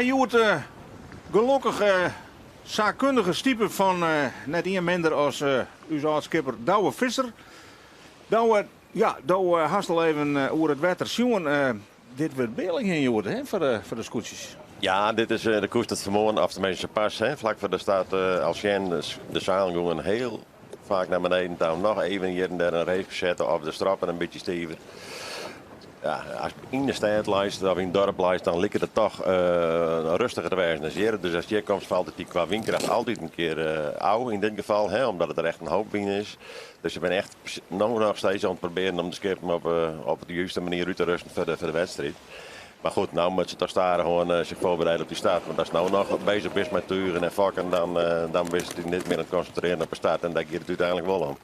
hjoed gelokkich saakkundige stipe fan net ien minder as ús âld-skipper Douwe Visser. Douwe, ja, do hast al even oer it wetter sjoen. Dit wurdt bealikjen hjoed, hè, foar de skûtsjes. Ja, dit is de koest it fermoarn, of tenminste pas, hè, flak foar de start al sjen. De seilen gongen hiel faak nei beneden ta om noch even hjir en dêr in reefke sette of de stroppen in bytsje stiver. Ja, as yn de stêd leist of yn it dorp leist, dan liket it toch rêstiger te wêzen as hjir. Dus ast hjir komst, falt it dy kwa wynkracht altyd in kear ôf, yn dit gefal, hè, omdat it der echt in hoop wyn is. Dus se binne echt no noch steeds oan it probearjen om de skippen op de juiste manier út te rusten foar de wedstriid. Mar goed, no moatte se toch stadichoan sich foarbereide op dy start. Want ast no noch bezich bist mei tugen en fokken, dan bist dy net mear oan it konsintrearjen op de start. En dêr giet it úteinlik wol om.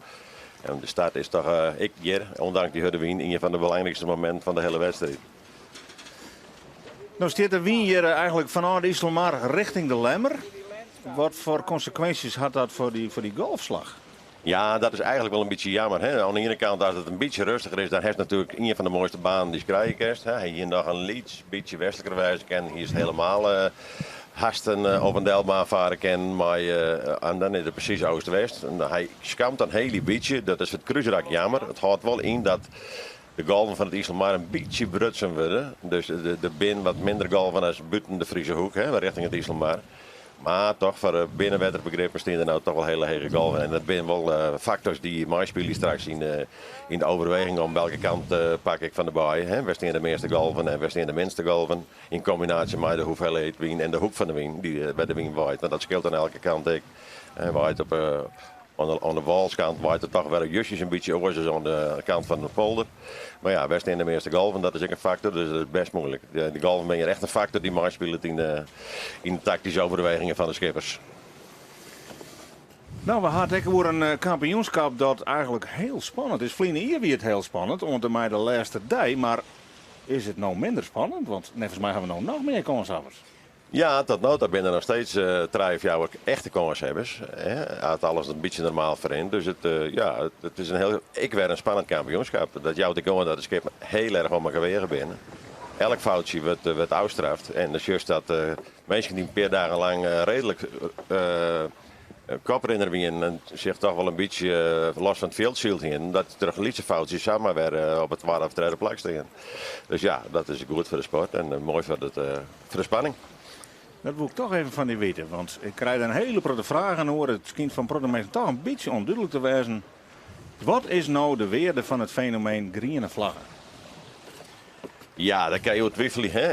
En de start is toch ek hjir, ûndanks dy hurde wyn, ien fan de belangrykste mominten fan de hiele wedstriid. No stiet de wyn hjir eigenlik fanôf de Iselmar richting de Lemmer. Wat foar konsekwinsjes hat dat foar dy golfslach? Ja, dat is eigenlik wol in bytsje jammer. Hè. Oan de iene kant, as it in bytsje rêstiger is, dan hast natuerlik ien fan de moaiste banen dy'tst krije kinst. Hè. Hie noch in lyts bytsje westliker wêze kinnen, hiest hielemaal hast in op en delbaan farre kinnen, mei, en dan is it presys oost-west. En hy skampt in hiel bytsje, dat is foar it krúsrak jammer. It hâldt wol yn dat de golven fan it Iselmar in bytsje brutsen wurde. Dus der binne wat minder golven as bûten de Friese Hoek, hè, rjochting it Iselmar. Mar toch foar de binnenwetterbegrippen stean der no toch wol hiele hege golven. En dat binne wol faktors dy't meispylje straks yn de overweging om welke kant pak ik fan de baai. Hè. Wêr stean de measte golven en wêr stean de minste golven. Yn kombinaasje mei de hoeveelheid wyn en de hoek fan de wyn, wêr de wyn waait. Want dat skeelt oan elke kant ek. Waait op oan de wâlskant waait it toch wer justjes in bytsje oars as oan de kant fan de polder. Mar ja, wêr stean de measte golven, dat is ek in faktor, dus dat is best muoilik. De golven binne hjir echt in faktor dy't meispilet yn de, yn de taktyske overwegingen fan de skippers. No, we ha it ek oer in kampioenskip dat eigenlik hiel spannend is. Ferline jier wie it hiel spannend, oant en mei de lêste dei. Mar is it no minder spannend? Want neffens my ha we no noch mear kânshawwers. Ja, tot no ta binne der noch steeds trije, fjouwer echte kânshawwers. As alles in bytsje normaal ferrint. Dus it, ja, it is in hiel, ek wer in spannend kampioenskip. Dat jout ek oan dat de skippen hiel erch om elkoar weage binne. Elk foutsje wurdt, wurdt ôfstraft. En dan sjochst dat minsken dy't in pear dagen lang reedlik koprinner wienen en sich toch wol in bytsje los fan it fjild syld hienen, dat troch lytse foutsjes samar wer op it twadde of tredde plak stean. Dus ja, dat is goed foar de sport en moai foar it Foar de spanning. Dat woe ik toch even fan dy witte, want ik krij der in hiele protte fragen oer. It skynt foar in protte minsken toch in bytsje ûndúdlik te wêzen. Wat is no de wearde fan it fenomeen griene flagge? Ja, dêr kinne je oer twivelje. Hè?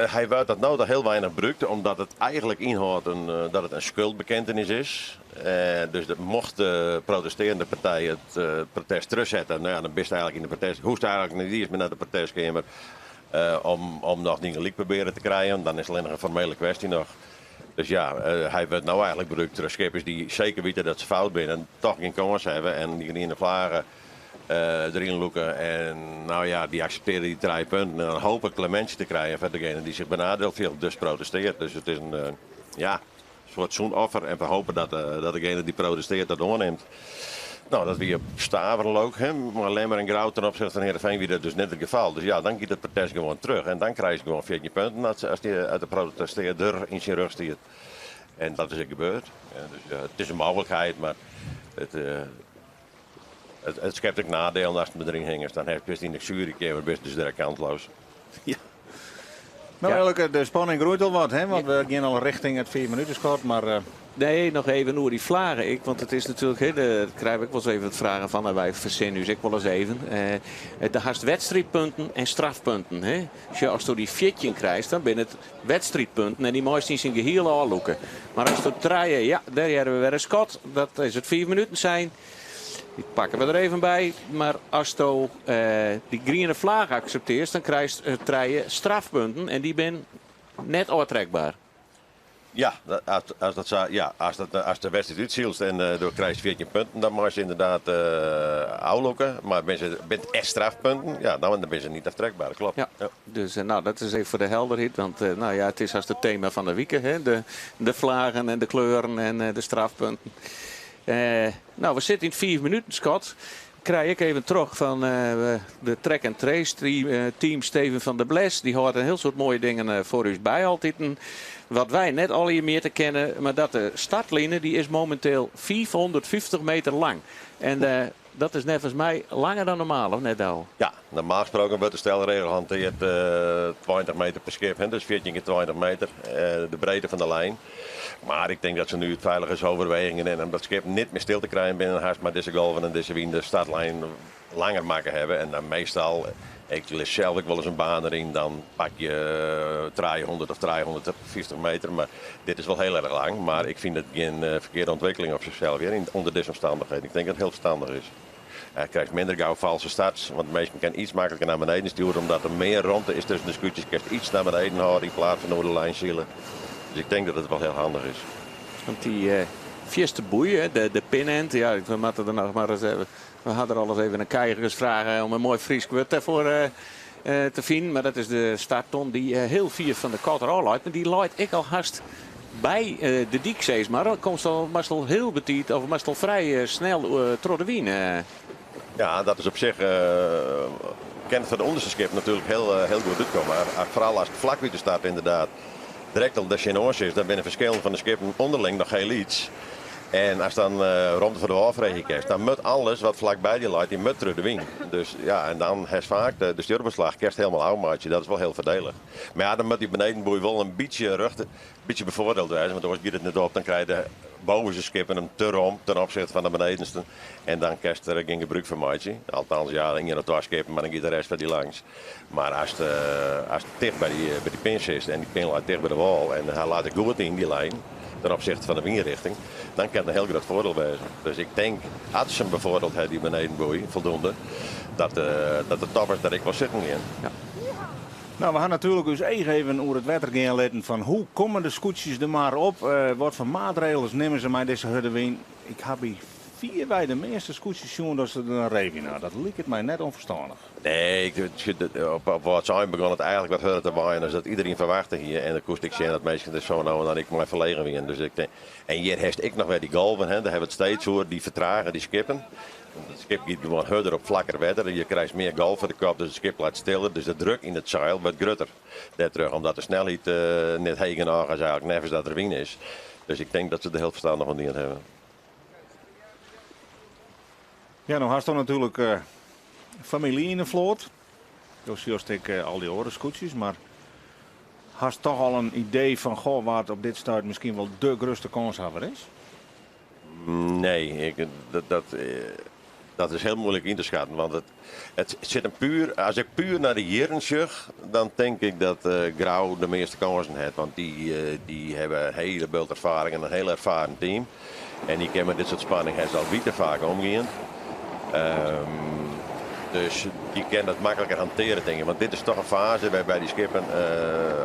Hy wurdt dat no toch hiel weinich brûkt, omdat it eigenlik ynhâldt dat it in skuldbekentenis is. Dus mocht de protestearjende partij it protest terugsette, no ja, dan bist eigenlik yn de protest, hoechst eigenlik net iens mear nei de protestkeamer. Om noch dyn gelyk probearje te krijen, dan is it allinnich in formele kwestje noch. Dus ja, hy wurdt no eigenlik brûkt troch skippers dy't seker witte dat se fout binne en toch gjin kâns hawwe en dy griene flage deryn lûke. En no ja, dy akseptearje dy trije punten en dan hope klemintsje te krijen foar degene dy't sich benadeeld fielt, dus protesteart. Dus it is in, ja, soart soenoffer en we hope dat degene dy't protesteart dat oannimt. No, dat wie op Staveren ook, hè. Mar Lemmer en Grou ten opzichte fan Heerenveen wie dat dus net it gefal. Dus ja, dan giet it protest gewoan terug en dan krijst gewoan 14 punten as, as, dy, as de protestearder yn syn rug stiet. En dat is ek gebeurd. Ja, dus ja, it is in mooglikheid, mar it, it, it skept ek nadielen ast him deryn hingest. Dan bist yn de sjuerykeamer bist dus direkt kantloos. Ja. No, ja. De spanning groeit al wat, hè? Want we gean al richting it 5 minuten mar... Nee, noch even oer dy flaggen. Ik, want it is natuerlik, hè, dêr krije we ek wolris even wat fragen fan. En wy fersinne ús ek wolris even. Do hast wedstriidpunten en strafpunten. Hè? Sjoch, ast dy 14 krijst, dan binne it wedstriidpunten en dy meist yn syn gehiel ôflûke. Mar ast trije, ja, dêr hearre we wer in skot. Dat is it 5 minuten sein. Dy pakke we der even by. Mar asto dy griene flage akseptearrest, dan krijst trije strafpunten en dy binne net ôftrekber. Ja, as, as dat sa, ja, as, dat, as de wedstriid útsylst en do krijst 14 punten, dan meist ynderdaad ôflûke. Mar binne se binne it echt strafpunten, ja, dan binne se net aftrekber, dat kloppet. Ja. Ja. Dus no, dat is even foar de helderheid, want no ja, it is hast it tema fan de wike, hè? De flaggen en de kleuren en de strafpunten. No, we sitte yn it 5 minuten skot. krij ik even troch fan de Track and Trace team Steven van der Bles. Dy hâldt in hiel soad moaie dingen foar ús by altiten. Wat wy net allegear mear te kennen, mar dat de startline dy is mominteel 550 meter lang. En dat is neffens my langer dan normaal, of net Douwe? Ja, normaal gesproken wurdt de stelregel hanteard 20 meter per skip, hè, dus 14 keer 20 meter, de breedte fan de lijn. Mar ik tink dat se nu út feiligensoverwegingen en om dat skip net mear stil te krijen binnen hast mei dizze golven en dizze wyn de startlijn langer makke hawwe. En dan meastal, ik lis sels ek wolris in baan deryn, dan pak je 300 of 350 meter. Mar dit is wol hiel erch lang, mar ik fyn it gjin ferkearde ûntwikkeling op sichsels hear, ûnder dizze omstannichheden. Ik tink dat it hiel ferstannich is. Krijst minder gau false starts, want minsken kinne iets makliker nei beneden stjoere, omdat der mear romte is tusken de skûtsjes. Kinst iets nei beneden hâlde yn plaats fan oer de lijn sile. Dus ik tink dat it wol hiel handich is. Want dy fierste boei, de pinend, ja, we moatte der noch mar ris even, we ha der alris even in keigerus frage om in moai Frysk wurd dêrfoar te finen. Mar dat is de startton dy't hiel fier fan de kotter ôf leit. Mar dy leit ek al hast by de dyk, sis mar. Dan komst al, moatst al hiel betiid of moatst al frij snel troch de wyn. Ja, dat is op sich kin foar de ûnderste skip natuerlik hiel, hiel goed útkomme. Foaral as it flak by de start ynderdaad direkt al der tsjinoan sitst, dan binne de ferskillen fan de skippen ûnderling noch hiel lyts. En ast dan romte foar de wâl freegje kinst, dan moat alles wat flakby dy leit, dy moat troch de wyn. Dus ja, en dan hast faak de stjurbeslach kinst hielendal ôfmeitsje. Dat is wol hiel foardielich. Mar ja, dan moat dy benedenboei wol in bytsje rjocht, in bytsje befoardield wêze, want oars giet it net op. Dan krije de bovenste skippen him te rom ten opsichte fan de benedenste en dan kinst der gjin gebrûk fan meitsje. Althans, ja, ien of twa skippen, mar dan giet de rest foar dy langs. Mar ast ast ticht by dy by dy pin sitst en dy pin leit ticht by de wâl en hy leit der goed yn, dy lijn, ten opsichte fan de wynrichting, dan kin it in hiel grut foardiel wêze. Dus ik tink, as se him befoardield ha, dy benedenboei, voldoende, dat dat de toppers der ek wol sitten gean. Ja. No, we ha natuerlik ús each even oer it wetter gean litten fan hoe komme de skûtsjes der mar op, wat foar maatregels nimme se mei dizze hurde wyn. Ik ha by fierwei de measte skûtsjes sjoen dat se der in reef yn ha. Dat liket my net ûnferstannich. Nee, op Wâldsein begûn it eigenlik wat hurder te waaien as dat iderien ferwachte hie. En dan koest ek sjen dat minsken der zo no en dan ek mei ferlegen wienen. Dus ik tink, en hjir hast ek noch wer dy golven, hè, dêr hawwe we it steeds oer, dy fertrage dy skippen. It skip giet gewoan hurder op flakker wetter. Je krijst mear golf foar de kop, dus it skip leit stiller. Dus de druk yn it seil wurdt grutter dêrtroch, omdat de snelheid net heech genôch is eigenlik neffens dat der wyn is. Dus ik tink dat se der hiel ferstannich oan dien hawwe. Ja, no hasto natuerlik famylje yn de float. Do sjochst ek al dy oare skûtsjes, mar hast toch al in idee fan goh, wa't op dit stuit miskien wol de grutste kânshawwer is? Nee, ik, dat, dat, dat is hiel muoilik yn te skatten. Want it, it sit him puer, as ik puer nei de jierren sjoch, dan tink ik dat Grou de measte kânsen hat. Want dy, dy hawwe in hiele bult erfaring en in hiel erfaren team. En dy kinne mei dit soart spanning ha se al wite faak omgien. Dus dy kinne dat makliker hantearje, tink ik. Want dit is toch in faze wêrby dy skippen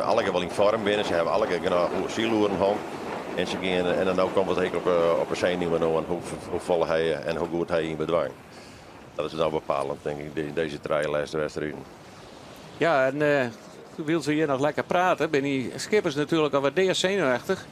allegear wol yn foarm binne. Se hawwe allegear genôch syloeren hân. En se gean, en dan komt it ek op 'e senuwen oan hoefolle hy en hoe goed hy yn bedwang. Dat is no bepalend, tink ik, dizze trije lêste wedstriden. Ja, en wylst we hjir noch lekker prate, binne dy skippers natuerlik al wat deasenuweftich.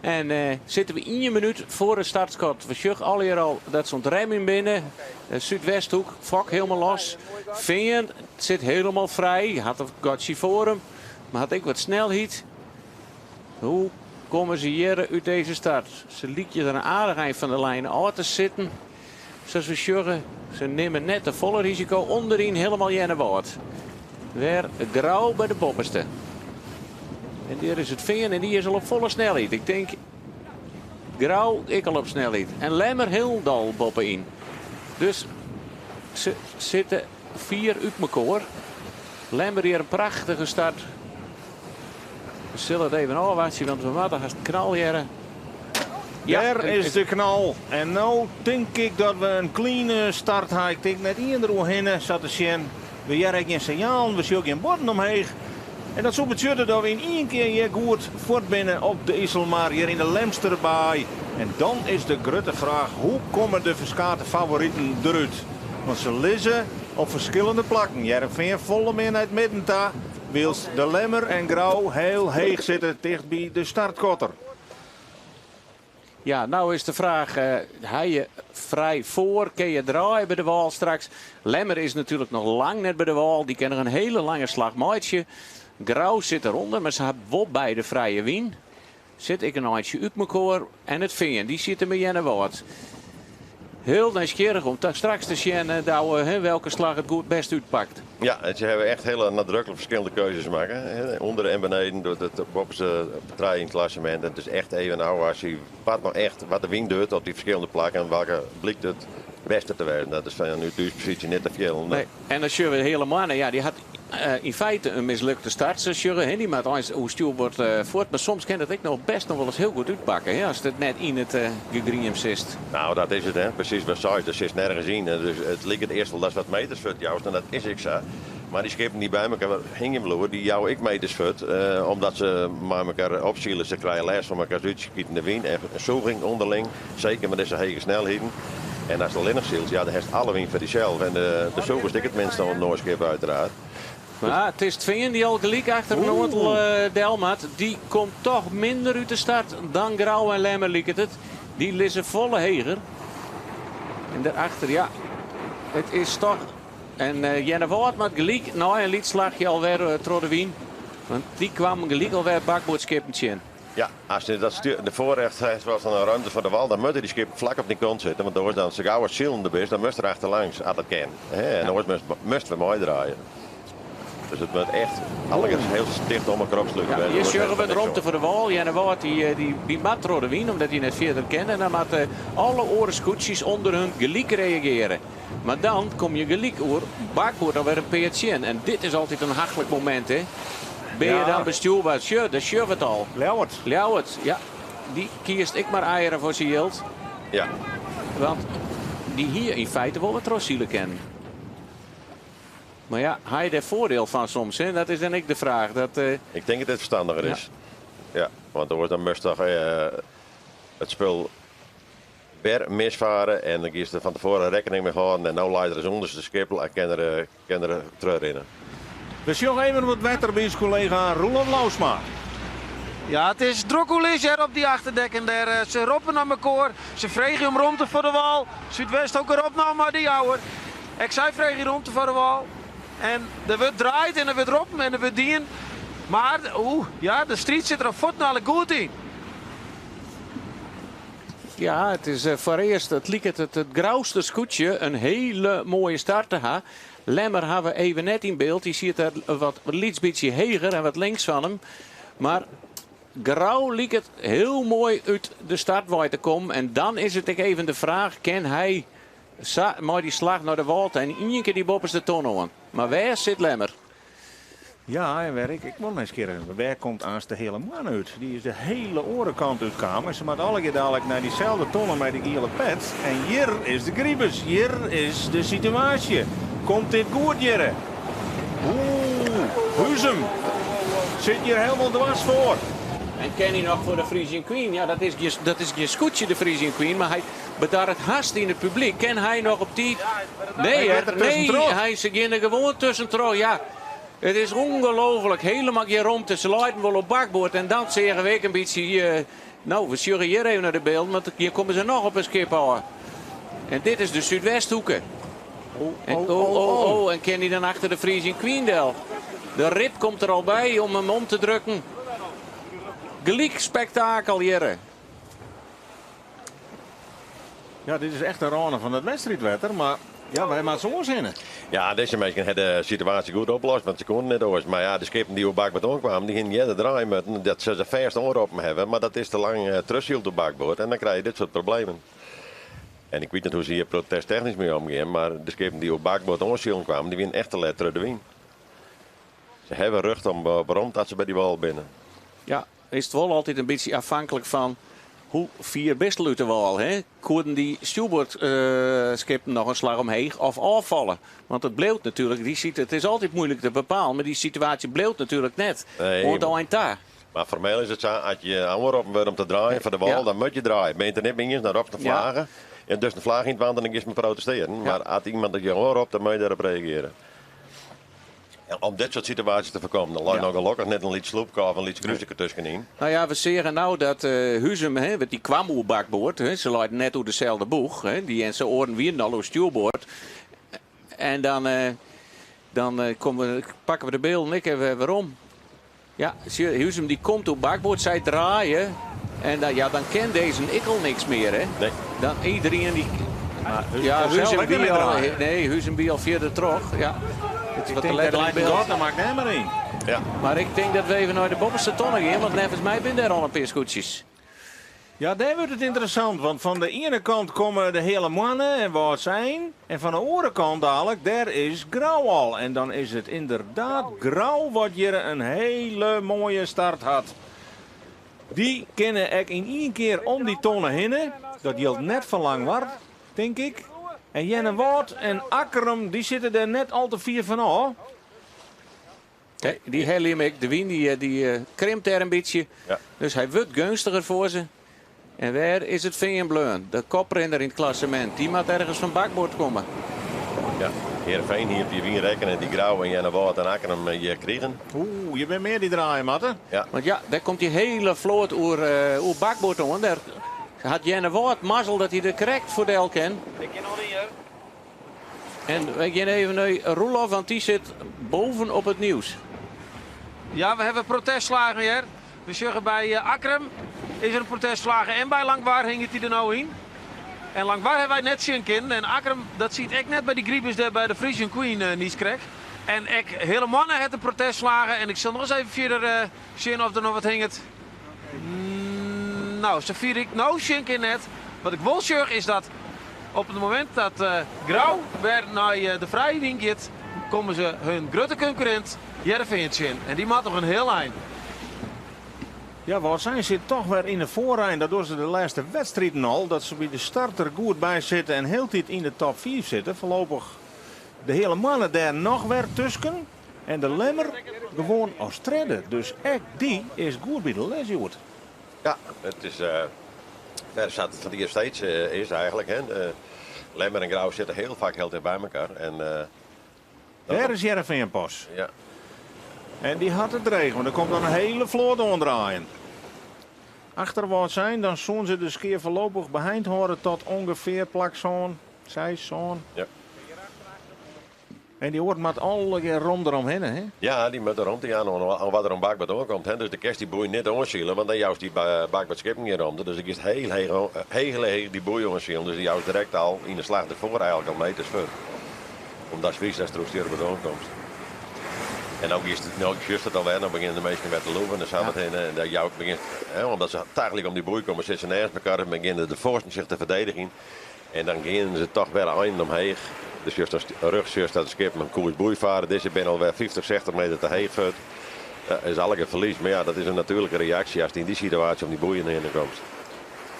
En sitte we ien minút foar it startskot. We sjogge allegear al dat se oan it remjen binne. De Súdwesthoek, fok hielendal los. Fean sit hielendal frij, hat in gatsje foar him, mar hat ek wat snelheid. Hoe komme se hjir út dizze start? Se lykje der in aardich ein fan de lijn ôf te sitten. Sa't we sjogge, se nimme net te folle risiko. Ûnderyn hielendal Earnewâld. Wer Grou by de boppeste. En dêr is it Fean en dy is al op folle snelheid. Ik tink Grou ek al op snelheid. En Lemmer hielendal boppe-yn. Dus se sitte fier út mekoar. Lemmer hjir in prachtige start. We sille it even ôfwachtsje, want we moatte hast knal hearre. Ja, Dêr is de knal. En no tink ik dat we in clean start ha. Ik tink net ien deroerhinne, sa te sjen. We hearre ek gjin sinjalen, we sjogge gjin buorden omheech. En dat soe betsjutte dat we yn ien kear hjir goed fuort binne op de Iselmar, hjir yn de Lemsterbaai. En dan is de grutte fraach, hoe komme de ferskate favoriten derút? Want se lizze op ferskillende plakken. Hearrenfean folle mear nei it midden ta, wylst de Lemmer en Grou hiel heech sitte ticht by de startkotter. Ja, no is de fraach, ha je frij foar, kin je draaie by de wâl straks? Lemmer is natuerlik noch lang net by de wâl, dy kin noch in hiele lange slach meitsje. Grou sit derûnder, mar se ha wol beide frije wyn. Sit ek in eintsje út mekoar. En it Fean, dy sitte by Earnewâld. Hiel nijsgjirrich om straks te sjen, Douwe, welke slach it goed best útpakt. Ja, se hawwe echt hiele nadruklik ferskillende keuzes makke. Under en beneden, doe't it boppenste trije yn it klassemint. En it is echt even ôfwachtsjen wat no echt, wat de wyn docht op dy ferskillende plakken en welke blykt it bêste te wêzen. Dat is fanút ús posysje net te fielen. Nee, en dan sjogge we de Heale Moanne, ja, dy hat yn feite in mislukte start. Se sjogge, hè, dy moat eins oer stjoerboard fuort. Mar soms kin dat ek noch best noch wolris hiel goed útpakke, hè, ast it net yn it gegriem sitst. Nou, dat is it, hè. Presys wat seist, der sitst nergens yn. Dus it liket earst wol datst wat meters fuort joust en dat is ek sa. Mar dy skippen dy't by mekoar hingjen bliuwe, dy jouwe ek meters fuort, omdat se mei mekoar opsile. Se krije lêst fan mekoars útskitende wyn en sûging ûnderling, seker mei dizze hege snelheden. En ast allinnich sylst, ja, dan hast alle wyn foar dysels en de sûgest ek it minste oan it Noarskip uiteraard. Mar it is it Fean dy't al gelyk achter in oantal del moat. Dy komt toch minder út de start dan Grou en Lemmer liket it. Dy lizze folle heger. En dêrachter, ja, it is toch. En Earnewâld moat gelyk nei in lyts slachje alwer troch de wyn. Want dy kwamen gelyk alwer bakboardskippen tsjin. Ja, as je dat de voorrecht heeft van een ruimte foar de wal, dan moatte dy skippen flak op dyn kant sitte. Want oars dan, sa gau as silende bist, dan moatst der achterlangs, as dat kin. En oars moatst wer meidraaie. Dus it moat echt allegear hiel ticht om elkoar opslute. Ja, hjir sjogge we de romte foar de wâl. Earnewâld dy, dy moat troch de wyn, omdat hy net fierder kin. En dan moatte alle oare skûtsjes ûnder hun gelyk reagearje. Mar dan kom je gelyk oer bakboard alwer in pear tsjin. En dit is altyd in hachlik momint, hè. Bin je dan bestjoerber? Sjoch, dêr sjogge we it al. Ljouwert. Ljouwert, ja. Dy kiest ek mar eieren foar syn jild. Ja. Want dy hie yn feite wol wat trochsile kinnen. Mar ja, ha je dêr foardiel fan soms? Hè? Dat is dan ek de fraach. Dat, Ik tink dat it ferstanniger is. Ja, want oars dan moatst toch it spul wer misfare en dan giest der fan tefoaren rekkening mei hâlden en no leit er ris ûnderste skip en kin er, kin er terugrinne. We sjogge even op it wetter by ús kollega Roelof Lousma. Ja, it is drok oerlis hjir op dy achterdekken dêr. Se roppe nei mekoar, se freegje om romte foar de wâl. Súdwest ook erop no mei de Jouwer. Ek sy freegje romte foar de wâl. En der wurdt draaid en der wurdt roppen en der wurdt dien. Mar, oeh, ja, de striid sit der al fuortendalik goed yn. Ja, it is foarearst, it liket it, it Grouster skûtsje in hiele moaie start te ha. Lemmer ha we even net yn byld. Dy siet der wat lyts bytsje heger en wat links fan him. Mar Grou liket hiel moai út de start wei te kommen. En dan is it ek even de fraach, kin hy sa mei dy slach nei de wâl ta en ien kear dy boppeste ton oan? Mar wêr sit Lemmer? Ja, en wêr ik ek wol nijsgjirrich bin, wêr komt aanst de Heale Moanne út? Dy is de hiele oare kant útkaam en se moat allegear dalik nei dyselde tonne mei de giele pet. En hjir is de gribus, hjir is de situaasje. Komt dit goed hjirre? Oeh, Huzum sit hjir hielendal dwers foar. En kin hy noch foar de Frisian Queen? Ja, dat is gjin, dat is gjin skûtsje, de Frisian Queen, mar hy bedarret hast yn it publyk. Kin hy noch op tiid? Nee, Hy giet der nee, tuskentroch. hy, se geane der gewoan tuskentroch. Ja, it is ûngelooflik. Helemaal gjin romte. Se leiden wol op bakboard. En dan seagen we ek in bytsje, no, we sjogge hjir even nei de bylden, want hjir komme se noch op in skip ôf. En dit is de Súdwesthoeke. Oh, En, oh, oh, oh, oh. oh, en kin hy dan achter de Frisian Queen del? De rib komt der al by om him om te drukken. Gelyk spektakel hjir. Ja, dit is echt in râne fan it wedstriidwetter, mar ja, wy moatte se oars hinne. Ja, dizze minsken ha de situaasje goed oplost, want se koenen net oars. Mar ja, de skippen dy't oer bakboard oankwamen, dy hienen earder draaie moatten. Dat se se fêst oanroppen hawwe, mar dat is te lang trochsyld op bakboard en dan krije je dit soart problemen. En ik wit net hoe't se hjir protesttechnysk mei omgean, mar de skippen dy't oer bakboard oansilen kwamen, dy wienen echt te let troch de wyn. Se hawwe rjocht om op romte as se by dy wâl binne. Ja, is it wol altyd in bytsje afhanklik fan hoe fier bist út de wâl. Hè? Koenen dy stjoerboardskippen noch in slach omheech of ôffalle? Want it bliuwt natuerlik, dy sit, it is altyd muoilik te bepalen, mar dy situaasje bliuwt natuerlik net Nee, oant de ein ta. Mar formeel is it sa, as je oanroppen wurde om te draaien foar de wâl, dan moat je draaie. Ben je it der net mei iens, dan ropst in flage. En dus in flage yn it want en dan giest mar protestearjen. Mar as iemand je oanropt, dan moat je dêrop reagearje. Om dit soort situaties te voorkomen. Dan leit nog gelukkig net in lyts sloepke of in lyts krúske tuskenyn. Nou ja, we seagen no dat Huzum, hè, want dy kwam oer bakboard, hè, se leiden net oer deselde boech, hè, dy en se oaren wienen al oer stjoerboard. En dan, dan komme, pakke we de beelden ek even werom. Ja, Huzum dy komt oer bakboard, sy draaie en dan, ja, dan ken dizze ek al niks mear. Hè. Nee. Dan iedereen die. Maar Huzum Ja, kon zelf Huzum ook niet wie meer al, draaien. nee, Huzum wie al fierder troch. Ja. Het is Ik wat te denk dat letterlijk lijkt beeld. God, dan maakt net maar in. Ja. Maar ik denk dat we even naar de bovenste tonnen gaan, want neffens my binne dêr al in pear skûtsjes. Ja, daar wordt het interessant, want van de ene kant komen de hele mannen en wat zijn. En van de andere kant dadelijk, daar is Grauw al. En dan is het inderdaad Grauw wat hier een hele mooie start had. Die kennen ik in één keer om die tonnen heen. Dat geldt net van Langwar, denk ik. En Jenne Woord en Akkrum, die zitten er net al te vier van af. Kijk, die helium ik, de wien die krimpt daar een beetje. Ja. Dus hij wordt gunstiger voor ze. En waar is het Fean bleaun? De koprenner in het klassement. Die moet ergens van bakboord komen. Ja. Heerenveen hier op die wien rekkenen, die Grauw en Jenne Woord en Akkrum hier kriegen. Oeh, je bent meer die draaien, matte. Ja. Want ja, daar komt die hele vloot oer bakboord om. Daar had Jenne Woord mazzel dat hij er correct voor del kan. Ik ken al hier. En we gaan even naar Roelof, want die zit boven op het nieuws. Ja, we hebben protestslagen hier. We zeggen bij Akkrum is er een protestslagen en bij Langwar hing het die er nou in. En Langwar hebben wij net zien kunnen. En Akkrum, dat ziet ik net bij die griepers daar bij de Frisian Queen niet krek. En ik, hele mannen hebben een protestslagen. En ik zal nog eens even verder zien of er nog wat hinget. Nou, zo vier ik nou zien kind net. Wat ik wel zeg is dat op het moment dat Grauw weer naar de vrije wien gaat, komen ze hun grote concurrent Heerenveen zien. En die maakt nog een heel eind. Ja, Wâldsein zit toch weer in de voorrij. Dat doen ze de laatste wedstrijden al. Dat ze bij de start er goed bij zitten en heel tijd in de top 5 zitten. Voorlopig de hele mannen daar nog weer tussen. En de Lemmer gewoon als tredde. Dus echt die is goed bij de les, joh. Ja, het is, ver zat het van die steeds is eigenlijk. Hè. De Lemmer en Grauw zitten heel vaak heel dicht bij elkaar. En dat Daar is Heerenveen pas. Ja. En die had het regen, want er komt dan een hele vloot omdraaien. Achter Wâldsein, dan zoen ze de skeer voorlopig behind horen tot ongeveer plak zo'n, zij zo'n. Ja. En die hoort met alle keer rond eromheen, hè? Ja, die moet er rond gaan om wat er om bakboord doorkomt. Hè? Dus de kerst die boei net onzielen, want dan juist die bakboord schip niet rond. Dus ik is heel, heel, heel, heel die boei onzielen. Dus die juist direct al in de slag ervoor eigenlijk al meters voor. Omdat Fries daar straks hier op doorkomt. En ook is het, nou, juist het alweer, dan beginnen de meesten weer te lopen. En dan zijn we het heen, en dat jou begint, hè, omdat ze dagelijks om die boei komen, zitten ze nergens elkaar en beginnen de vorsten zich te verdedigen. En dan gaan ze toch weer een omheen. Dus juist als rug juist dat schip met een koers boei varen. Deze ben alweer 50, 60 meter te heeg. Dat is elke verlies. Maar ja, dat is een natuurlijke reactie als die in die situatie om die boeien heen komt.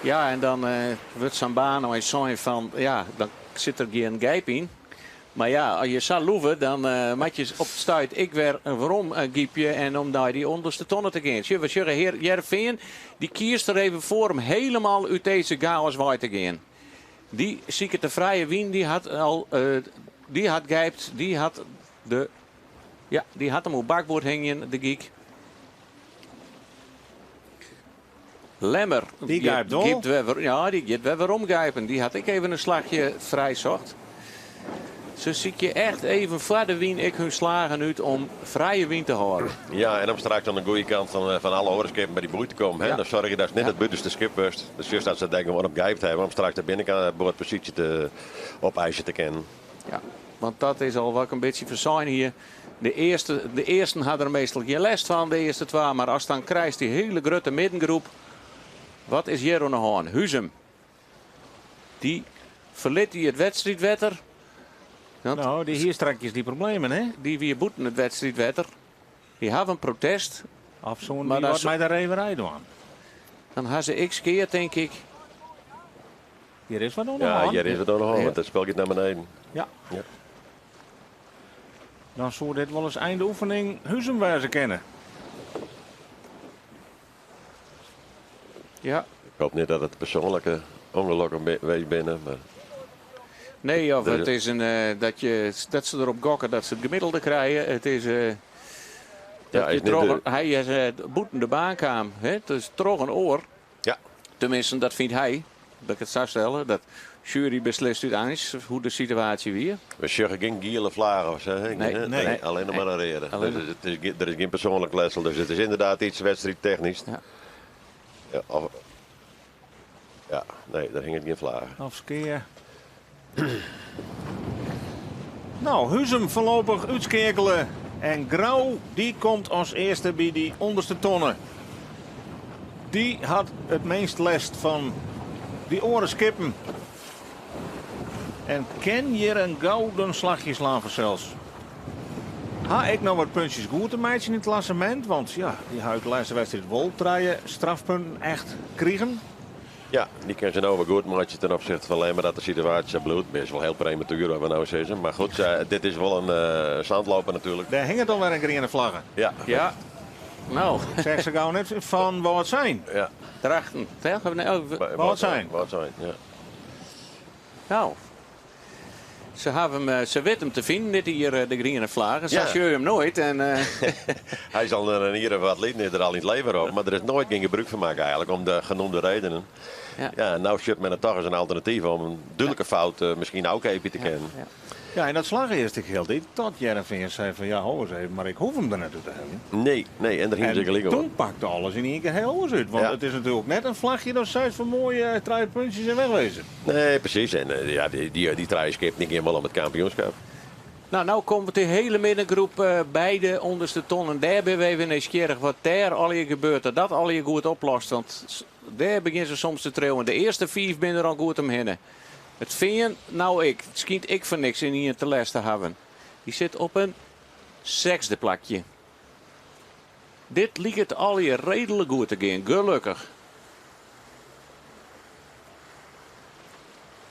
Ja, en dan wordt Sambano en Soin van, ja, dan zit er geen gijp in. Maar ja, als je zou loeven, dan moet je op het stuit ik weer een waarom een giepje en om naar die onderste tonnen te gaan. Zie, we zeggen, heer Heerenveen, die kiest er even voor om helemaal uit deze chaos waai te gaan. Die zieke de vrije wien, die had al, die had gijpt, die had de, ja, die had hem op bakboord hangen, de geek. Lemmer. Die gijpt wel. Gijpt weer, ja, die gaat weer weer omgijpen. Die had ik even een slagje vrij zocht. Zo zie je echt even voor de wien ik hun slagen uit om vrije wien te houden. Ja, en om straks aan de goede kant van alle oorschepen bij die boei te komen. Hè? Ja. Dan zorg je dat ze net het buitenste schip was. Dus juist dat ze denken gewoon op gijpt hebben om straks de binnenkant boordpositie te opeisen te kennen. Ja, want dat is al wat ik een beetje verzijn hier. De eerste hadden er meestal geen last van, de eerste twee. Maar als dan krijgt die hele grote middengroep. Wat is hier aan de hand? Huzum. Die verliet die het wedstrijdwetter. Want Nou, die hier strakjes die problemen, hè? Die weer boeten het wedstrijdwetter. Die hebben een protest. Of zo'n Maar die dat wordt is mij daar even rijden aan. Dan hebben ze x keer, denk ik. Hier is wat aan de Ja, hand. hier is wat aan de hand, Ja. want het spel gaat naar beneden. Ja. Ja. Dan zou dit wel eens eindoefening Huzum kennen. Ja. Ik hoop niet dat het persoonlijke ongelukken wees binnen. Maar... Nee, of Dus- het is een, dat, je, dat ze erop gokken dat ze het gemiddelde krijgen. Het is, dat Ja, je is niet troch de- hij is boeten de baan kwam. Hè? Dus troch een oor. Ja. Tenminste, dat vindt hij. Dat ik het zou stellen. Dat jury beslist uiteindelijk hoe de situatie weer. We zeggen geen gele vlagen of zo. hè? Nee, Nee, nee. alleen nog maar een reden. Alleen Dus het is, er is geen persoonlijk letsel, dus het is inderdaad iets wedstrijdtechnisch. Ja. Ja, of, ja, nee, daar hing het geen vlagen. Afskeer. Nou, Huzum voorlopig uitskekelen. En Grauw, die komt als eerste bij die onderste tonnen. Die had het meest last van die oren skippen. En ken hier een gouden slagje slaan zelfs. Ha ik nou wat puntjes goed te meidje in het klassement? Want ja, die huid de laatste wedstrijd wol draaien, strafpunten echt kriegen. Ja, die kan ze nou wel goed maken ten opzichte van alleen maar dat de situatie bloed. Is wel heel prematuur wat we nou zeggen. Maar goed, dit is wel een zandloper natuurlijk. Daar hing het alweer een groene vlaggen. Ja. Ja. Nou. Zeg ze gauw net van wat zijn. Ja. Drachten. Hè? Nee, oh, Wat zijn? Wat zijn, ja. Nou. Ze hebben hem, ze weten hem te vinden, dit hier, de groene vlaggen. Ze Ja. ja. hem nooit. En, Hij zal er in ieder geval wat lied er al in het leven op. Maar er is nooit geen gebruik van maken eigenlijk, om de genoemde redenen. Ja. Ja, en nou zit men er toch eens een alternatief om een duidelijke fout misschien ook even te kennen. Ja. Ja, en dat slag eerst ik heel dit. Tot Jereveen zei van ja, hou eens even, maar ik hoef hem er net toe te hebben. Nee, nee, en daar ging ze En gelijk op. toen pakte alles in één keer heel anders uit. Want Ja. het is natuurlijk net een vlagje dat zei van mooie drie puntjes en wegwezen. Nee, precies. En ja, die trui skipt niet helemaal om het kampioenschap. Nou, nou komt de hele middengroep bij de onderste tonnen. Daar ben we even nieuwsgierig wat daar al je gebeurt. Dat dat al je goed oplost. Want daar beginnen ze soms te trillen. De eerste 5 ben er al goed omheen. Het veen, nou ik, het schijnt ik voor niks in hier te les te hebben. Die zit op een 6e plakje. Dit liep het al je redelijk goed te gaan, gelukkig.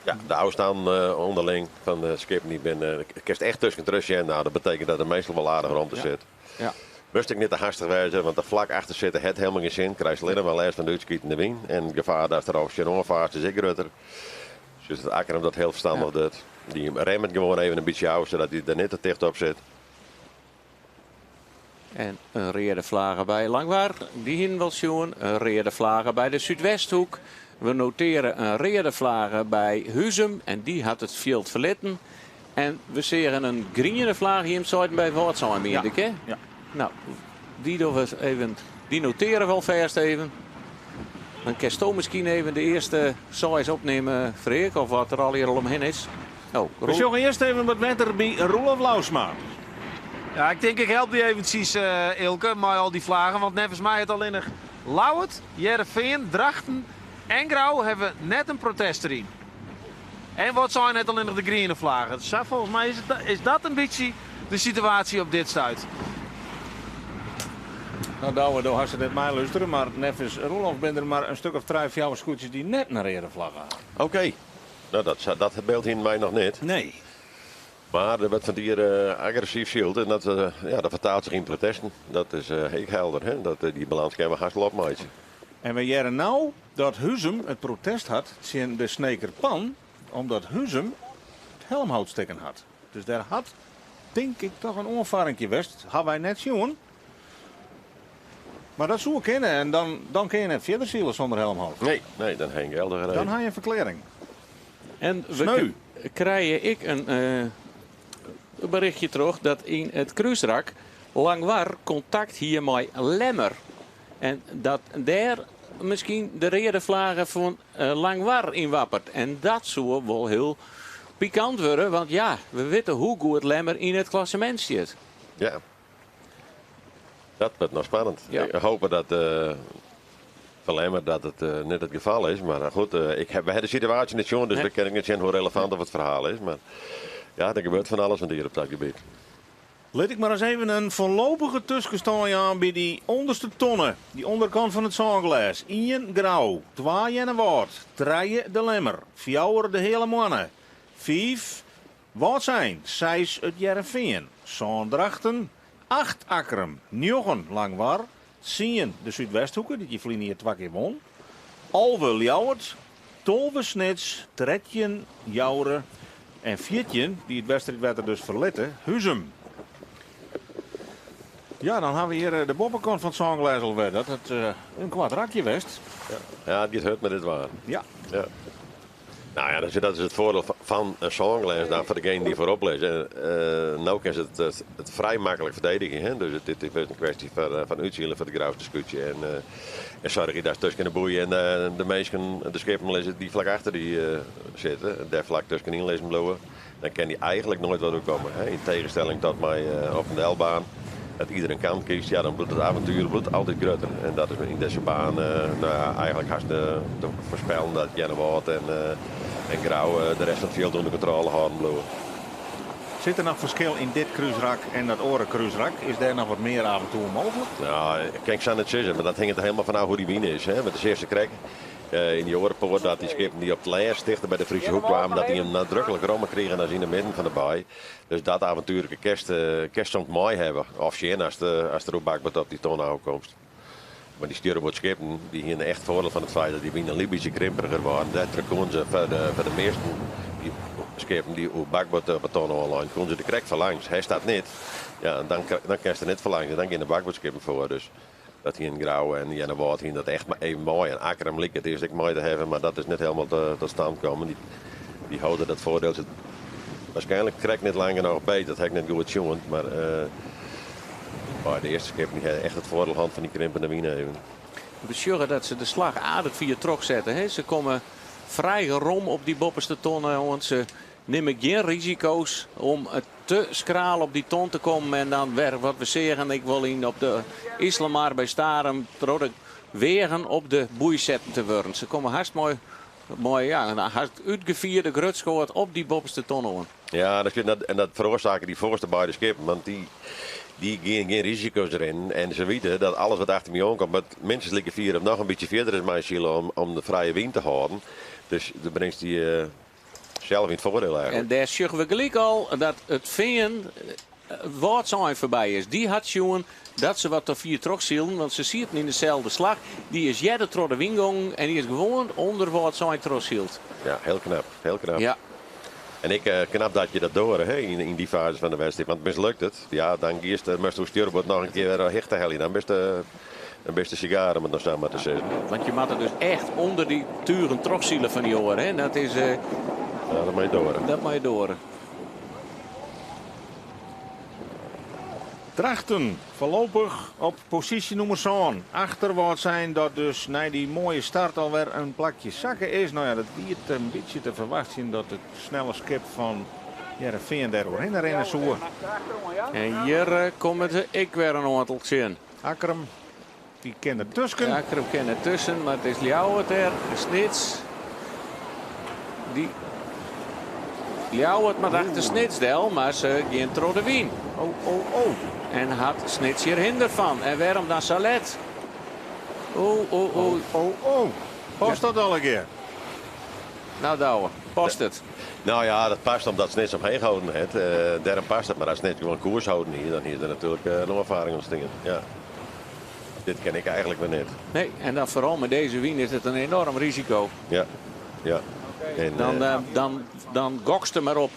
Ja, de afstand onderling van de skip niet binnen. Ik kerst echt tussen het rusje en nou, dat betekent dat er meestal wel aardig rond te zit. Ja. Moest ik niet te hastig wijzen, want er vlak achter zitten het helemaal geen zin. Krijg je alleen maar les van de uitskiet in de wien. En het gevaar daar erop, Sharon vaart is ik rutter. Dus het Akkrum dat heel verstandig doet. Die remt gewoon even een beetje af, zodat hij er niet te dicht op zit. En een rode vlaggen bij Langwaar, die hin wel zien. Een rode vlaggen bij de Zuidwesthoek. We noteren een rode vlaggen bij Huzum en die had het veld verlitten. En we zien een groene vlag hier in het zuiden bij Wâldsein, meen ik, hè? Ja. Nou, die doen we even, die noteren we alvast even. Dan kan je misschien even de eerste size opnemen, Freek, of wat er al hier al omheen is. Oh, We Roel. zoeken eerst even wat wetter bij Roelof Lousma. Ja, ik denk ik help die eventjes, Eelke, met al die vlagen. Want nevens mij het alleen nog Ljouwert, Heerenveen, Drachten en Grou hebben net een protest erin. En wat zijn net alleen nog de groene vlagen. Dus volgens mij is dat een beetje de situatie op dit stuit. Nou, Douwe, daar had ze net mij luisteren, maar nevens Roelof ben er maar een stuk of 3, 4 scootjes die net naar de vlag gaan. Oké. Nou, dat beeld in mij nog niet. Nee. Maar er werd van die agressief schild en dat vertaalt zich in protesten. Dat is heel helder, hè? Dat die balans kan we hartstikke opmaken. En we jaren nou dat Huzum het protest had tegen de Snekerpan, omdat Huzum het helmhoutstekken had. Dus daar had, denk ik, toch een onvaringje west. Hadden wij net zien. Maar dat zou ik kennen en dan kun je net verder zielen zonder helmhout. Nee, nee, dan hang ik helder gereden. Dan haal je een verklaring. En we Sneu. krijgen ik een berichtje terug dat in het kruisrak Langwar contact hier met Lemmer. En dat daar misschien de reden vlagen van Langwar in wappert. En dat zou wel heel pikant worden, want we weten hoe goed Lemmer in het klassement zit. Ja. Dat wordt nog spannend. Ja. Ik hoop dat van Lemmer dat het net het geval is. Maar goed, we hebben de situatie niet zien, dus we kunnen niet zien hoe relevant of het verhaal is. Maar er gebeurt van alles hier op dat gebied. Let ik maar eens even een voorlopige tussenstand aan bij die onderste tonnen. Die onderkant van het zandglas. 1 Grauw, 2 Jennewâld, 3 de Lemmer, 4 de hele mannen, 5 Wâldsein, 6 het Hearrenfean, 7 Drachten, 8 Akkrum, 9 Langwar, 10 de Zuidwesthoeken, die je vliegen hier 2 keer won, 11 Ljouwert, 12 Snits, 13 Joure, En 14, dy't it wedstriidwetter dus ferlitte, Huzum. Ja, dan hawwe we hjir de boppekant fan it sânglês alwer. Dat hat in koart rakje west. Ja, it giet hurd mei dit waar. Ja. Ja. Nou ja, dat is it foardiel fan in sânglês dan foar degene dy't foarop lizze. No kinne se it frij maklik ferdedigje. Hè? Dus it is in kwestje fan útsielen foar it Grouster skûtsje. En soargje datst tusken de boei en de minsken, de skippen lizze dy't flak achter dy sitte. Dêr flak tuskenyn lizzen bliuwe. Dan kin dy eigentlik noait wat oerkomme. Hè? Yn tegenstelling tot mei op in delbaan. Dat ieder in kant kiest, ja, dan bliuwt it avontuer bliuwt altyd grutter. En dat is yn dizze baan nou ja, eigentlik hast te foarspellen dat Earnewâld en Grou de rest fan it fjild ûnder kontrôle hâlden bliuwe. Sit der noch ferskil yn dit krúsrak en dat oare krúsrak? Is dêr noch wat mear aventoer mooglik? Nou, kin ik sa net sizze, mar dat hinget der helemaal fanôf hoe dy wyn is. Hè? Want de earste krek yn dy oare poat dat dy skippen dy't op it lêst tichter by de Friese Hoek kwamen, dat dy him nadruklik rommer krigen as yn de midden fan de baai. Dus dat avontuerke kinst soms mei hawwe of sjen ast der oer bakboard op dy tonne ôfkomst. Mar dy stjoerboardskippen dy hiene echt foardiel fan it feit dat dy wyn in lyts bytsje krimperiger waarden. Dêrtroch koene se foar de measten dy skippen dy't oer bakboard op 'e tonne oanleinen, koene se der krekt foar langs. Hast dat net, ja, dan kinst der net foar langs en dan gean de bakboardskippen foar. Dus dat hiene Grou en Earnewâld hiene dat echt even mei. En Akkrum like it earst ek mei te hawwen, mar dat is net helemaal tot stand kommen. Dy holden dat foardiel waarskynlik krekt net lang genôch beet. Dat ha ik net goed sjoen, mar by de earste skippen dy ha echt it foardiel hân fan dy krimpende wyn even. We sjogge dat se de slach aardich fier trochsette. Hè. Se komme frij rom op dy boppeste tonne, want se nimme gjin risiko's om te skraal op dy ton te kommen en dan wer wat we seagen ek wol yn op de Iselmar by Starum troch de weagen op de boei setten te wurden. Se komme hast mei ja, in hast útgefierde grutskoat op dy boppeste ton oan. Ja, dat, en dat feroarsake dy foarste beide skippen, want dy gean gjin risiko's rinnen en se witte dat alles wat achter my oankomt, moat minstens like fier of noch in bytsje fierder as my sile om de frije wyn te hâlden. Dus do bringst dy sels yn it foardiel eigentlik. En dêr sjogge we gelyk al dat it Fean Wâldsein foarby is. Dy hat sjoen dat se wat te fier trochsilen, want se sieten yn deselde slach. Dy is earder troch de wyn gongen en dy is gewoan ûnder Wâldsein trochsyld. Ja, hiel knap. Hiel knap. Ja. En ek knap dat je dat doare, hè, yn dy faze fan de wedstriid. Want mislukt it, ja, dan giest, moatst oer stjoerboard noch in kear wer hichte helje. Dan bist dan bist de sigaar, om it no sa mar te sizzen. Want je moatte dus echt ûnder dy tugen trochsile fan dy oare, hè. Dat is Ja, dat moat je doare. Dat moat je doare. Drachten foarlopich op posysje nûmer sân. Achter Wâldsein dat dus nei dy moaie start alwer in plakje sakke is. Nou ja, dat wie it in bytsje te ferwachtsjen dat it snelle skip fan Hearrenfean dêr oerhinne rinne soe. En hjir komme se ek wer in oantal tsjin. Akkrum, dy kin der tusken. Akkrum kin der tusken, mar it is Ljouwert dêr, de Snits. Dy Ljouwert moat achter Snits del, mar se gean troch de wyn. Oh, oh, oh. En hat Snits hjir hinder fan. En wêrom dan sa let? Oh, oh, oh. Oh, oh. Past dat allegear? Nou Douwe, past it? Nou ja, dat past omdat Snits omheech holden hat. Dêrom past it. Mar as Snits gewoan koers holden hie, dan hie der natuerlik in oanfaring ûntstien. Ja. Dit ken ik eigentlik wer net. Nee, en dan foaral mei dizze wyn is it in enoarm risiko. Ja, ja. En, Dan gokst der mar op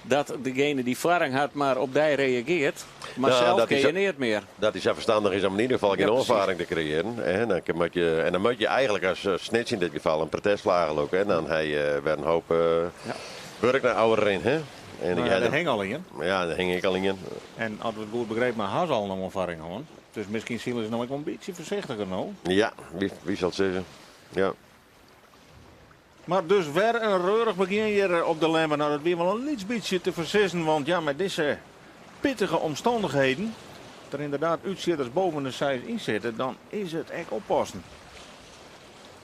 dat degene dy't foarrang hat mar op dy reagearret. Mar Nou, sels dat kin is je neat mear. Dat is sa ferstannich is om yn ieder gefal gjin Ja, precies. oanfaring te kreëaren. Hè. Dan kin, moat je, en dan moat je eigentlik as Snits yn dit gefal in protestflage lûke. En dan ha je wer in hoop wurk nei ôfrin rin. Hè. En Nou die ja, ha dêr der hing al ien. Ja, dêr hing ek al ien. En as we it goed begrepen ha, ha se al in oanfaring hân. Dus miskien sile se no ek wol in bytsje foarsichtiger no. Ja, wie sil it sizze. Ja. Mar dus wer in reurich begjin hjir op de Lemmer. Nou, dat wie wol in lyts bytsje te foarsizzen, want ja, mei dizze pittige omstannichheden, der ynderdaad útsitters boven de seis yn sitte, dan is it ek oppassen.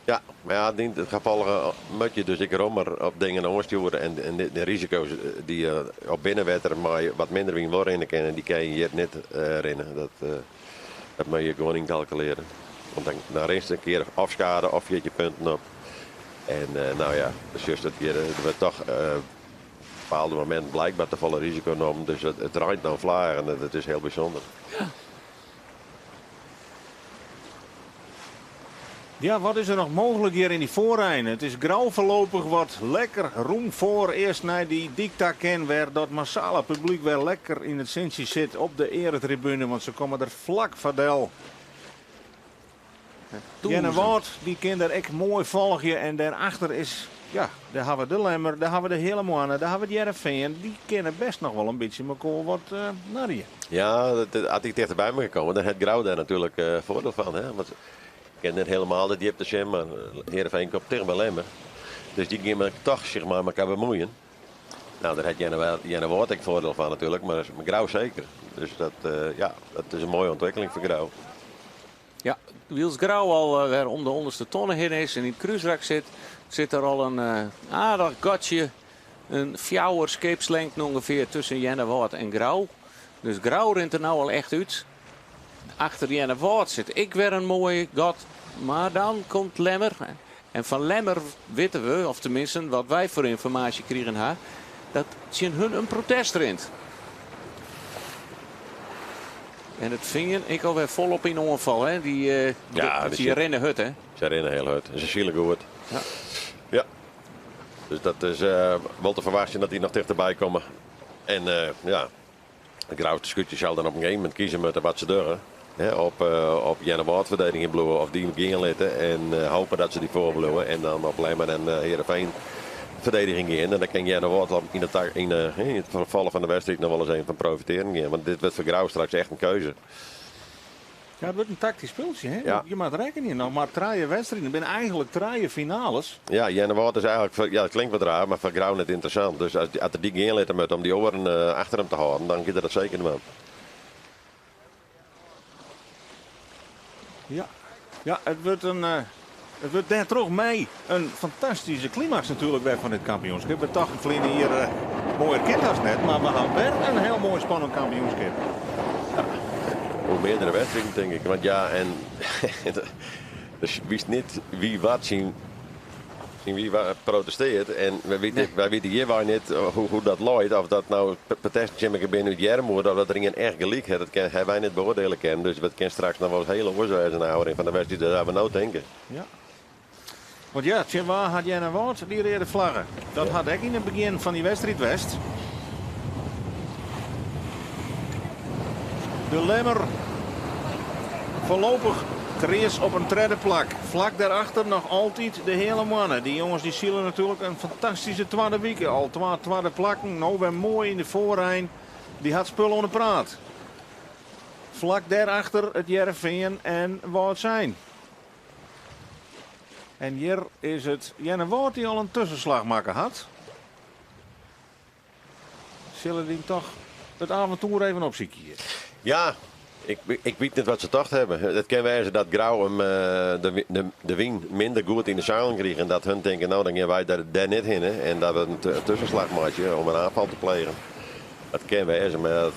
Ja, mar ja, yn dit gefal moat je dus ek rommer op dingen oanstjoere en de risiko's dy't je op binnenwetter mei wat minder wyn wol rinne kinne, dy kinne je hjir net rinne. Dat moat je gewoan ynkalkulearje. Want dan rinst in kear of skade of 14 punten op. En nou ja, dan sjochst dat hjir, der wurdt toch op bepaalde mominten blykber te folle risiko nommen. Dus it reint dan flagen en dat is hiel bysûnder. Ja. Ja, wat is der noch mooglik hjir yn dy foarein? It is Grou foarlopich wat lekker rûm foar earst nei dy dyk ta kin wêr dat massale publyk wer lekker yn it sintsje sit op de earetribune, want se komme der flak foar del. Earnewâld dy kin der ek moai folgje en dêrachter is, ja, dêr hawwe we de Lemmer, dêr hawwe we de Heale Moanne, dêr hawwe we it Hearrenfean. Dy kinne best noch wol in bytsje mekoar wat narje. Ja, as dy tichterby mekoar komme, dan hat Grou dêr natuerlik foardiel fan. Hè? Want ik kin net helemaal de djipte sjen, mar Hearrenfean komt ticht by Lemmer. Dus dy gean toch sich mei mekoar bemuoien. Nou, dêr hat Earnewâld ek foardiel fan natuerlik, mar Grou seker. Dus dat, ja, dat is in moaie ûntwikkeling foar Grou. Ja, wylst Grou al wer om de ûnderste tonne hinne is en yn it krúsrak sit, sit der al in aardich gatsje, in fjouwer skeepslengten ûngefear, tusken Earnewâld en Grou. Dus Grou rint der no al echt út. Achter Earnewâld sit ek wer in moai gat, mar dan komt Lemmer. En fan Lemmer witte we, of teminsten wat wy foar ynformaasje krigen ha, dat tsjin hun in protest rint. En it Fean ek alwer folop yn oanfal, hè? Dy, eh, Ja, die rinne hurd, hè? Se rinne hiel hurd. Se sile goed. Ja. Ja. Dus dat is wol te ferwachtsjen dat dy noch tichterby komme. En ja, de Grouster skûtsje sil dan op in gegeven momint kieze moatte wat se dogge. Hè, op Earnewâld ferdedigjen bliuwe of dy gean litte en hope dat se dy foarbliuwe. En dan op Lemmer en Heerenveen ferdedigjen gean. En dan kin Earnewâld al yn it ferfolch fan de wedstriid noch wol ris even fan profitearjen gean. Want dit wurdt foar Grou straks echt in keuze. Ja, it wurdt in taktysk spultsje, hè? Ja. Je moatte rekkenje. Noch mar trije wedstriden. It binne eigentlik trije finales. Ja, Earnewâld is eigentlik, foar, ja, dat klinkt wat raar, mar foar Grou net ynteressant. Dus as er dy gean litte moat om dy oaren achter him te hâlden, dan giet er dat seker dwaan. Ja, ja, it wurdt in, it wurdt dêrtroch mei in fantastyske klimaks natuerlik wer fan dit kampioenskip. We tochten ferline jier moaier kin dat net, mar we ha wer in hiel moai spannend kampioenskip. Ja, oer meardere wedstriden tink ik. Want ja, en dus witst net wie wat syn Tsjin wie protestearret en wy witte, wy witte hjirwei net hoe dat leit. Of dat no protesten tsjin mekoar binne út earmoed of dat der ien echt gelyk hat, dat ha wy net beoardiele kinnen. Dus dat kin straks noch wolris hiel oars wêze nei ôfrin fan de wedstriid dan we no tinke. Ja. Want ja, tsjin wa hat Earnewâld dy reade flagge? Dat hat ek yn it begjin fan dy wedstriid west. De Lemmer foarlopich kreas op in tredde plak. Flak dêrachter noch altyd de Heale Moanne. Dy jonges dy sile natuerlik in fantastyske twadde wike. Al twa twadde plakken, no wer moai yn de foarein. Dy hat spul oan de praat. Flak dêrachter it Hearrenfean en Wâldsein. En hjir is it Earnewâld dy't al in tuskenslach makke hat. Sille dy toch it aventoer even opsykje hjir? Ja, ik wit net wat se tocht hawwe. It kin wêze dat Grou him de wyn minder goed yn de seilen krige en dat hun tinke, no dan gean wy dêr net hinne en dat we in tuskenslach meitsje om in aanfal te plegen. Dat kin wêze, mar dat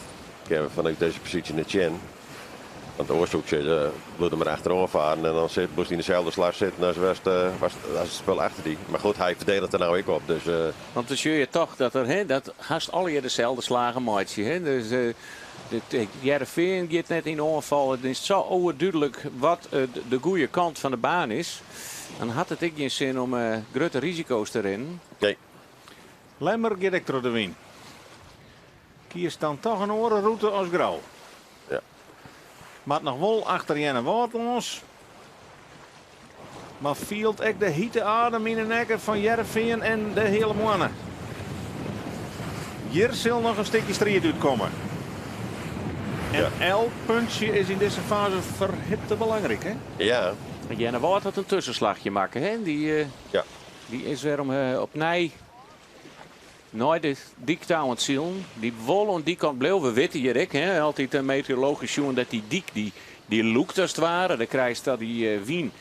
kinne we fanút dizze posysje net sjen. Want oars soe ik sizze, bliuw der mar achteroan faren en dan bliuwst yn deselde slach sitten as west, as it spul achter dy. Mar goed, hy ferdediget der no ek op, dus. Want dan sjoch je toch dat er, hè, dat hast allegear deselde slagen meitsje. Hè. Dus de Hearrenfean giet net yn oanfal. It is sa oerdúdlik wat de goede kant fan de baan is. Dan hat it ek gjin sin om grutte risiko's te rinnen. Nee. Lemmer giet ek troch de wyn. Kiest dan toch in oare rûte as Grou. Ja. Moat noch wol achter Earnewâld lâns. Mar fielt ek de hite adem yn de nekke fan Hearrenfean en de Heale Moanne. Hjir sil noch in stikje striid útkomme. En Ja. elk puntsje is yn dizze faze ferhipte belangryk, hè? Ja. Earnewâld hat in tuskenslachje makke, hè? Dy, Ja. dy is wer om opnij nei de dyk ta oan it silen. Dy wol oan dy kant bliuwe. We witte hjir ek, hè, altyd meteorologysk sjoen, dat dy dyk dy lûkt as it ware. Dan krijst dat dy wyn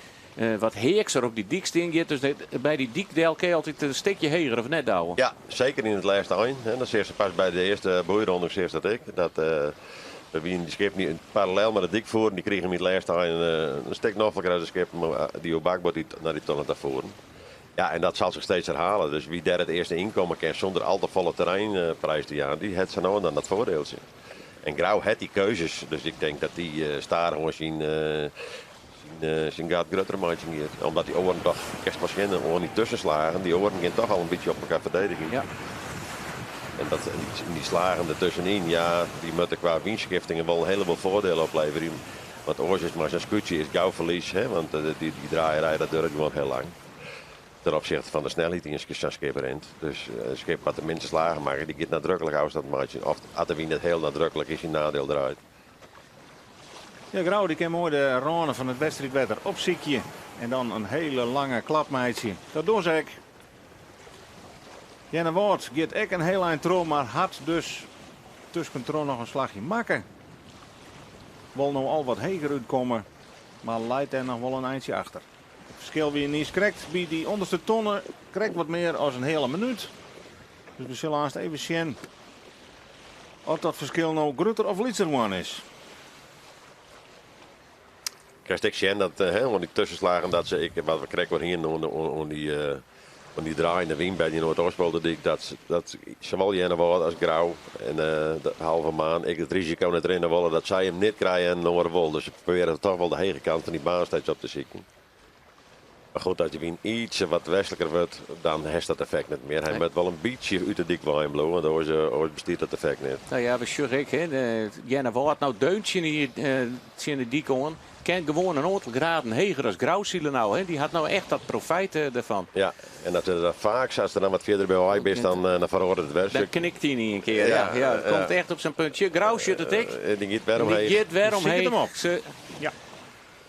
wat heakser op dy dyk stean giet. Dus by dy dyk del kin je altyd in stikje heger, of net, Douwe? Ja, seker yn it lêste ein. Hè. Dan seachst pas by de earste boeironde, seachst dat ek. Dat we wienen dy skippen dy't parallel mei de dyk foeren, dy krigen yn it lêste ein in stik nofliker as de skippen dy't oer bakboard nei dy tonne ta foeren. Ja, en dat zal zich steeds herhalen. Dus wie dêr it earste ynkomme kin sûnder al te folle terrein prijs te jaan, dy hat sa no en dan dat foardieltsje. En Grou hat dy keuzes, dus ik tink dat dy stadichoan syn Syn gat grutter meitsjen giet. Omdat dy oaren toch, kinst wol sjen oan dy tuskenslagen, dy oaren gean toch al in bytsje op elkoar ferdedigjen. Ja. En dat, dy slagen dertussenyn, ja, dy moatte kwa wynskiftingen wol in heleboel foardielen opleverje. Want oars is mei sa'n skûtsje is gau ferlies, hè, want dy draaierij dat duorret gewoan hiel lang. Ten opzichte fan de snelheid dy't in sa'n skip rint. Dus in skip wat de minste slagen makket, dy giet nadruklik ôfstân meitsjen. Of as de wyn net hiel nadruklik yn syn nadiel draait. Ja, Grou dy kin moai de râne fan it wedstriidwetter opsykje en dan in hele lange klap meitsje. Dat docht se ek. Earnewâld giet ek in heel ein troch, mar hat dus tuskentroch noch in slachje makke. Wol no al wat heger útkomme, mar leit dêr noch wol in eintsje achter. It ferskil wie niiskrekt by dy ûnderste tonne krekt wat mear as in heale minút. Dus we sille aanst even sjen oft dat ferskil no grutter of lytser woarn is. Kinst ek sjen dat hè, oan dy tuskenslagen dat se ek, wat we krekt oer hienen oan, oan, dy, oan dy draaiende wyn by dy Noordoostpolderdyk, dat, dat sawol Earnewâld as Grou en de Halve Maan ek it risiko net rinne wolle dat sy him net krije en in oare wol. Dus se probearje toch wol de hege kant fan dy baan steeds op te sykjen. Mar goed, as de wyn ietsje wat westliker wurdt, dan hast dat effekt net mear. Hy moat wol in bytsje út de dyk wei bliuwe, want oars, oars bestiet dat effekt net. Nou ja, we sjogge ek, hè, Earnewâld no deun tsjin de, tsjin de dyk oan. Kin gewoan in oantal graden heger as Grou sile no. Hè. Dy hat no echt dat profijt derfan. Ja, en dat is dan faak sa, as der dan wat fierder by wei bist, dan, dan feroaret it wer. Dan knikt hy yn ien kear. Ja, ja, it komt echt op sa'n punt. Grou sjocht it ek. Dy giet wer omheech. Dy giet wer omheech. Siket him op. Se, Ja.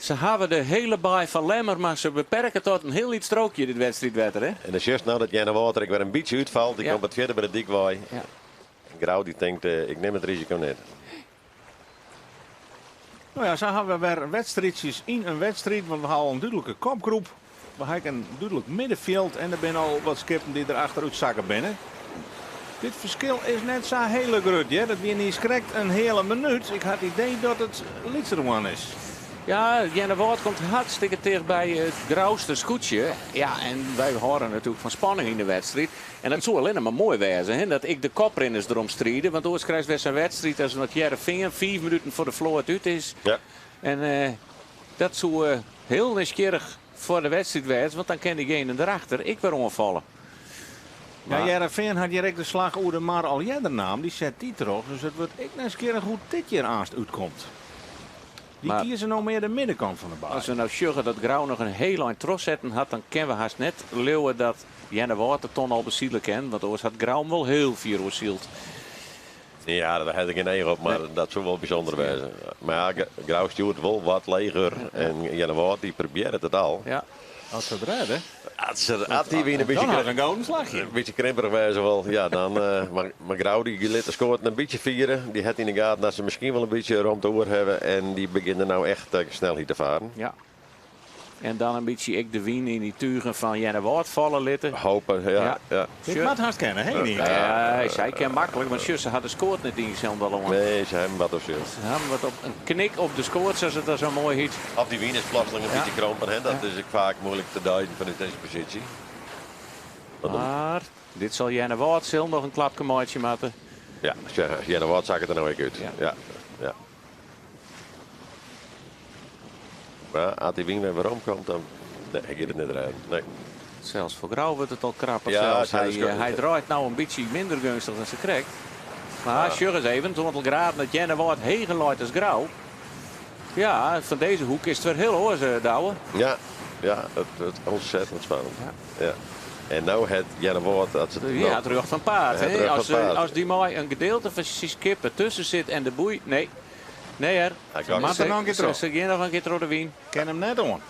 Se hawwe de hele baai fan Lemmer, mar se beperke tot in hiel lyts strookje dit wedstriidwetter. Hè? En dan sjochst no dat Earnewâld der ek wer in bytsje útfalt. Dy Ja. komt wat fierder by de dyk wei. Ja. En Grou dy tinkt, ik nim it risiko net. No ja, sa hawwe we wer wedstriidsjes yn in wedstriid, want we hawwe al in dúdlike kopgroep. We hawwe ek in dúdlik middenfjild en der binne al wat skippen dy't der achterút sakke binne. Dit ferskil is net sa hele grut, hear. Dat wie niiskrekt in heale minút. Ik ha it idee dat it lytser woarn is. Ja, Earnewâld komt hartstikke ticht by it Grouster skûtsje. Ja, en wy hâlde natuerlik fan spanning yn de wedstriid. En dat soe allinnich mar moai wêze, hè, dat ek de koprinners derom stride. Want oars krijst wer sa'n wedstriid as it Hearrenfean 5 minuten foar de float út is. Ja. En dat soe hiel nijsgjirrich foar de wedstriid wêze, want dan kin diegene derachter ek wer oanfalle. Ja, Hearrenfean hat hjir ek de slach oer de mar al earder naam. Dy set dy troch, dus it wurdt ek nijsgjirrich hoe't dit hjir aanst útkomt. Dy Mar kieze no mear de middenkant fan de baai. As we no sjogge dat Grou noch in hiel ein trochsetten hat, dan kinne we hast net leauwe dat Earnewâld de ton al besile kin, want oars hat Grou him wol hiel fier oersyld. Ja, dêr ha ik gjin each op, mar dat soe wol bysûnder wêze. Mar ja, Grou stjoert wol wat leger en Earnewâld dy probearret it al. Ja. As se it rêde. As se, as dy wyn in bytsje Dan ha se in gouden slachje. In bytsje krimperich wêze wol, ja, dan, mar, mar Grou dy lit de skoaten in bytsje fiere. Dy hat yn de gaten dat se miskien wol in bytsje romte oer hawwe en dy begjinne no echt snelheid te faren. Ja. En dan in bytsje ek de wyn yn dy tugen fan Earnewâld falle litte. Hope, ja, Ja. ja. Dit moat hast kinne, hè, Niek? Nee, sy kin maklik, want sjoch, se hat de skoat net yn hielendal oan. Nee, se hawwe wat op syl. Se hawwe wat op in knik op de skoat, sa't it dan sa moai hjit. Of dy wyn is plotseling in Ja. bytsje krompen, hè? Dat is ek faak muoilik te duiden fanút dizze posysje. Want dan- Mar dit sil Earnewâld sil noch in klapke meitsje moatte. Ja, sjoch, Earnewâld sakket der no ek út. Ja. Ja, ja. Mar as dy wyn wer weromkomt, dan nee, hy giet it net rêden. Nee. Sels foar Grou wurdt it al krapper. Ja, Sels. sy Hy, is hy draait no in bytsje minder geunstich dan sakrekt. Mar sjoch ris even, it oantal graden dat Earnewâld heger leit as Grou. Ja, fan dizze hoek is it wer hiel oars, Douwe. Ja, ja, it wurdt ontzettend spannend. Ja. Ja. En no hat Earnewâld dat se Ja, it rjocht fan paad. Het Hè? rjocht As, fan paad. as dy mei in gedeelte fan syn skip dertusken sit en de boei. Nee, nee hear. Hy kan Moat der noch in kear troch. Se gean noch in kear troch de wyn. Ken him net oan.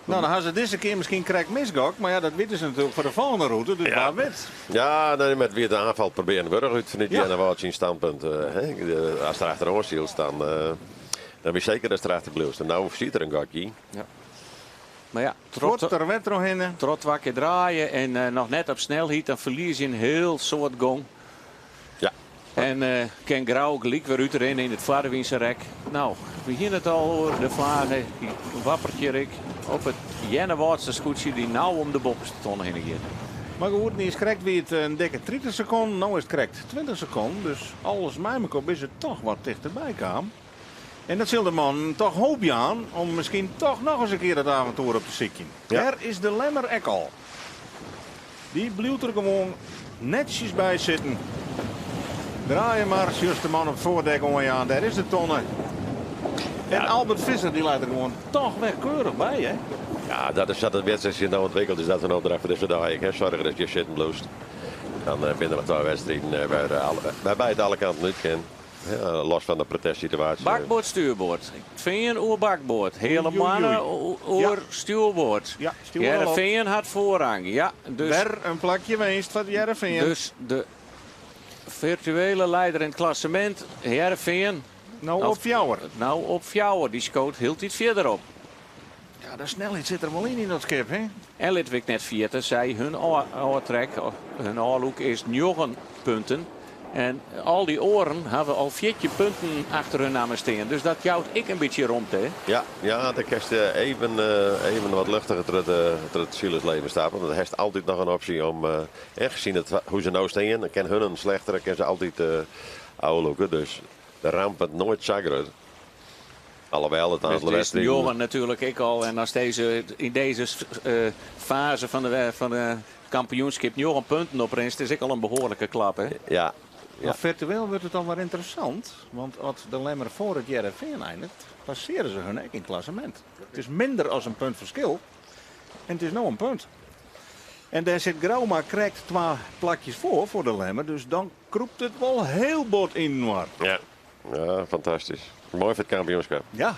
No, dan ha se dizze kear miskien krekt misgokt, mar ja, dat witte se natuerlik foar de folgjende rûte, dus Ja. wa wit. Ja, nee, mar wie de oanfal probearjen wurdich út fanút Ja. Earnewâld syn standpunt. Hè. As der achteroan sylst, dan wie seker datst derachter bliuwst. En no sit der in gokje. Ja. Mar ja, troch Fuort der wer trochhinne. troch twa kear draaie en noch net op snelheid, dan ferlies je in hiel soad gong. Ja. En kin Grou gelyk wer útrinne yn it foarwynse rek. No, we hiene it al oer de flage, dy wappert hjir ek op it Earnewâldste skûtsje dy't no om de boppeste tonne hinne giet. Mar goed, niiskrekt wie it in dikke 30 sekonden, no is it krekt 20 sekonden. Dus alles mei mekoar is it toch wat tichterby kaam. En dat sil de mannen toch hoop jaan om miskien toch noch ris in kear dat aventoer op te sykjen. Ja. Dêr is de Lemmer ek al. Dy bliuwt der gewoan netsjes by sitten. Draai mar, sjochst de man op it foardek oanjaan. Dêr is de tonne. En Albert Visser dy leit der gewoan toch wer keurich by, hè? Ja, dat is sa't de wedstriid sich no ûntwikkelt, is dat in opdracht foar dizze dei ek. Hè. Soargje dat je sitten bliuwst. Dan binne der noch twa wedstriden wêrby't it alle kanten út kin. Los fan de protestsituaasje. Bakboard, stuurboard. Fean oer bakboard. Heale Moanne oer stjoerboard. Ja, stjoer al op. Hearrenfean hat foarrang. Ja, dus Wer in plakje winst foar Hearrenfean. Dus de firtuele leider yn it klassemint, Hearrenfean. No op fjouwer. No op fjouwer. Dy skoot hieltyd fierder op. Ja, de snelheid sit der wol yn yn dat skip, hè? En litte we ek net ferjitte, sy hun ôftrek, hun ôflûk is njoggen punten. En al dy oaren hawwe al 14 punten achter hun namme stean. Dus dat jout ek in bytsje romte, hè? Ja, ja, dan kinst even wat luchtiger troch it silersleven stappen. Want dan hast altyd noch in opsje om, en gezien het, hoe se no stean, dan kin hun in slechtere, kin se altyd ôflûke. Dus de ramp wurdt noait sa grut. Alhoewel it aantal Het is wedstriden. jongen natuurlijk ik al. En als deze, in deze fase van de kampioenskip 9 punten oprinst, is ik al een behoorlijke klap, hè? Ja. Ja. Maar virtueel wordt het dan wel interessant. Want als de Lemmer voor het Hearrenfean eindigt, passeren ze hun ook in het klassement. Het is minder als een punt verschil. En het is nou een punt. En daar zit Grou mar krekt 2 plakjes voor de Lemmer. Dus dan kroept het wel heel bot in noir. Ja. Ja, fantastisch. Mooi voor het kampioenschap. Ja.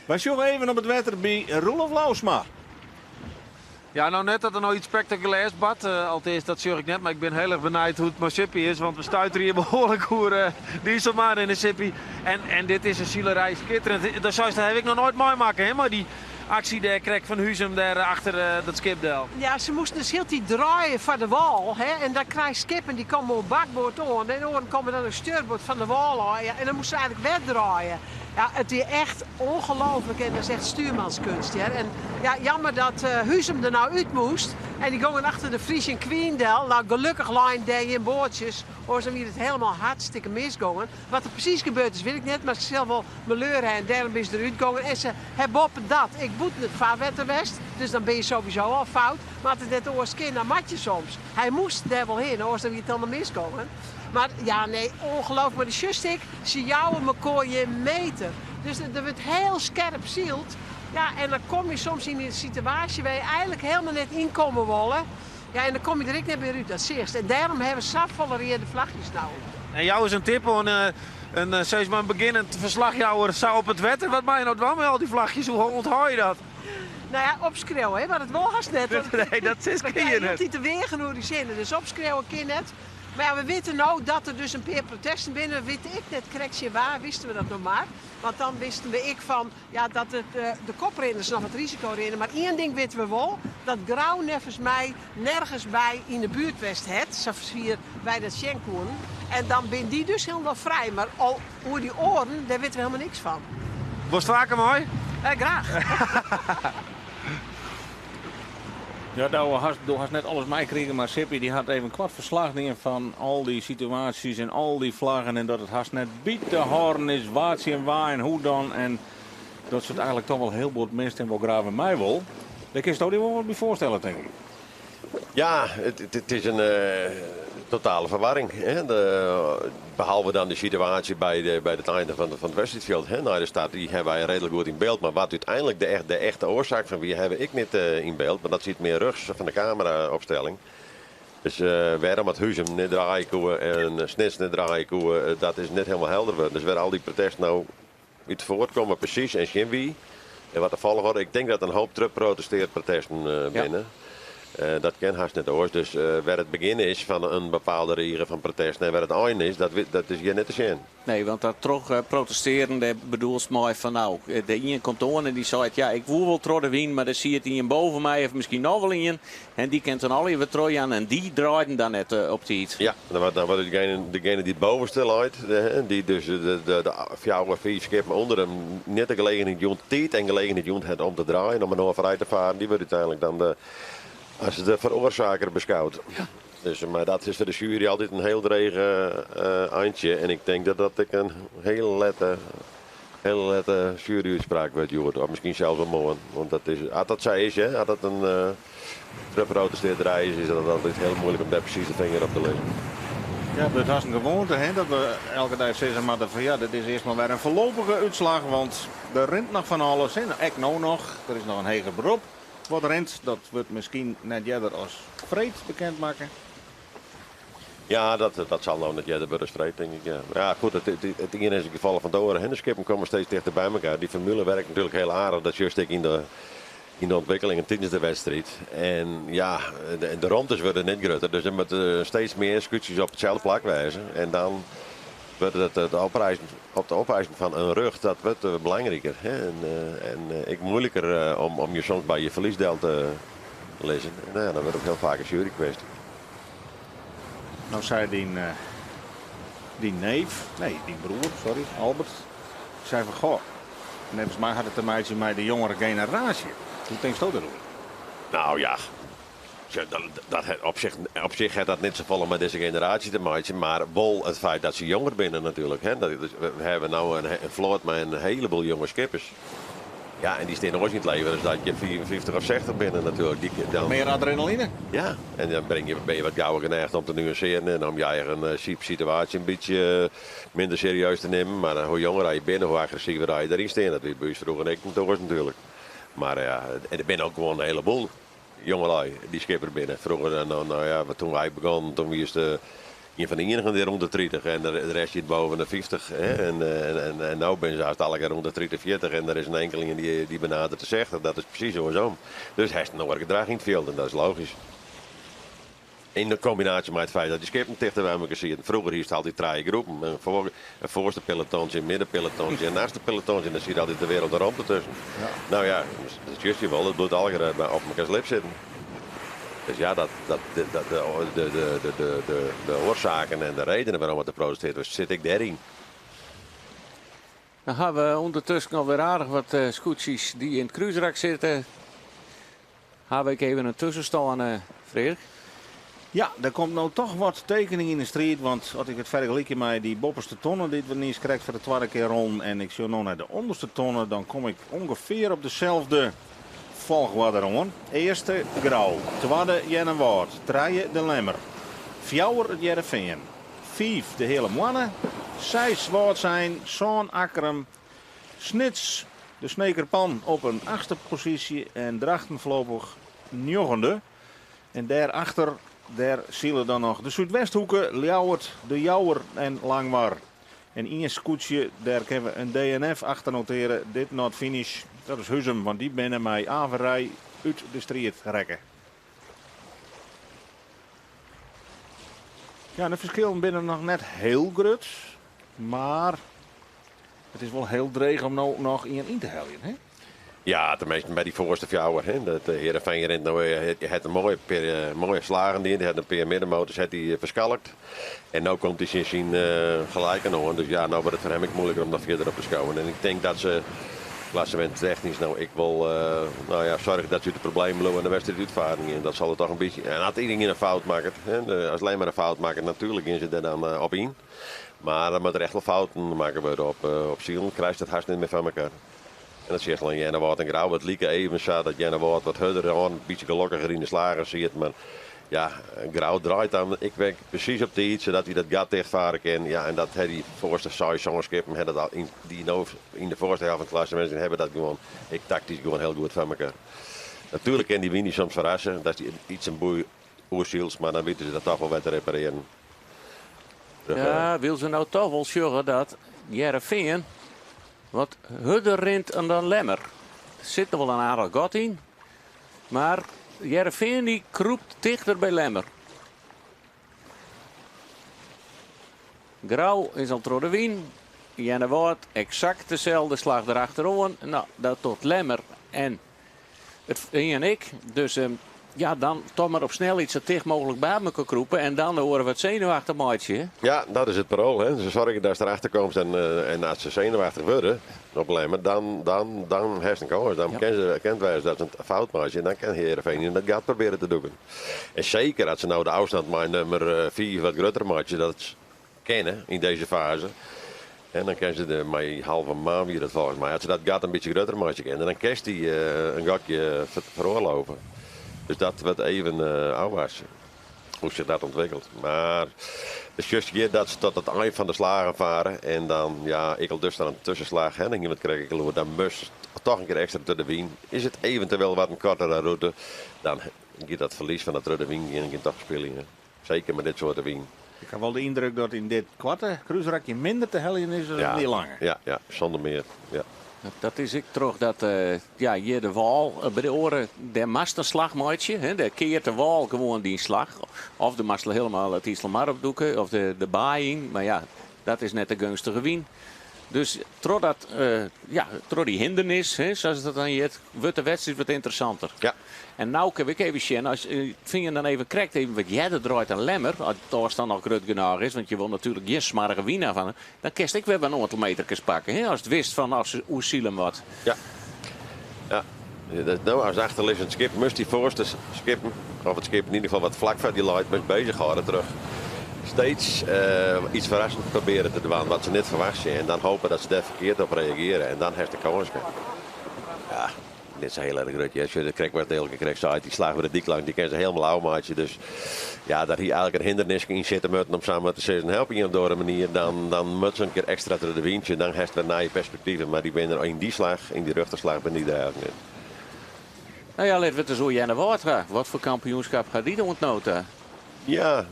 Wij zullen even op het wetter bij Roelof Lousma. Ja, nou net dat er nou iets spectaculairs bart. Althans, dat zeg ik net, maar ik ben heel erg benijd hoe het met Sippy is. Want we stuiteren hier behoorlijk hoe dieselmaan in de Sippy. En dit is een zielerij schitterend. Dat zou je, dat heb ik nog nooit mooi maken, hè? Maar die actie daar kreeg van Huzum daar achter dat skipdel. Ja, ze moesten dus heel die draaien van de wal. Hè? En dan krijg je skippen die komen op bakboord aan. En dan komen dan een stuurboord van de wal aan. Ja, en dan moesten ze eigenlijk wegdraaien. Ja, het is echt ongelooflijk en dat is echt stuurmanskunst. Hè? En ja, jammer dat Huzum er nou uit moest. En die gingen achter de Frisian Queen del. Nou, gelukkig line day in boordjes. Hoor ze hier het helemaal hartstikke misgegaan. Wat er precies gebeurd is, weet ik net. Maar ze zelf wel meleuren en daarom is eruit gegaan. En ze hebben op dat. Ik boet het vaarwetter west. Dus dan ben je sowieso al fout. Maar het is net oorskind naar matje soms. Hij moest daar wel heen, hoor ze hier het dan misgegaan. Maar ja, nee, ongelooflijk. Maar de justik, ze jouwen me kooi een meter. Dus er wordt heel scherp zield. Ja, en dan kom je soms in een situatie waar je eigenlijk helemaal net in komen wollen. Ja, en dan kom je er ook net meer uit, dat is eerst. En daarom hebben we safvolle vlagjes nou. En jou is een tip, een zeg maar een beginnend verslagjouwer zou op het wetter. Wat maak je nou dwang met al die vlagjes? Hoe onthoud je dat? Nou ja, opschreeuwen, hè, maar dat wil haast net. Nee, dat is We kun je krijgen net. niet te weer genoeg die zinnen, dus opschreeuwen kan net. Maar ja, we weten nou dat er dus een paar protesten binnen. We weten ik net, correctie waar, wisten we dat nog maar. Want dan wisten we ik van, ja, dat het de koprinners nog het risico rennen. Maar één ding weten we wel, dat Grou nevens mij nergens bij in de buurt West het, zoals hier bij dat Schenkoen. En dan ben die dus helemaal vrij. Maar al hoe die oren, daar weten we helemaal niks van. Was het vaker mooi? Graag. Ja, nou, du hast net alles meegekregen, maar Sippy die had even kwart verslag neer van al die situaties en al die vlaggen en dat het haast net biet te horen is, waar ze en waar en hoe dan. En dat ze het eigenlijk toch wel heel goed mist en wel graag in mij wil. Daar kun je toch wel wat bij voorstellen, denk ik. Ja, het is een totale verwarring. Hè? Behalve dan de situatie bij het einde van het wedstrijdveld. Hè? Nou, de start, die hebben wij redelijk goed in beeld. Maar wat uiteindelijk de echte oorzaak van wie hebben ik niet in beeld. Maar dat zit meer rechts van de cameraopstelling. Dus waarom het Huzum niet draaien koe en Snits niet draaien koe dat is net helemaal helder worden. Dus waar al die protesten nou uit voortkomen precies en geen wie. En wat de volgorde, ik denk dat een hoop terug protesteert protesten binnen. Dat ken haast net oors. Dus waar het begin is van een bepaalde regen van protest en waar het einde is, dat is hier net te zien. Nee, want dat toch protesteren, daar bedoelt mooi van nou, de een komt aan en die zei, ja, ik woer wel tro de wien, maar dan zie je het een boven mij of misschien nog wel een. En die kent dan al even Trojan en die draaiden dan net op die iets. Ja, dan wordt degene die het bovenste leidt, die dus de vier of vier schepen onder hem net de gelegenheid joent, tijd en gelegenheid joent het om te draaien, om er nog vooruit te varen, die wordt uiteindelijk dan de, als de veroorzaker beschouwd. Dus, maar dat is voor de jury altijd een heel dreig eindje. En ik denk dat dat ik een hele lette Hiele lette sjueryútspraak wurdt hjoed, of miskien sels wol moarn. Want dat is, as dat sa is, hè, as dat in protestearderij is, is dat altyd hiel muoilik om dêr presys de finger op te lizzen. Ja, it wurdt hast in gewoante hè, dat we elke dei sizze moatte fan ja, dit is earst mar wer in foarlopige útslach, want der rint noch fan alles. Hè. Ek no noch, der is noch in heger berop wat rint. Dat wurdt miskien net earder as freed bekend makke. Ja, dat, dat sal no net earder wurde as freed, tink ik. Ja, ja goed, it, it, it iene is it gefolch fan it oare. Hè. De skippen komme steeds tichter by elkoar. Dy formule werkt natuerlik hiel aardich. Dat sjochst ek yn de, yn de ûntwikkelingen tidens de wedstriid. En ja, de, de romtes wurde net grutter. Dus der moatte steeds mear skûtsjes op itselde plak wêze. En dan wurdt it, it opreizgjen, op de opeisen fan in rjocht, dat wurdt belangriker. Hè. En, en ek muoiliker om, om je soms by je ferlies del te lizzen. En nou ja, dan wurdt it hiel faak in sjuerykwestje. No sei dyn, dyn neef, nee, dyn broer, sorry, Albert, sei fan goh, neffens my hat it te meitsjen mei de jongere generaasje. Hoe tinksto dêroer? Nou ja, dat, dat hat op sich, op sich hat dat net safolle mei dizze generaasje te meitsjen, mar wol it feit dat se jonger binne natuerlik. Hè. Dat, we hawwe no in, in float mei in heleboel jonge skippers. Ja, en dy stean oars yn it leven as dat je 55 of 60 binne natuerlik. Dy, dan, Mear adrenaline? Ja, en dan bring je, bin je wat gauwer geneigd om te nuansearjen en om je eigen eh, situaasje in bytsje eh, minder serieus te nimmen. Mar eh, hoe jonger je binne, hoe agressiver je deryn stean. Dat wie by ús froeger ek oars natuerlik. Mar ja, en der binne ek gewoan in heleboel jongelui dy't skipper binne. Froeger, no, no ja, toen wy begonnen, toen wie it ien fan de ienigen dy't rûn de 30 en de rest siet boven de 50. Hè. En, en, en no binne se hast allegear rûn de 30, 40 en der is in inkeling dy't, dy't benadert de 60. Dat is presys oarsom. Dus hast in oar gedrach yn it fjild en dat is logysk. Yn de kombinaasje mei it feit dat dy skippen tichter by elkoar sieten. Froeger hiest altyd trije groepen. In, foar, in foarste pelotontsje, in middenpelotontsje en in achterste pelotontsje. En dan siet altyd de wereld de romte tusken. Ja. Nou ja, dat sjochst je wol, it bliuwt allegear op mekoars lip sitten. Dus ja, dat, dat, de, de, de, de, de, de, de oarsaken en de redenen wêrom't it protestearre wurdt, sit ek dêryn. Dan hawwe we ûndertusken alwer aardich wat uh, skûtsjes dy't yn it krúsrak sitte. Hawwe ik even in tuskenstân, uh, Freark? Ja, der komt no toch wat tekening yn de striid. Want as ik it fergelykje mei dy boppeste tonne dy't we niiskrekt foar de twadde kear rûnen en ik sjoch no nei de ûnderste tonne, dan kom ik ûngefear op deselde folchoarder oan. Earste Grou, twadde Earnewâld, trije De Lemmer, fjouwer it Hearrenfean, fiif de Heale Moanne, seis Wâldsein, sân Akkrum, Snits, de Sneker Pan op in achtste posysje en Drachten foarlopich njoggende. En dêrachter, dêr sile dan noch de Súdwesthoeke, Ljouwert, De Jouwer en Langwar. En ien skûtsje, dêr kinne we in DNF achter notearje, did not finish. Dat is Huzum, want dy binne mei averij út de striid rekke. Ja, de ferskillen binne noch net hiel grut, mar it is wol hiel dreech om no noch ien yn te heljen. Hè? Ja, teminsten by dy foarste fjouwer. Hè. Dat Hearrenfean rint no, hat in moaie, pear, moaie slagen dien. Hat in pear middenmotors hat hy ferskalkt. En no komt hy tsjin syn geliken oan. Dus ja, no wurdt it foar him ek muoiliker om noch fierder op te skowen. En ik tink dat se klasseminttechnysk no ek wol nou ja, soargje dat se út de problemen bliuwe en de wedstriid útfaren gean. Dat sal der toch in bytsje. En as ien in fout makket, hè, as Lemmer in fout makket, natuerlik gean se dêr dan op yn. Mar dan moat der echt wol fouten makke wurde op, op silen, krijst it hast net mear foar elkoar. En dat sjochst al yn Earnewâld en Grou. It like even sa dat Earnewâld wat hurder oan, in bytsje gelokkiger yn de slagen siet. Mar ja, Grou draait dan ek wer presys op tiid, sadat hy dat gat tichtfare kin. Ja, en dat ha dy foarste seis, sân skippen, ha dat al yn, dy no yn de foarste helte fan it klassemint hawwe dat gewoan ek taktysk gewoan hiel goed foar elkoar. Natuerlik kin dy wyn dy soms ferrasse, dat dy iets in boei oersylt, mar dan witte se dat toch wol wer te reparearjen. Ja, wil se no toch wol sjogge dat Hearrenfean wat hurder rint dan Lemmer. Der sit noch wol in aardich gat yn, mar Hearrenfean dy krûpt tichter by Lemmer. Grou is al troch de wyn. Earnewâld eksakt deselde slach derachteroan. No, dat docht Lemmer en it Fean ek. Dus ja, dan toch mar op snelheid sa ticht mooglik by elkoar krûpe en dan de oare wat senuwachtich meitsje. Ja, dat is it paroal. Hè. Se soargje datst derachter komst en, en as se senuwachtich wurde op Lemmer, dan, dan, dan hast in kâns. Dan kin se, kin it wêze dat se in fout meitsje en dan kin Hearrenfean yn dat gat probearje te dûken. En seker as se no de ôfstân mei nûmer 5 wat grutter meitsje, dat kinne yn dizze faze. En dan kinne se de, mei halve maan wie dat folgens my, as se dat gat in bytsje grutter meitsje kinne, dan kinst dy in gatje feroarloove. Dus dat wurdt even ôfwachtsje, hoe sich dat ûntwikkelt. Mar it sjochst hjir dat se tot it ein fan de slagen fare en dan, ja, ek al dus dan in tussenslach, hè, dan hiene we it krekt ek al oer, dan moatst toch in kear ekstra troch de wyn. Is it eventueel wat in kortere rûte, dan giet dat ferlies fan dat troch de wyn gean, giet toch spyljen. Seker mei dit soarte wyn. Ik ha wol de yndruk dat yn dit koarte krúsrakje minder te heljen is as yn dy lange. Ja, ja, sûnder mear. Ja. Dat is ek trochdat ja, hjir de wâl by de oare, dêr moatst in slach meitsje. Hè? Dêr keart de wâl gewoan dyn slach. Of do moatst hielendal it Iselmar opdûke of de baai yn. Mar ja, dat is net de geunstige wyn. Dus trochdat, ja, troch dy hindernis, hè, sa't dat dan hjit, wurdt de wedstriid wat ynteressanter. Ja. En no kinne we ek even sjen, as Fean dan even krekt even wat earder draait dan Lemmer, as de ôfstân noch grut genôch is, want je wol natuerlik gjin smoarge wyn ha fan, dan kinst ek wer in oantal meterkes pakke, hè, ast witst fan as se oersile wat. Ja. Ja. No, as achterlizzend skip moatst dy foarste skippen, of it skip yn ieder gefal wat flak foar dy leit, moatst bezich hâlde troch steeds iets ferrassends probearje te dwaan wat se net ferwachtsje en dan hope dat se dêr ferkeard op reagearje en dan hast de kâns. Ja, net sa hiel erch grut. Hear. Sjoch, krekt wat Eelke krekt sei, dy slach by de dyk lang, dy kinne se hielendal ôfmeitsje. Dus ja, dêr hie eigentlik in hinderniske yn sitte moatten om sa mar te sizzen, hè, op ien of oare manier. Dan, dan moat se in kear ekstra troch de wyntsje, dan hast wer nije perspektiven. Mar dy binne der yn dy slach, yn dy rjochterslach, binne dy der eigentlik net. No ja, litte we it ris oer Earnewâld ha. Wat foar kampioenskap hat dy oant no ta? Ja,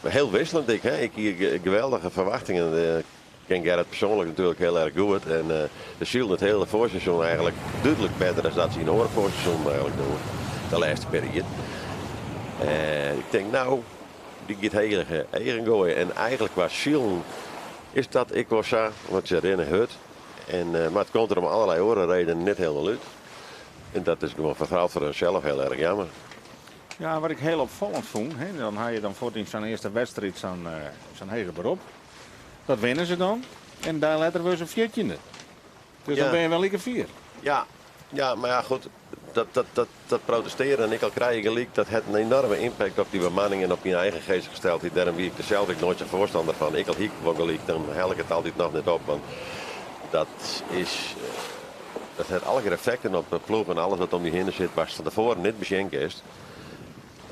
hiel wikseljend ek. Hè. Ik hie geweldige ferwachtingen. Ik ken Gerrit persoanlik natuerlik hiel erch goed. En se sylden it hiele foarseizoen eigentlik dúdlik better as dat se yn oare foarseizoenen eigentlik dogge, de lêste pear jier. En ik tink, no, dy giet hege eagen goaie. En eigentlik kwa silen is dat ek wol sa, want se rinne hurd. En, mar it komt der om allerlei oare redenen net hielendal út. En dat is gewoan foaral foar hunsels hiel erch jammer. Ja, wat ik hiel opfallend fûn, hè, dan ha je dan fuort yn sa'n earste wedstriid sa'n sa'n heger berop. Dat winne se dan en dei letter wurde se fjirtjinde. Dus dan binne je wer like fier. Ja, ja, mar ja, goed, dat, dat, dat, dat protestearjen en ek al krije je gelyk, dat hat in enoarme impact op dy bemanning en op dyn eigen geestgesteldheid. Dêrom wie ik der sels ek noait sa'n foarstanner fan. Ek al hie ik wol gelyk, dan hel ik it altyd noch net op, want dat is, dat hat allegear effekten op de ploech en alles wat om dy hinne sit, watst fan tefoaren net besjen kinst.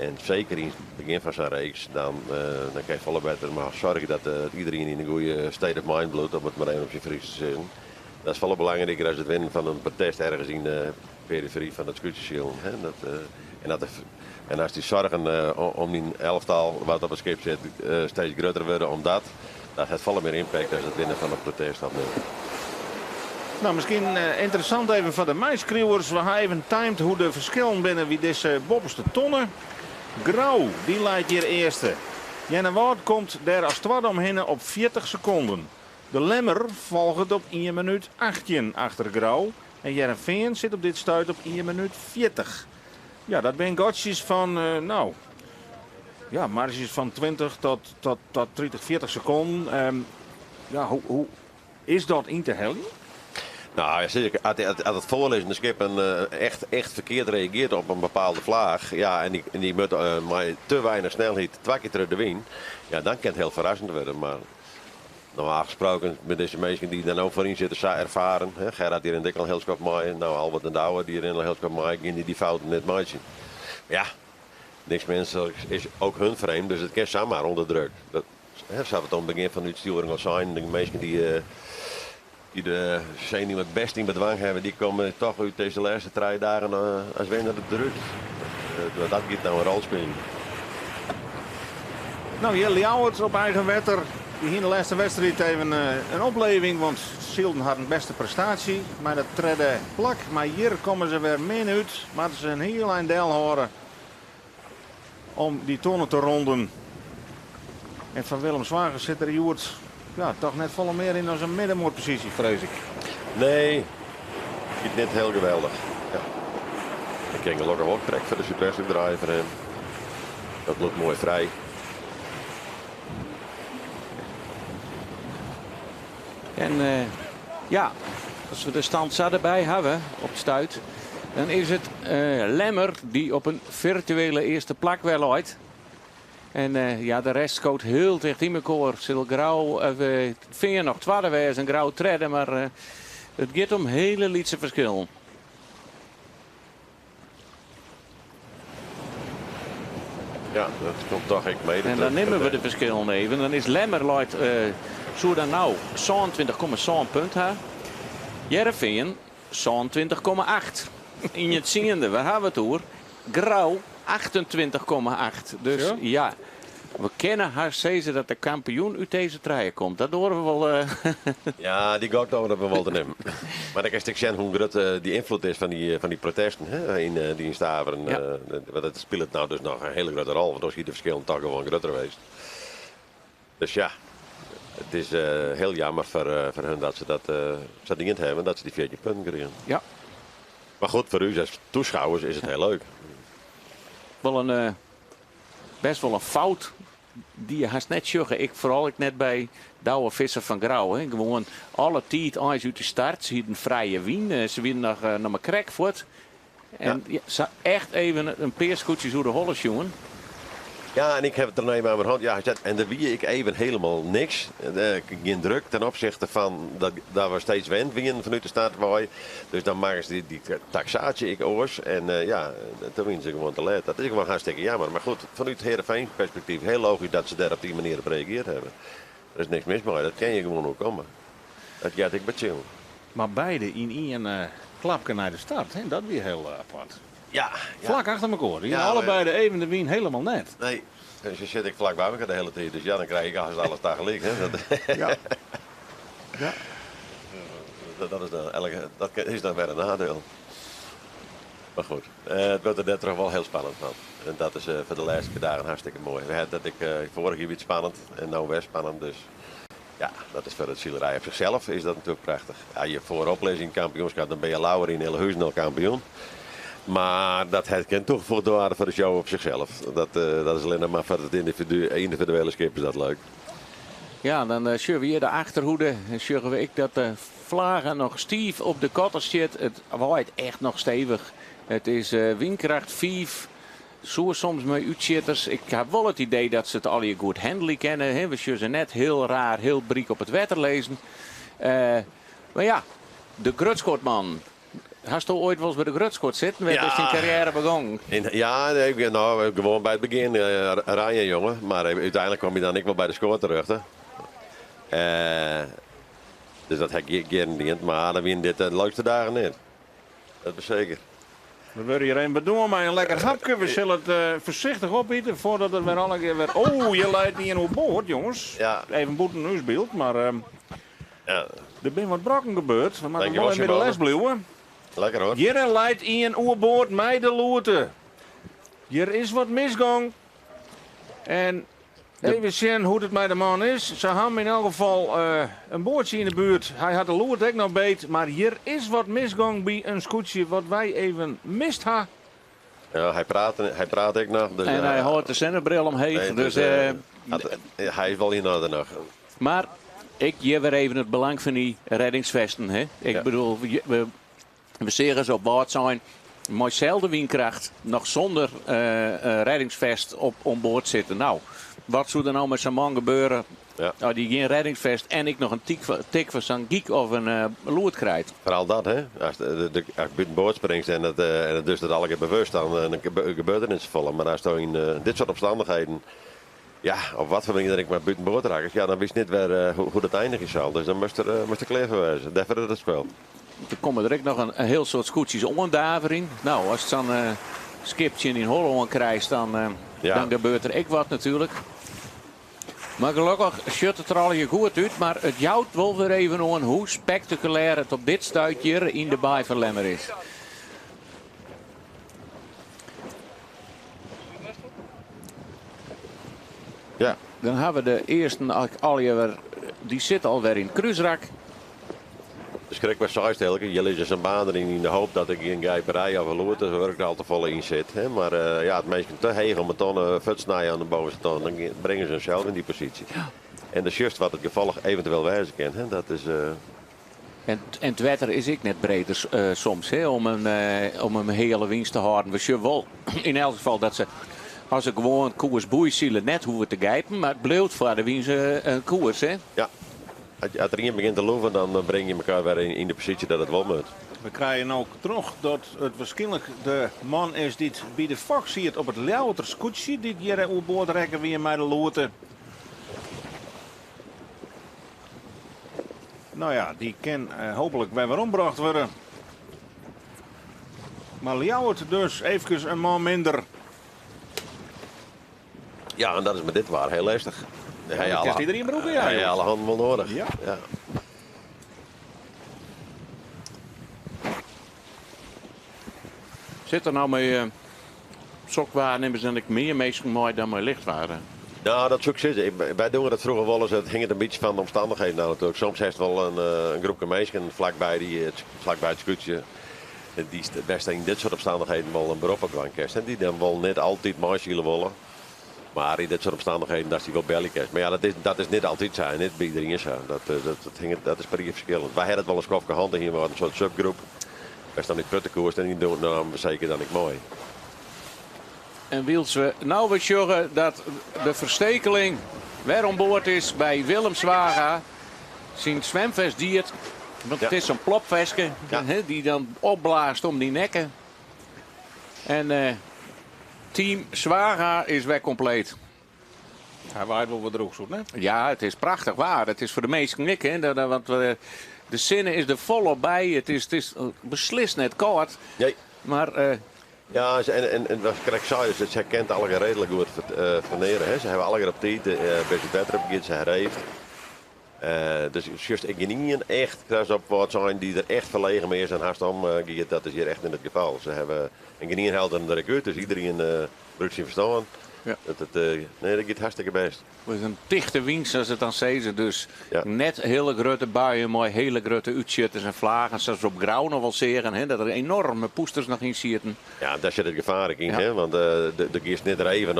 En seker yn it begjin fan sa'n reeks, dan, dan kin je folle better mar soargje dat iderien yn in goede state of mind bliuwt, om it mar even op syn Frysk te sizzen. Dat is folle belangriker as it winnen fan in protest ergens yn de perifery fan it skûtsjesilen. Dat, en, dat, en as dy soargen om dyn elftal wat op it skip sit steeds grutter wurde omdat, dat hat folle mear impact as it winnen fan in protest of net. No, miskien ynteressant even foar de meiskriuwers. We ha even timed hoe't de ferskillen binne by dizze boppeste tonne. Grou, dy leit hjir earste. Earnewâld komt dêr as twadde omhinne op 40 sekonden. De Lemmer folget op ien minút 18 achter Grou en Hearrenfean sit op dit stuit op ien minút 40. Ja, dat binne gatsjes fan, no, ja, marzjes fan 20 tot, tot, tot 30, 40 sekonden. Ja, hoe, hoe is dat yn te heljen? No, ja, sis ik, as it foarlizzende skip in, echt, echt ferkeard reagearret op in bepaalde flaach, ja, en dy, en dy moat mei te weinich snelheid twa kear troch de wyn, ja, dan kin it hiel ferrassend wurde. Mar normaal gesproken binne dizze minsken dy't der no foaryn sitte sa erfaren. Hè? Gerard dy rint ek al in hiel skoft mei. No, Albert en Douwe dy rinne al in hiel skoft mei. Gean dy dy fouten net meitsjen. Ja, niks minsliks is ook hun vreemd, dus it kin samar ûnder druk. Dat, hè, sa't we it oan it begjin fan de útstjoering al seinen, de minsken dy't dy de senuwen it bêst yn bedwang hawwe, dy komme toch út dizze lêste trije dagen as winner derút. Dat giet no in rol spyljen. No, hjir Ljouwert op eigen wetter. Dy hiene de lêste wedstriid even in opleving, want sylden harren bêste prestaasje mei dat tredde plak. Mar hjir komme se wer min út, moatte se in hiel ein delhâlde om dy tonne te ronden. En foar Willem Swager sit der hjoed ja, toch net folle mear yn as in middenmoatposysje, frees ik. Nee, giet net hiel geweldich. Ja. Ik kin gelokkich wol krekt foar de súdwesthoek draaie foar him. Dat lûkt moai frij. En ja, as we de stand sa derby hawwe op it stuit, dan is it Lemmer dy't op in firtuele earste plak wer leit. En ja, de rest skoot hiel ticht yn mekoar. Sil Grou, Fean noch twadde wêze en Grou tredde, mar it giet om hiele lytse ferskillen. Ja, dat komt toch ek mei. En dan nimme we de ferskillen even. Dan is Lemmer leit, soe dan no 27,7 punt ha. Hearrenfean 27,8. Yn it tsiende, wêr ha we it oer? Grou 28,8. Dus ja, we kinne hast sizze dat de kampioen út dizze trije komt. Dat doare we wol. Ja, dy gok doare we wol te nimmen. Mar dan kinst ek sjen hoe grut dy ynfloed is fan dy protesten yn dy Staveren. Want dat spilet no dus noch in hiele grutte rol, want oars hie de ferskillen toch gewoan grutter west. Dus ja, it is hiel jammer foar hun dat se dat sa dien hawwe, dat se dy 14 punten krigen. Mar goed, foar ús as toeschouwers is it hiel leuk. Wol in best wol in fout dy't je hast net sjogge. Ik foaral ek net by Douwe Visser fan Grou. Hè. Gewoan alle tiid eins út de start. Se hienen frije wyn. Se wienen noch mar krekt fuort. En ja, sa echt even in pear skûtsjes oer de holle sjoen. Ja, en ik heb het er even aan mijn hand. Ja, en der wie ek even hielendal niks. Gjin druk ten opzichte fan dat, dat we steeds wend wienen fanút de start wei. Dus dan makken se dy taksaasje ek oars. En ja, toen wienen se gewoan te let. Dat is gewoan hartstikke jammer. Mar goed, fanút Heerenveen perspektyf hiel logysk dat se dêr op dy manier op reagearre hawwe. Der is niks mis mei, dat kin je gewoan oerkomme. Dat heart ek by it silen. Mar beide yn ien klapke nei de start, hè? Dat wie hiel apart. Ja, ja. Flak achter mekoar. Die Ja, allebeide even de wyn hielendal net. Nee, se sitte ek flak by mekoar de hiele tiid, dus ja, dan krij ik hast alles tagelyk. Hè? Dat, Ja. Ja. dat, dat is dan elke, dat is dan wer in nadeel. Mar goed, it wurdt der dêrtroch wol hiel spannend fan. En dat is foar de lêste dagen hartstikke moai. We hiene dat ek foarich jier wie it spannend en no wer spannend, dus ja, dat is foar it silerij op zichzelf is dat natuerlik prachtich. As je foarop lizze yn it kampioenskap, dan binne je leaver yn Illehuzen al kampioen. Mar dat hat gjin toegevoegde waarde foar de show op zichzelf. Dat, dat is allinnich mar foar it yndividu, yndividuele skip is dat leuk. Ja, dan sjogge we hjir de achterhoede en sjogge we ek dat de flagge noch stiif op de kotter sit. It waait echt noch stevich. It is wynkracht 5. Soe soms mei útsjitters. Ik ha wol it idee dat se it allegear goed handelje kinne. Hè. We sjogge se net hiel raar, hiel bryk op it wetter lizzen. Mar ja, de grutskotman. Hasto oait wolris by de grutskot sitten? Wêr Ja. bist dyn karriêre begongen? In, ja, nee, ik, nou, gewoan by it begjin rije jonge. Mar úteinlik kom je dan ek wol by de skoat terjochte. Dus dat ha ik gjin dien. Mar dan wienen dit de leukste dagen net. Dat is seker. We wurde hjir even bedoarn mei in lekker hapke. We sille it foarsichtich opite foardat it wer allegear wer... Oh, hjir leit ien oer board, jonges. Ja. Even bûten ús byld, mar Ja. der binne wat brokken gebeurd. We moatte Dank je wol wel, even by de Simone. les bliuwe. Lekker hoor. Hjir leit ien oerboard mei de loerte. Hjir is wat misgong. En even sjen hoe't it mei de man is. Se ha yn elk gefal in boatsje yn de buert. Hy hat de loert ek noch beet. Mar hjir is wat misgong by in skûtsje wat wy even mist ha. Ja, hy praat ek noch. Dus, En hy hâldt de sinnebril omheech. Nee, dus, dus, hij is wol yn oarder noch. Mar ik geef weer even it belang fan dy reddingsfesten. Hè? Ik bedoel, we seagen se op Wâldsein mei selde wynkracht noch sûnder reddingsfest op oan board sitten. Nou, wat soe der no mei sa'n man gebeure as dy gjin reddingsfest en ek noch in tik fan sa'n gyk of in loert krijt? Foaral dat, hè? As bûtenboard springst en it dus dat allegear bewust, dan gebeurt der net safolle. Mar asto yn dit soart omstannichheden, ja, op wat foar manier dan ek mar bûtenboard rakkest, ja, dan witst net wer hoe't it einigje sil. Dus dan moatst der klear foar wêze. Dêrfoar is it spul. Der komme der ek noch in hiel soad skûtsjes oandaverjen. Nou, ast sa'n skip tsjin dyn holle oan krijst, dan gebeurt der ek wat natuerlik. Mar gelokkich sjocht it der allegear goed út, mar it jout wol wer even oan hoe spektakulêr it op dit stuit hjir yn de Baai fan Lemmer is. Dan ha we de earsten allegear wer, dy sitte alwer yn it krúsrak. De skrik was seist, Elke. Je lizze sa'n baan deryn yn de hoop dat der gjin gijperij of in loert of wurk al te folle yn sit. Hè? Mar ja, as minsken te heech om 'e tonne fuortsnije oan de bovenste tonne, dan bringe se harsels yn dy posysje. En dan sjochst wat it gefolch eventueel wêze kin. Hè? Dat is, En it wetter is ek net breder soms, hè, om in heale wynst te hâlden. We sjogge wol yn elk gefal dat se As se gewoan koers boeisile net hoege te gijpen, mar it bliuwt foar de wyn in koers, hè? Ja. As der ien begjint te loeven, dan bring je elkoar wer yn de posysje dat it wol moat. We krije no troch dat it wierskynlik de man is dy't by de fok siet op it Ljouwerter skûtsje dy't hjir oerboard rekke wie mei de loete. No ja, dy kin hooplik wer werombrocht wurde. Mar Ljouwert dus eefkes in man minder. Ja, en dat is mei dit waar hiel lestich. Ja, dat kinst iedereen brûke, ja. Hy alle hannen wol noadich. Ja. Ja. Sit der no mei eh, sok waar nimme se dan ek mear minsken mei dan mei licht waar? Nou, dat soe ik sizze. Wy dogge dat froeger wolris. It hinget in bytsje fan de omstannichheden ôf natuerlik. Soms hast wol in, eh, in groepke minsken flakby, dy, flakby it skûtsje. Dy't bêst yn dit soart omstannichheden wol in berop op dwaan kinst. En dy dan wol net altyd meisile wolle. Mar yn dit soart omstannichheden datst dy wol belje kinst. Mar ja, dat is net altyd sa en net by iderien sa. Dat hinget, dat is per jier ferskillend. Wy hawwe it wol in skoftke hân, hiene we in soart subgroep. Wêr'tst dan út putte koest en dy namen we seker dan ek mei. En wylst we no wer sjogge dat de ferstekeling wer oan board is by Willem Zwaga. Syn swimfest diet, want it is sa'n plopfestke dy't dan opblaast om dy nekke. En eh, team Zwaga is wer kompleet. Hy waait wol wat drûch, soe net? Ja, it is prachtich waar. It is foar de minsken ek, hè, want eh, de sinne is der folop by. It is beslist net kâld. Nee. Mar eh, Ja, en wat ik krekt sei, dus sy kent allegear reedlik goed farneare. Hè. Se hawwe allegear op tiid by it wetter op giet, se reeft. Dus sjochst ek gjinien echt kras op wat sein dy't der echt ferlegen mei is en hast om giet. Dat is hjir echt net it gefal. Se hawwe en gjinien hellet him der ek út, dus iderien brûkt syn ferstân. Ja. Dat, nee, dat giet hartstikke bêst. It is in tichte wyn, sa't se dan sizze. Dus Ja. net hiele grutte buien mei hiele grutte útsjitters en fleagen, sa't we op Grou noch wol seagen, hè, dat der enoarme pûsters noch yn sieten. Ja, dêr sit it gefaar ek yn, Ja. hè? Want do giest net even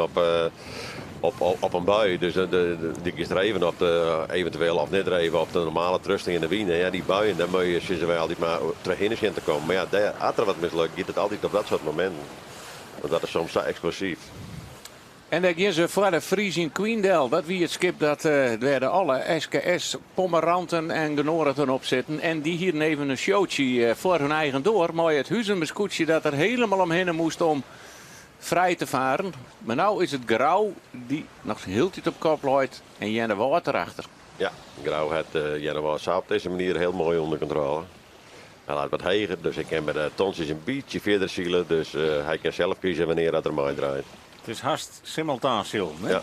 op in bui, dus do giest even op de, eventueel of net even op de normale trusting yn de wyn. Ja, dy buien, dêr moatte je, sizze wy altyd mar, trochhinne sjen te kommen. Mar ja, dêr, as der wat mislukt, giet it altyd op dat soart mominten. Want dat is soms sa eksplosyf. En dêr geane se foar de Frisian Queen del. Dat wie it skip dat dêr de alle SKS pommeranten en genoardigen op sitten. En dy hiene even in showtsje foar hun eigen doar. Mei it Huzumer skûtsje dat der hielendal omhinne moast om frij te farren. Mar no is it Grou dy't noch hieltyd op kop leit en Earnewâld derachter. Ja, Grou hat Earnewâld sa op dizze manier hiel moai ûnder kontrôle. Hy leit wat heger, dus hy kin by de tontsjes in bytsje fierder sile. Dus hy kin sels kieze wannear dat er meidraait. It is hast simultaan silen, hè? Ja.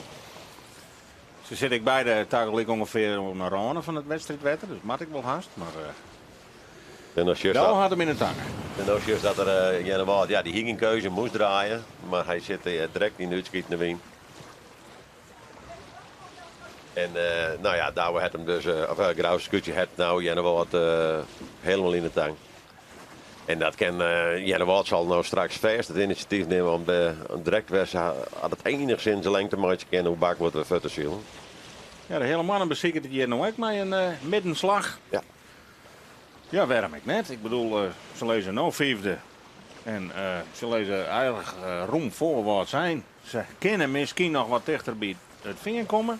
Se sitte ek beide tagelyk ûngefear oan de râne fan it wedstriidwetter, dus moat ek wol hast. Mar En dan sjochst no dat, hat him yn de tange. en dan sjochst dat er Earnewâld, ja, dy hie gjin keuze, moast draaie. Mar hy sit direkt yn de útskitende wyn. En no ja, Douwe hat him dus, of Grou skûtsje hat no Earnewâld hielendal yn de tang. En dat kin Earnewâld sil no straks fêst it inisjatyf nimme om direkt wer sa, as it enichsins lengte meitsje kin, oer bakboard wer fuort te silen. Ja, de hiele mannen besiket it hjir no ek mei in middenslach. Ja. Ja, wêrom ek net? Ik bedoel, se lizze no fiifde. En se lizze eigentlik rûm foar wat sein. Se kinne miskien noch wat tichter by it Fean komme.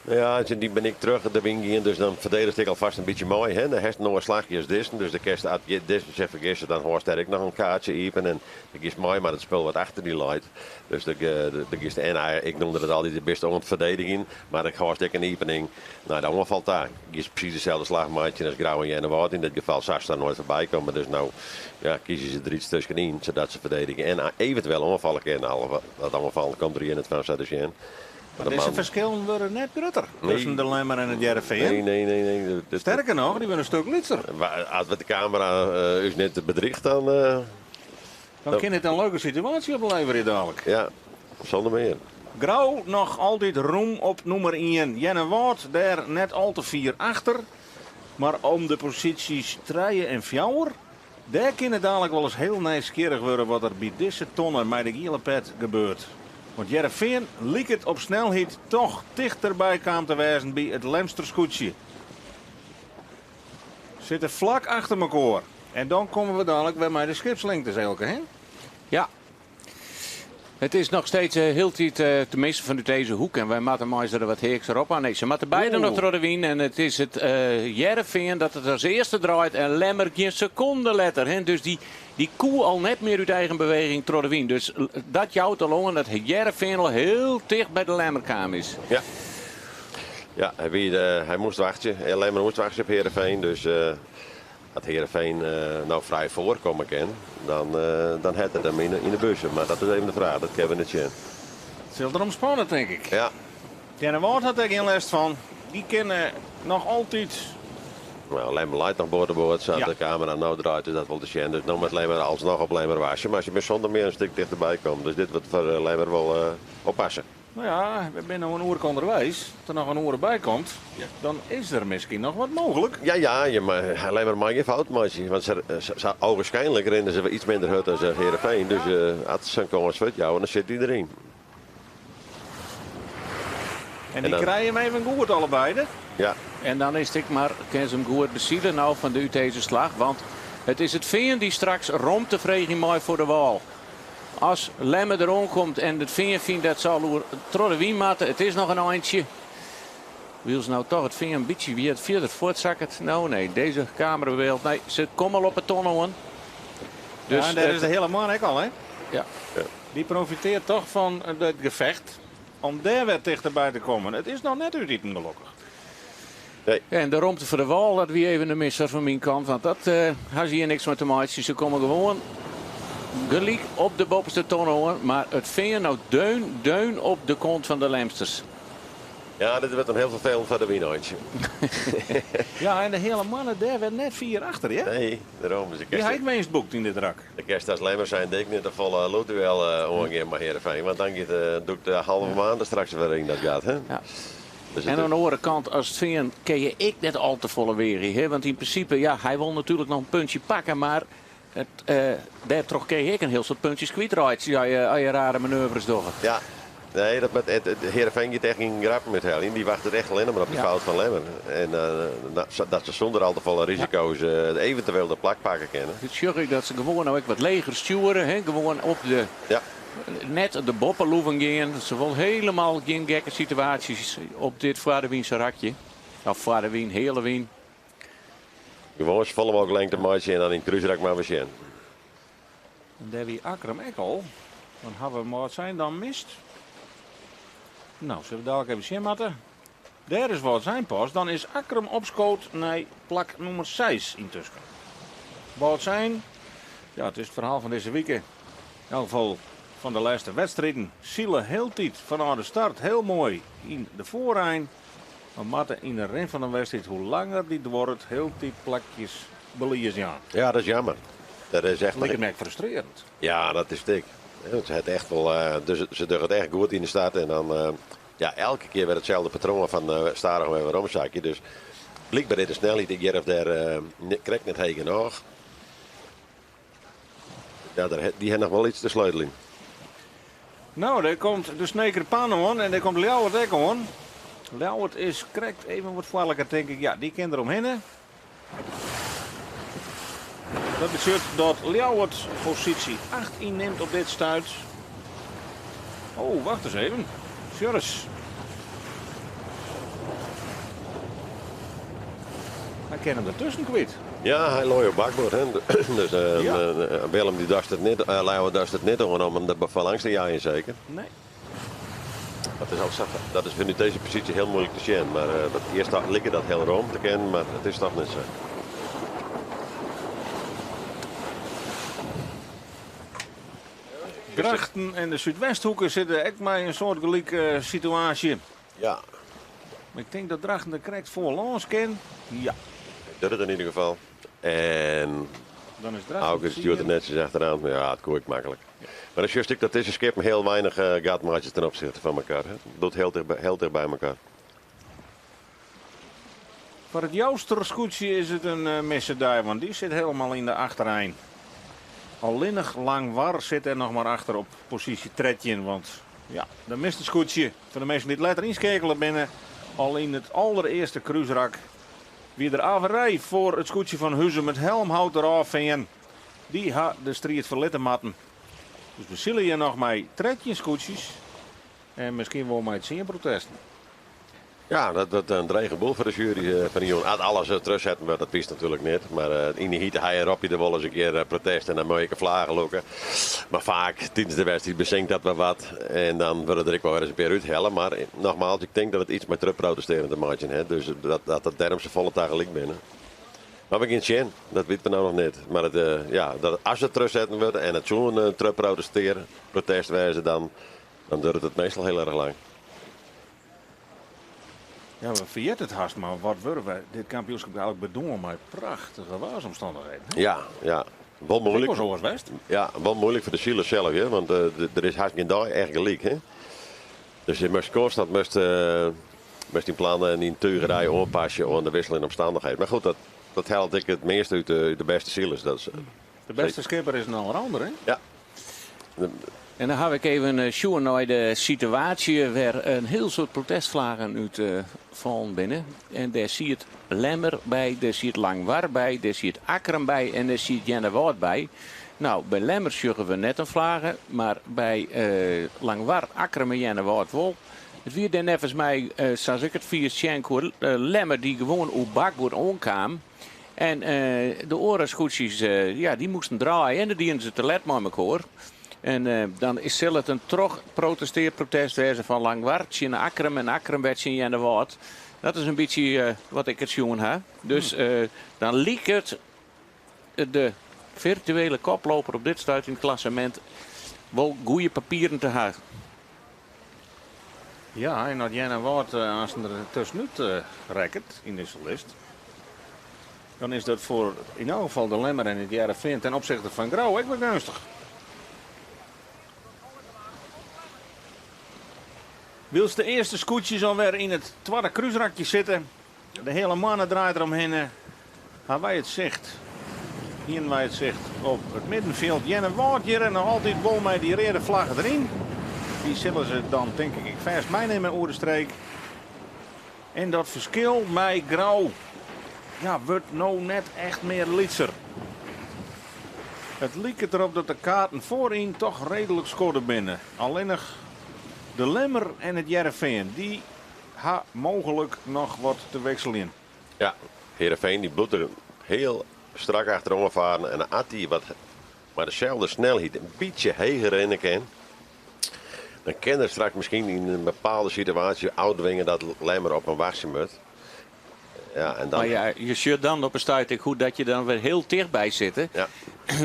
No ja, dy bin ik terug de wyn gien, dus dan ferdedigest ek alfêst in bytsje mei. Hè? Dan hast noch in slachje as dizze, dus dan kinst, as je dizze sich fergisse, dan hâldst dêr ek noch in kaartsje iepen en dan giest mei mar it spul wat achter dy leit. Dus de giest, en ik noemde dat altyd de bêste oan it ferdedigjen, mar ik hâldst ek in iepening nei de oanfal ta. Giest presys deselde slach meitsjen as Grou en Earnewâld. Yn dit gefal sa'st der noait foarby komme. Dus no ja, kieze se der iets tuskenyn, sadat se ferdedigje en eventueel oanfalle kinne. Al dat oanfallen komt der hjir net fan, sa te sjen. Mar dizze ferskillen wurde net grutter tusken de Lemmer en it Hearrenfean. Nee, nee, nee. nee. Sterker noch, dy wurde in stik lytser. As we de kamera ús net bedriicht, dan... Dan kin it in leuke situaasje opleverje dadlik. Ja, sûnder mear. Grou noch altyd rûm op nûmer 1. Earnewâld dêr net al te fier achter. Mar om de posysjes 3 en 4, dêr kin it dadlik wolris hiel nijsgjirrich wurde wat der by dizze tonne mei de giele pet gebeurt. Want Hearrenfean liket op snelheid dochs tichterby kaam te wêzen by it Lemster skûtsje. Sitte flak achter mekoar. En dan komme we dadlik wer mei de skipslingtes, Elke, hè? Ja. Het is nog steeds hieltyd, tenminste vanuit deze hoek. En wy moatte mei se der wat heakser op aan. Nee, se moatte beide noch troch de wyn. En it is it Hearrenfean dat it as earste draait. En Lemmer gjin sekonde letter. Hè. Dus dy, dy koe al net mear út eigen beweging troch de wyn. Dus dat jout al oan dat Hearrenfean al hiel ticht by de Lemmer kaam is. Ja. Ja, hy, wie, hy moast wachtsje. Lemmer moast wachtsje op Heerenveen. Dus As Heerenveen no frij foarkomme kin, dan dan hat it him yn de bus. Mar dat is even de fraach, dat kinne we net sjen. It sil derom spanne, tink ik. Ja. Earnewâld hat dêr gjin lêst fan. Dy kinne noch altyd. No, Lemmer leit noch board board, sa't de kamera no draait is dat wol te sjen. Dus no moat Lemmer alsnoch op Lemmer wachtsje. Mar se binne sûnder mear in stik tichterby kommen. Dus dit wurdt foar Lemmer wol oppasse. No ja, we binne no in oerke ûnderweis. As der noch in oere by komt, dan is der miskien noch wat mooglik. Ja, ja, je Lemmer mei gjin fout meitsje. Want se, se, ogenschijnlijk rinne se iets minder hurd as Heerenveen. Dus as se in kâns fuort jouwe, dan sit dy deryn. En dy krije him even goed, allebeide. Ja. En dan is it ek mar, kinne se him goed besile no fan de út dizze slach. Want it is it Fean dy't straks romte freegje mei foar de wâl. As Lemmer der oankomt en it Fean fynt dat se al oer troch de wyn moatte, it is noch in eintsje. Wylst no toch it Fean in bytsje wie fierder fuortsakket. No nee, dizze kamerabeeld, nee, se komme al op 'e ton oan. Dus ja, en dêr is de hiele man ek al, hè? Ja. Dy profiteart toch fan it gefecht om dêr wer tichterby te kommen. It is noch net útiten, gelokkich. Nee. En de romte foar de wâl, dat wie even de misser fan myn kant, want dat ha se hjir niks mei te meitsjen. Se komme gewoan gelyk op de boppeste ton oan, mar it Fean no deun, deun op de kont fan de Lemsters. Ja, dit wurdt dan hiel ferfelend foar de wyneintsje. Ja, en de Heale Moanne dêr wer net fier achter, hear. Nee, dêrom. Dus Dy ha ek winst boekt yn dit rak. De kinst as Lemmer zijnde ek net te folle loopduel oangean mei Heerenveen, want dan giet, dûkt de halve maan der straks wer yn dat gat, hè? Ja. En oan de oare kant, as it Fean kin je ek net al te folle weagje. Hè? Want yn prinsipe, ja, hy wol natuerlik noch in puntsje pakke, mar it, dêrtroch kin je ek in hiel soad puntsjes kwytreitsje as je, as je rare manoeuvres dogge. Ja, nee, dat met, het, het, Heerenveen giet echt gjin grappen útheljen. Dy wachtet echt allinnich mar op de fout fan Lemmer. En dat se sûnder al te folle risiko's eventueel de plak pakke kinne. Dit sjoch ik dat se gewoan no ek wat leger stjoere, hè? Gewoan op de Ja. Net de boppeloeven gean. Se wol helemaal gjin gekke situaasjes op dit foarderwynse rakje. Of foarderwyn, heale wyn. Gewoan sa folle mooglik lengte meitsje en dan yn it krúsrak mar wer sjen. En dêr wie Akkrum ek al. Dan hawwe we Wâldsein dan mist. No, sille we dalik even sjen moatte. Dêr is Wâldsein pas. Dan is Akkrum opskood nei plak nûmer seis yntusken. Wâldsein, ja, it is it ferhaal fan dizze wike. Yn elk gefal fan de lêste wedstriden. Sile hieltyd fanôf de start hiel moai yn de foarein. Mar moatte yn de rin fan de wedstriid, hoe langer dy duorret, hieltyd plakjes belies jaan. Ja, dat is jammer. Dat is echt. Liket my ek frustrearjend. Ja, dat is dik. Se hat echt wol, dus se dogge it echt goed yn de start en dan ja, elke kear wer itselde patroan fan stadich wer weromsakje. Dus blykber is de snelheid ek hjir of dêr krekt net heech genôch. Ja, dy ha noch wol iets te sleuteljen. No, dêr komt de Sneker Pan oan en dêr komt Ljouwert ek oan. Ljouwert is krekt even wat foarliker, tink ik. Ja, dy kin der omhinne. Dat betsjut dat Ljouwert posysje 8 ynnimt op dit stuit. Oh, wacht eens even. Sjoch ris. Hy kin him dertusken kwyt. Ja, hy lei op bakboard. Hè. Dus Ja. Willem dy doarst it net, Ljouwert doarst it net oan om him der foar langs te jeien seker. Nee. Dat is al sa, dat is fanút dizze posysje hiel muoilik te sjen, mar dat earst like dat hiel rom te kinnen, mar it is toch net sa. Drachten en de Súdwesthoeke sitte ek mei in soartgelike situaasje. Ja. Mar ik tink dat Drachten der krekt foar lâns kin. Ja. Docht it yn ieder gefal. En Dan is Drachten Auke stjoert der netsjes achteraan. Ja, it koe ek maklik. Mar dan sjochst ek dat dizze skippen hiel weinich gat meitsje ten opsichte fan elkoar. Hè. It bliuwt hiel ticht, hiel ticht by elkoar. Foar it Jouster skûtsje is it in misse dei, want dy sit helemaal yn de achterein. Allinnich Langwar sit der noch mar achter op posysje 13, want ja, dan mist it skûtsje. Foar de minsken dy't letter ynskeakele binne, al yn it alderearste krúsrak wie der averij foar it skûtsje fan Huzum, it helmhout derôf fearn. Dy ha de striid ferlitte moatten. Dus we sille hjir noch mei 13 skûtsjes en miskien wol mei 10 protesten. Ja, dat wurdt in drege boel foar de sjuery fan de jûn. As alles terugsetten wurdt, dat wist natuerlik net. Mar yn de hite hei rop je der wol ris in kear protest en dan mei je ek in flage lûke. Mar faak tidens de wedstriid besinkt dat wer wat en dan wurde der ek wol wer ris in pear úthelle. Mar nogmaals, ik tink dat it iets mei terugprotestearen te meitsjen hat. Dus dat dat dêrom safolle tagelyk binne. Mar we gean sjen, dat witte we no noch net. Mar it, ja, dat as it terugsetten wurdt en it soe in terugprotestear protest wêze, dan, dan duorret it meastal hiel erch lang. Ja, we ferjitte it hast, mar wat wurde we dit kampioenskip eigentlik bedoarn mei prachtige waarsomstannichheden. Hè? Ja, ja. Wol moeilik. Wol oars west. Ja, wol moeilik foar de silers sels, hè? Want der is hast gjin dei echt gelyk. Hè? Dus je moast konstant moast, moast dyn plannen en dyn tugerij oanpasse oan de wisseljende omstannichheden. Mar goed, dat, dat hellet ek it measte út de bêste silers. Dat is, De bêste skipper is in allrounder, hè? Ja. En dan haw ik even sjoen nei de situaasje wêr in hiel soad protestflaggen út fallen binne. En dêr siet Lemmer by, dêr siet Langwar by, dêr siet Akkrum by en dêr siet Earnewâld by. Nou, by Lemmer sjogge we net in flage, mar by Langwar, Akkrum en Earnewâld wol. It wie dêr neffens my, sa't ik it fier sjen koe, Lemmer dy't gewoan oer bakboard oankaam. En de oare skûtsjes, ja, dy moasten draaie en dat dienen se te let mei mekoar. En dan sil it in trochprotestearprotest wêze fan Langwar tsjin Akkrum en Akkrum wer tsjin Earnewâld. Dat is in bytsje wat ik it sjoen ha. Dus dan liket de firtuele koploper op dit stuit yn it klassemint wol goede papieren te ha. Ja, en as Earnewâld aansten der tuskenút rekket yn dizze list, dan is dat foar yn elk gefal de Lemmer en it Hearrenfean ten opsichte fan Grou ek wer geunstich. Wylst de earste skûtsjes alwer yn it twadde krúsrakje sitte, de hiele moanne draait der omhinne, ha wy it sicht, hienen wy it sicht op it middenfjild. Earnewâld hjir en noch altyd wol mei dy reade flagge deryn. Dy sille se dan tink ik fêst meinimme oer de streek. En dat ferskil mei Grou, ja, wurdt no net echt mear lytser. It liket derop dat de kaarten foaryn toch reedlik skodde binne. Allinnich de Lemmer en it Hearrenfean, dy ha mooglik noch wat te wikseljen. Ja, Heerenveen dy bliuwt der hiel strak achteroan faren en as dy wat mei deselde snelheid in bytsje heger rinne kin, dan kin er straks miskien yn in bepaalde situaasje ôftwinge dat Lemmer op him wachtsje moat. Ja, en dan... Mar ja, je sjocht dan op in stuit ek hoe dat je dan wer hiel tichtby sitte. Ja.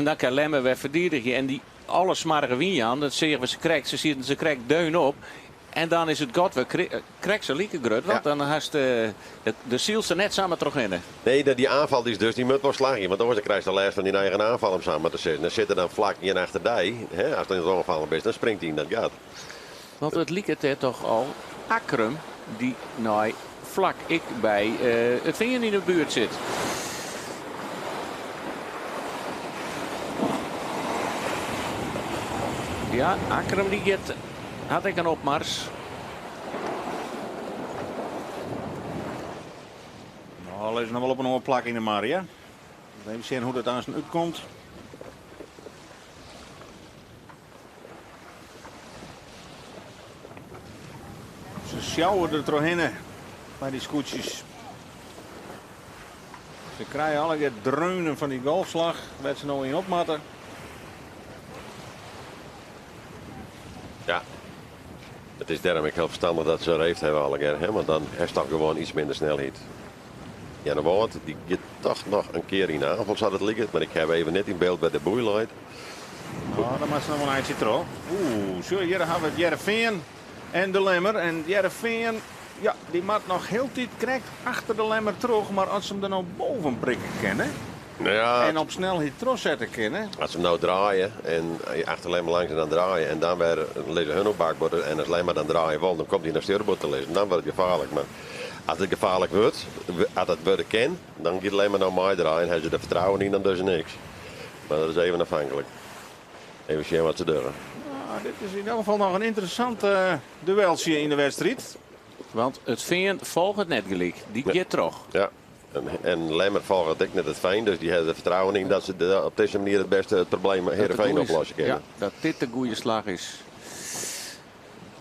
Dan kin Lemmer wer ferdidigje en dy alle smoarge wyn jaan, dat seagen we se krekt, se sieten se krekt deun op. En dan is it gat wer krekt sa like grut, want dan hast de sylster net samar trochhinne. Nee, dy oanfal dy is dus, dy moat wol slagje, want oars dan krijst de lêst fan dyn eigen oanfal om sa mar te sizzen. Dan sit der dan flak ien achter dy, hè, ast oan it oanfallen bist, dan springt dy yn dat gat. Want it liket dêr toch al Akkrum dy't nei flak ek by it Fean yn de buert sit. Ja, Akkrum dy giet, hat ek in opmars. No, lizze noch wol op in oar plak yn de mar, ja. Even sjen hoe't it aansten útkomt. Se sjouwe der trochhinne mei dy skûtsjes. Se krije allegear dreunen fan dy golfslach wêr't se no yn op moatte. Ja, it is dêrom ek hiel ferstannich dat se reefd hawwe allegear, hè? Want dan hast toch gewoan iets minder snelheid. Earnewâld, dy giet toch noch in kear yn de oanfal, sa't it liket, mar ik haw even net yn byld wêr't de boei leit. No, dan moat se noch wol in eintsje troch. Oeh, sjoch, hjir hawwe we it Hearrenfean en de Lemmer. En Hearrenfean, ja, dy moat noch hieltyd krekt achter de Lemmer troch, mar as se him der no boven prikke kinne Ja, en op snelheid trochsette kinne. As se him no draaie en achter Lemmer langs en dan draaie en dan wer lizze hun op bakboard en as Lemmer dan draaie wol, dan komt hy nei stjoerboard te lizzen. Dan wurdt it gefaarlik. Mar as it gefaarlik wurdt, as it wurde kin, dan giet Lemmer no meidraaien en hawwe se der fertrouwen yn, dan dogge se niks. Mar dat is even afhanklik. Even sjen wat se dogge. Nou, dit is yn elk gefal noch in ynteressant dueltsje yn de wedstriid. Want it Fean folget net gelyk. Dy giet troch. Ja. En Lemmer folget ek net it Feen, dus dy hawwe der fertrouwen yn dat se op dizze manier it bêste it probleem Heerenveen oplosse kinne. Ja, dat dit de goede slach is.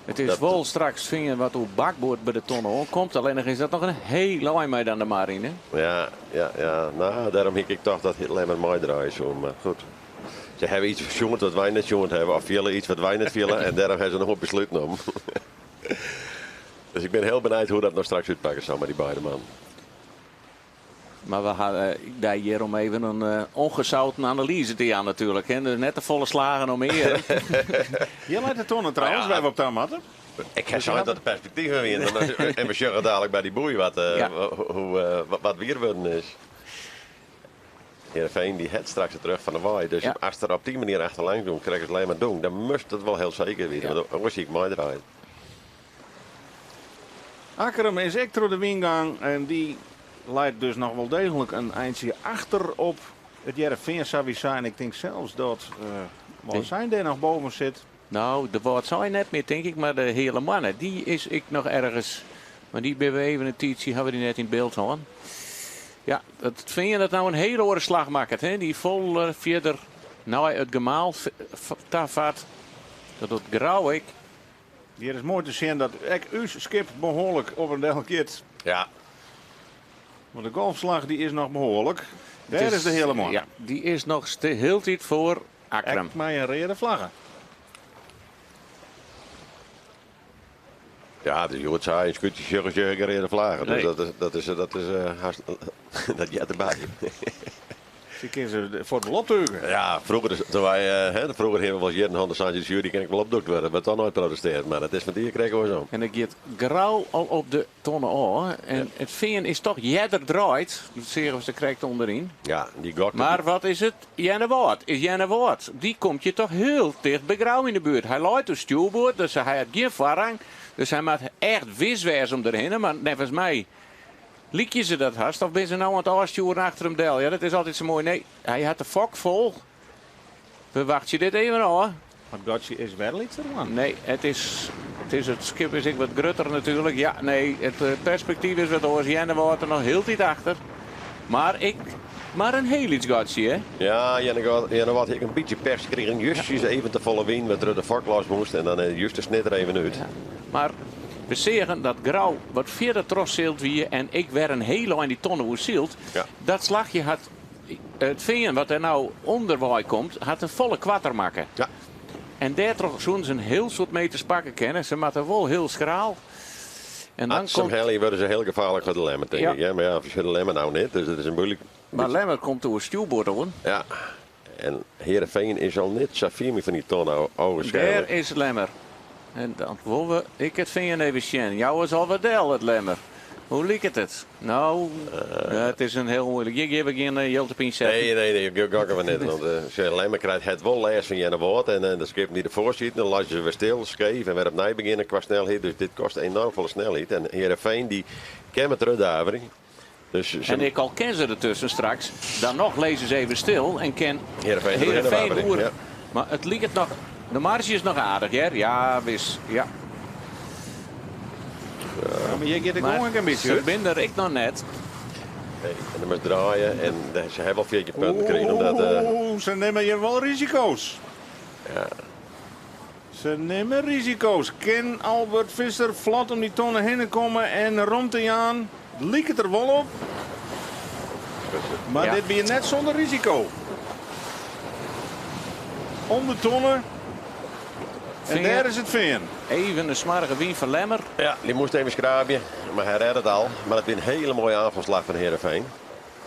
It is wol straks Fean wat oer bakboard by de tonne oankomt, allinnich is dat noch in hiel ein mei dan de mar yn. Ja, ja, ja. No, dêrom hie ik tocht dat Lemmer meidraaie soe, mar goed. Se hawwe iets sjoen wat wy net sjoen hawwe, of fiele iets wat wy net fiele en dêrom hawwe se noch in beslút nommen. Dus ik bin hiel benijd hoe't dat no straks útpakke sil mei dy beide mannen. Mar we hawwe dy hjir om even in ongezouten analyze te jaan natuerlik. Hè? Dus net te folle slagen om earen. Hjir leit de tonne trouwens, wêr't we op ta moatte. Ik ha sein dat de perspektiven wiene en we sjogge dalik by dy boei wat, hoe, wat wier wurden is. Heerenveen dy hat straks it rjocht fan de wei, dus ast der op dy manier achterlangs doen, krijg it Lemmer doen, dan moast it wol hiel seker witte, want oars hie ik meidraaid. Akkrum is ek troch de wyn gong en dy leit dus noch wol deeglik in eintsje achter op it Hearrenfean sawiesa. En ik tink sels dat Wâldsein dêr noch boven sit. No, de Wâldsein net mear tink ik, mar de Heale Moanne dy is ek noch ergens. Mar dy binne we even in tiidsje, hawwe we dy net yn byld hân. Ja, it Fean dat no in hiele oare slach makket, hè. Dy folle fierder nei it gemaal ta fart. Dat docht Grou ek. Hjir is moai te sjen dat ek ús skip behoarlik op en del giet. Ja. Want de golfslach dy is noch behoarlik. Dêr is de Heale Moanne. Ja, dy is noch hieltyd foar Akkrum. Ek mei in reade flagge. Ja, dus hjoed sa in skûtsje sjogge sjogge ik in reade flagge. Dus dat is, dat is, dat is hast, dat heart derby. Dy kinne se fuort wol optuge. Ja, froeger, toen wy, hè, froeger hiene we wol jierren hân, dan seine se, dy kin ek wol opdûkt wurde. Wurdt dan nooit protesteard, mar it is fan dy krekt oarsom. En dan giet Grou al op de tonne ôf. En it Fean is toch earder draaid. Dat seagen we se krekt ûnderyn. Ja, dy gokte. Mar wat is it? Earnewâld is Earnewâld. Dy komt je toch hiel ticht by Grou yn de buert. Hy leit oer stjoerboard, dus hy hat gjin foarrang. Dus hy moat echt wis wêze om derhinne. Mar neffens my lykje se dat hast. Of binne se no oan it ôfstjoeren achter him del? Ja, dat is altyd sa moai. Nee, hy hat de fok fol. We wachtsje dit even ôf. Want gatsje is wer lytser man. Nee, it is, it is, it skip is ek wat grutter natuerlik. Ja, nee, it eh, perspektyf is wat oars. Earnewâld der noch hieltyd achter. Mar ik, mar in hiel lyts gatsje, hè? Ja, Earnewâld hie ek in bytsje pech. Krigen justjes even te folle wyn, wêrtroch't de fok los moast. En dan eh, just de snit der even út. Ja. Mar we seagen dat Grou wat fierder trochsyld wie en ek wer in hiel ein dy tonne oersyld. Ja. Dat slachje hat it Fean wat der no ûnderwei komt, hat in folle koarter makke. Ja. En dêrtroch soene se in hiel soad meters pakke kinne. Se moatte wol hiel schraal. En dan As se hem komt, helje, wurde se hiel gefaarlik foar de Lemmer, tink Ja. ik. Ja, mar ja, de Lemmer no net, dus it is in moeilik. mar Lemmer komt oer stjoerboard oan. Ja. En Heerenveen is al net sa fier mear fan dy tonne Dêr is Lemmer. En dan wolle we ek it Fean even sjen. Jou is al wat del, it Lemmer. Hoe liket it? No, ja, it is in hiel muoilik. Hjir gean we gjin eh, jild op ynsetten. Nee, nee, nee, gokke we net. Want uh, Lemmer krijt het wol lêst fan Earnewâld en de skippen dy't derfoar sieten, dan lizze se wer stil, skeef en wer opnij begjinne kwa snelheid. Dus dit kostet enoarm folle snelheid. En Heerenveen dy kin mar terugdavering. Dus se, En ek al kin se dertusken straks, dan noch lizze se even stil en kin Heerenveen Heerenveen oer. oer. Ja. Mar it liket noch, de marge is noch aardich, hear. Ja, wis. Ja. Ja, mar hjir giet de Mar gong ek in bytsje se út. binne der ek noch net. Nee, en dan moast draaie en se hawwe al 14 punten krigen. Omdat, eh, Oeh, se nimme hjir wol risiko's. ja. Se nimme risiko's. Kin Albert Visser flot om dy tonne hinne komme en romte jaan? Liket der wol op. Mar Ja. dit wie net sûnder risiko. Om de tonne. En Fean. dêr is it Fean. Even in smoarge wyn foar Lemmer. Ja, dy moast even skraabje, mar hy rêdt it al. Mar it wie in hiele moaie oanfalsslach fan Heerenveen.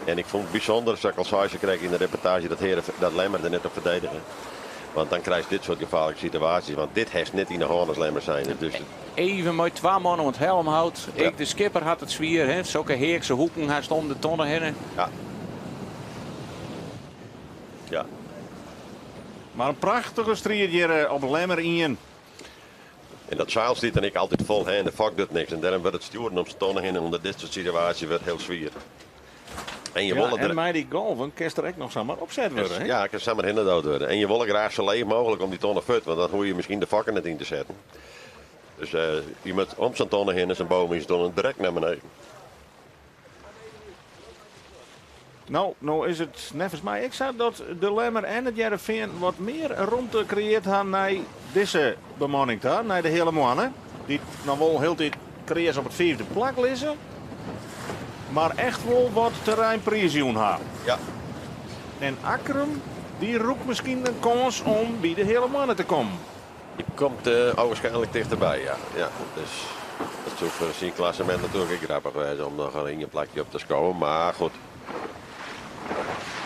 En ik fûn it bysûnder, sa't ik al sei, se krije yn de reportaazje dat, Heerenveen, dat Lemmer der net op ferdedige. Want dan krijst dit soart gefaarlike situaasjes. Want dit hast net yn de hân as Lemmer zijn. Dus Even mei twa man oan it helmhout. Ja. Ek de skipper hat it swier. Hè. Sokke heakse hoeken hast om de tonne hinne. ja. Ja. Mar in prachtige striid hjir eh, op Lemmer 1. En dat seil stiet dan ek altyd fol hè, en de fok docht niks. En dêrom wurdt it stjoeren om de tonne hinne ûnder dit soart situaasjes wurdt hiel swier. En je Ja, wolle en der, mei dy golven kinst der ek noch samar opset wurde. Hè? Ja, kin samar hinne doud wurde. En je wolle graach sa leech mooglik om dy tonne fuort, want dan hoege je miskien de fokken net yn te setten. Dus eh, je moat om sa'n tonne hinne, sa'n boom yn tonne, direkt nei beneden. No, no is it neffens my ek sa dat De Lemmer en it Hearrenfean wat mear romte kreëard ha nei dizze bemanning ta, nei de Heale Moanne, dy't noch wol hieltyd kreas op it fiifde plak lizze, mar echt wol wat terrein priisjûn ha. Ja. En Akkrum, dy rûkt miskien in kâns om by de Heale Moanne te kommen. Dy komt ogenschijnlijk tichterby, ja. Ja, dus dat soe foar syn klassemint natuerlik ek grappich wêze om noch ien plakje op te skowen. Mar goed,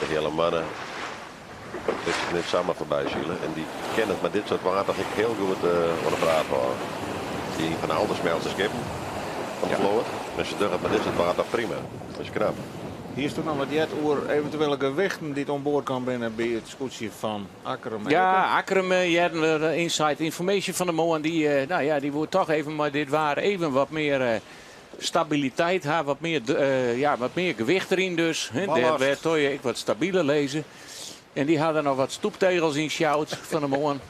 de Heale Moanne lit sich net samar foarby sile. En dy kin it mei dit soart waar toch ek hiel goed oan de praat hâlde. It is ien fan de aldersmelste skippen fan de float. En se dogge it mei dit soart waar toch prima. Dat is knap. Hiest der noch wat heard oer eventuele gewichten dy't oan board kaam binne by it skûtsje fan Akkrum? Ja, Akkrum hearden we inside information fan 'e moarn. Dy, nou ja, dy woe toch even mei dit waar even wat mear stabiliteit ha, wat mear, ja, wat mear gewicht deryn dus. Dêr wêrtroch je ek wat stabiler lizze. En dy ha der noch wat stoeptegels yn sjoud fan 'e moarn.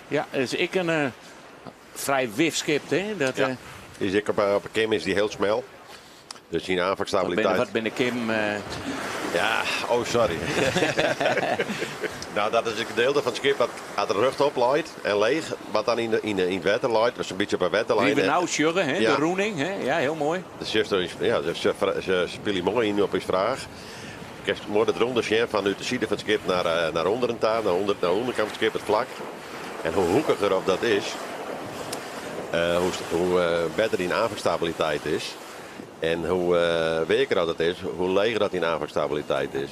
Ja, it is ek in frij wif skip, hè? Dat, ja, is ek op 'e kim is dy hiel smel. Dus syn aanfangstabiliteit. Wat binne kim? Ja, oh sorry. Nou, dat is it gedeelte fan it skip wat at de rjochtop leit en leech, wat dan yn yn it wetter leit, dus in bytsje op 'e wetterlijn. Dy't we no sjogge, hè, de rûning, hè? Ja, hiel moai. Ja, se spylje moai yn op ús fraach. Kinst moai dat rûnde sjen fanút de side fan it skip nei ûnderen ta, nei ûnder, nei de ûnderkant fan it skip, it flak. En hoe hoekiger of dat is, hoe better dyn aanfangstabiliteit is. En hoe weaker dat it is, hoe leger dat dyn aanfangstabiliteit is.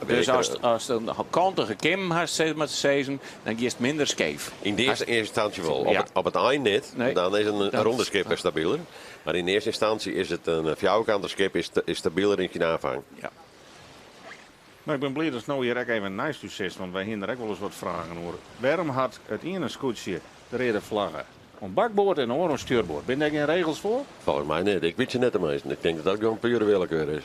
Dus ast in kantige kim hast, sis mar te sizzen, dan giest minder skeef. Yn de earste ynstânsje wol. Op it ein net, dan is in rûnder skip wer stabiler. Mar yn earste ynstânsje is it in fjouwerkantich skip is stabiler yn syn aanfang. Ja. No, ik bin bliid datst no hjir ek even neist ús sitst, want wy hiene der ek wolris wat fragen oer. Wêrom hat it iene skûtsje de reade flagge oan bakboard en de oare oan stjurboard? Binne dêr gjin regels foar? Folgens my net. Ik wit se net teminsten. Ik tink dat dat gewoan pure willekeur is.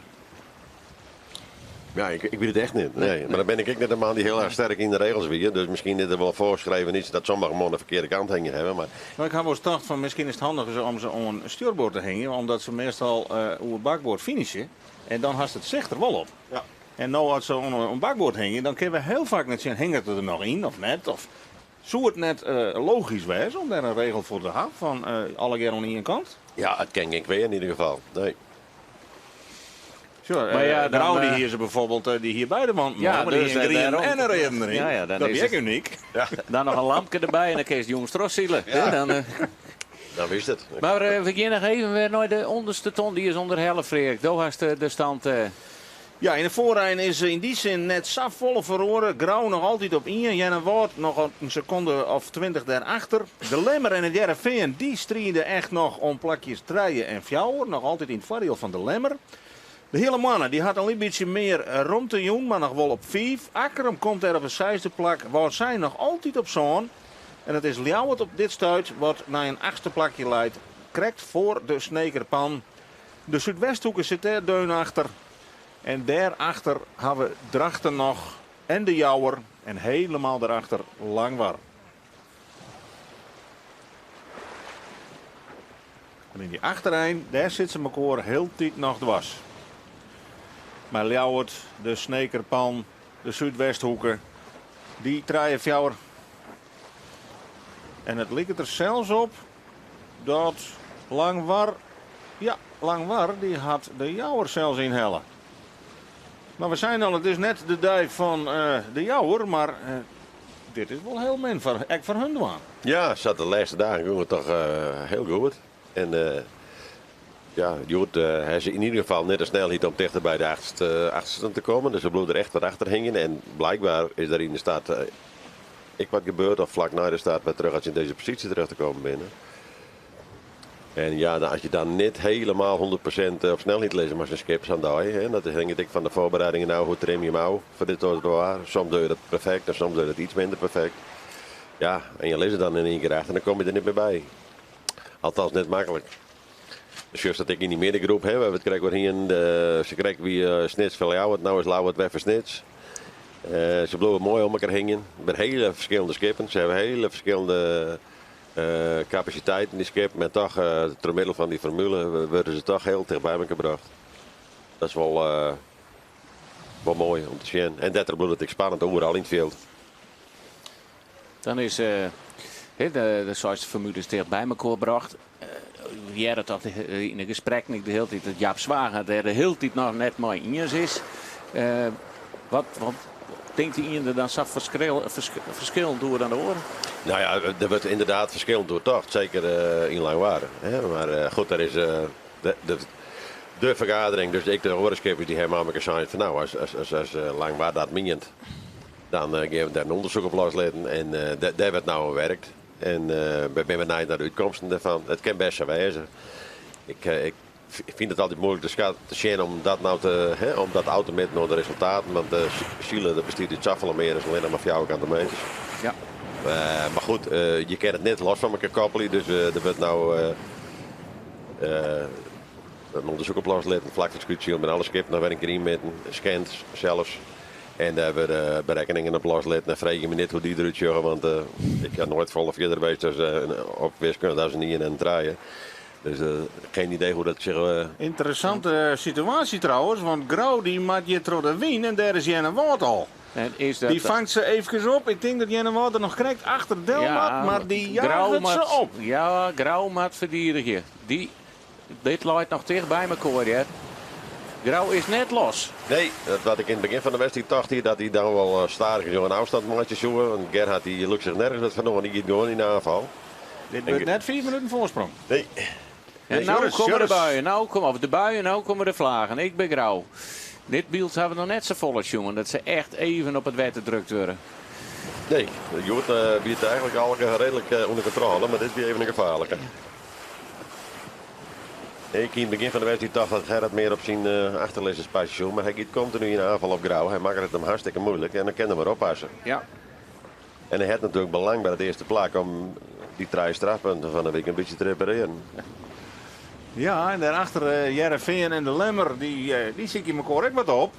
Ja, ik, ik wit it echt net. Nee. Mar dan bin ik ek net in man dy't hiel erch sterk yn de regels wie. Dus miskien is der wol foarskreven iets dat sommige mannen de ferkearde kant hingjen hawwe. Mar... No, ik ha wolris tocht fan miskien is it handiger om se oan stjurboard te hingjen, omdat se meastal oer bakboard finishe en dan hast it sicht der wol op. Ja. En no as se oan bakboard hingje, dan kinne we hiel faak net sjen hinget it der noch yn of net. Of soe it net logysk wêze om dêr in regel foar te hawwen fan allegear oan ien kant? Ja, it kin gjin kwea yn ieder gefal. Nee. Sjoch, Maar ja, dan, Grou dy hie se bijvoorbeeld, dy hie beide wanten Ja, oan, mar dy dus hie in griene dêrom. en in reade deryn. Ja, ja, dan Dat is wie ek it- unyk. Dan noch in lampke derby en dan kinst jûns trochsile. Ja. Dan, Dan wist it. Mar we gean noch even wer nei de ûnderste ton, dy is ûnder healve Freark. Do hast de stand. Ja, yn de foarein is yn dy sin net safolle feroare. Grou noch altyd op ien, Earnewâld noch in sekonde of 20 dêrachter. De Lemmer en it Hearrenfean dy stride echt noch om plakjes trije en fjouwer, noch altyd yn it foardiel fan de Lemmer. De Heale Moanne dy hat in lyts bytsje mear romte jûn, mar noch wol op fiif. Akkrum komt dêr op it seisde plak, Wâldsein noch altyd op sân. En it is Ljouwert op dit stuit wat nei in achtste plakje leit, krekt foar de Snekerpan. De Súdwesthoeke sit dêr deun achter. En dêrachter hawwe we Drachten noch en de Jouwer en helemaal dêrachter Langwar. En yn dy achterein, dêr sit se mekoar hieltyd noch dwers. Mei Ljouwert, de Snekerpan, de Súdwesthoeke, dy trije, fjouwer. En it liket der sels op dat Langwar, ja, Langwar dy hat de Jouwer sels ynhelle. Mar we seinen al, it is net de dei fan de Jouwer, mar dit is wol hiel min foar, ek foar hun dwaan. Ja, sa't de lêste dagen gong it toch hiel goed. En ja, hjoed ha se yn ieder gefal net de snelheid om tichter by de achtersten te kommen. Dus se bliuwe der echt wat achter hingjen. En blykber is der yn de start ek wat gebeurd, of flak nei de start wer terug as se yn dizze posysje terug te kommen binne. En ja, as je dan net helemaal 100% op snelheid lizze mei sa'n skip sa'n dei, hè, dat hinget ek fan de foarbereidingen ôf, hoe trim je him ôf foar dit soart waar. Soms doe je dat perfekt en soms doe je dat iets minder perfekt. Ja, en je lizze dan yn ien kear achter en dan kom je der net mear by. Althans, net maklik. Sjochst dat ek yn dy middengroep, hè, wêr't we it krekt oer hienen. Se krekt wie Snits foar Ljouwert, no is Ljouwert wer foar Snits. Se bliuwe moai om elkoar hingjen. It binne hiele ferskillende skippen. Se hawwe hiele ferskillende kapasiteiten, dy skippen. En toch, troch middel fan dy formule, wurde se toch hiel ticht by elkoar brocht. Dat is wol, wol moai om te sjen. En dêrtroch bliuwt it ek spannend oeral yn it fjild. Dan is de, de seiste formules ticht by mekoar brocht. We hearre dat yn de gesprekken ek de hiele tiid dat Jaap Zwaga dêr de hiele tiid noch net mei iens is. Wat, wat tinkt de ien der dan sa ferskillend oer dan de oare? Nou ja, der wurdt ynderdaad ferskillend oer tocht, seker yn Langwar. Hè? Mar goed, der is de, de fergadering, dus ek de oare skippers dy hawwe mei elkoar sein fan nou, as, as, as, as Langwar dat mient, dan gean we dêr in ûndersyk op loslitten en dêr wurdt no oan werkt. En wy binne benijd nei de útkomsten dêrfan. It kin bêst sa wêze. Ik, ik fyn it altyd muoilik te skat, te sjen om dat no te, hè, om dat ôf te mjitten oan de resultaten, want de sile dat bestiet út safolle mear as allinnich mar fjouwerkante meters. Ja. Mar goed, je kinne it net los fan elkoar koppelje, dus der wurdt no in ûndersyk op loslitten, flak foar it skûtsjesilen binne alle skippen noch wer in kear ynmitten, scand sels. En dêr wurde berekkeningen op loslitten. En freegje my net hoe't dy derút sjogge, want ik ha noait folle fierder west as op wiskunde as in ien en in trije. Dus geen idee hoe dat sich. Ynteressante situaasje trouwens, want Grou dy moat hjir troch de wyn en dêr is Earnewâld al. En is dat Dy fangt se eefkes op. Ik tink dat Earnewâld der noch krekt achter del moat, mar dy jaget se op. Ja, Grou moat ferdigenje. Dy, dit leit noch ticht by mekoar, hear. Grou is net los. Nee, dat wat ik yn it begjin fan de wedstriid tocht hie, dat hy dan wol stadich in ôfstân meitsje soe. Want Gerhard dy lûkt sich nergens wat fan oan, dy giet gewoan yn de oanfal. Dit wurdt net 5 minuten foarsprong. Nee. En no komme de buien, no komme, of de buien, no komme de flagen. Ik bin Grou. Dit byld hawwe we noch net safolle sjoen, dat se echt even op it wetter drukt wurde. Nee, hjoed wie it eigentlik allegear reedlik ûnder kontrôle, mar dit wie even in gefaarlike. Ik hie yn it begjin fan de wedstriid tocht dat Gerhard mear op syn achterlizzers passe soe, mar hy giet kontinu yn de aanval op Grou. Hy makket it him hartstikke muoilik en dan kin er mar oppasse. Ja. En hy hat natuerlik belang by it earste plak om dy trije strafpunten fan de wike in bytsje te reparearjen. Ja, en dêrachter Hearrenfean en de Lemmer, dy, dy sykje mekoar ek wat op.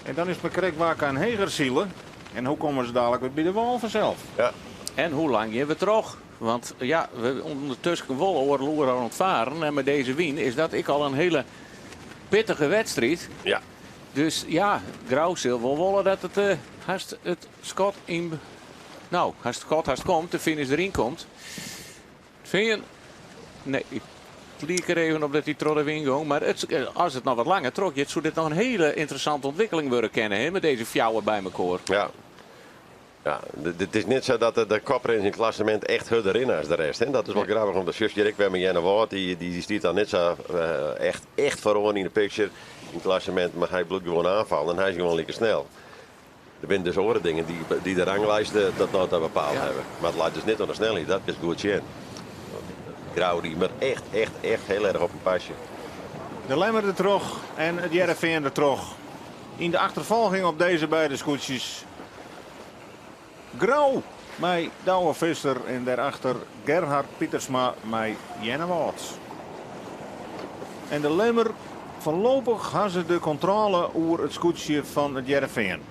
En dan is it mar krekt wa kan heger sile. En hoe komme se dalik wer by de wâl fansels. Ja. En hoe lang gean we troch? Want ja, we ûndertusken wol oardel oere oan it faren. En mei dizze wyn is dat ek al in hiele pittige wedstriid. Ja. Dus ja, Grou sil wol wolle dat it hast it skot yn. No, hast skot hast komt, de finish deryn komt. Fean. Nee, it liek der even op dat hy troch de wyn gong. Mar it, as it noch wat langer trochgiet, soe dit noch in hiele ynteressante ûntwikkeling wurde kinne, hè, mei dizze fjouwer by mekoar. Ja. Ja, it is net sa dat de koprinners yn it klassemint echt hurder rinne as de rest. Hè. Dat is wol grappich om te sjen. Hjir ek wer mei Earnewâld, dy stiet dan net sa echt, echt foaroan yn de picture yn it klassemint, mar hy bliuwt gewoan oanfallen en hy is gewoan like snel. Der binne dus oare dingen dy't de ranglijst tot no ta bepaald hawwe. Mar it leit dus net oan de snelheid, dat is goed sjen. Grou dy moat echt, echt, echt hiel erch op him pasje. De Lemmer der troch en it Hearrenfean der troch. Yn de achterfolging op dizze beide skûtsjes. Grou mei Douwe Visser en dêrachter Gerhard Pietersma mei Earnewâld. En de Lemmer, foarlopich ha se de kontrôle oer it skûtsje fan it Hearrenfean.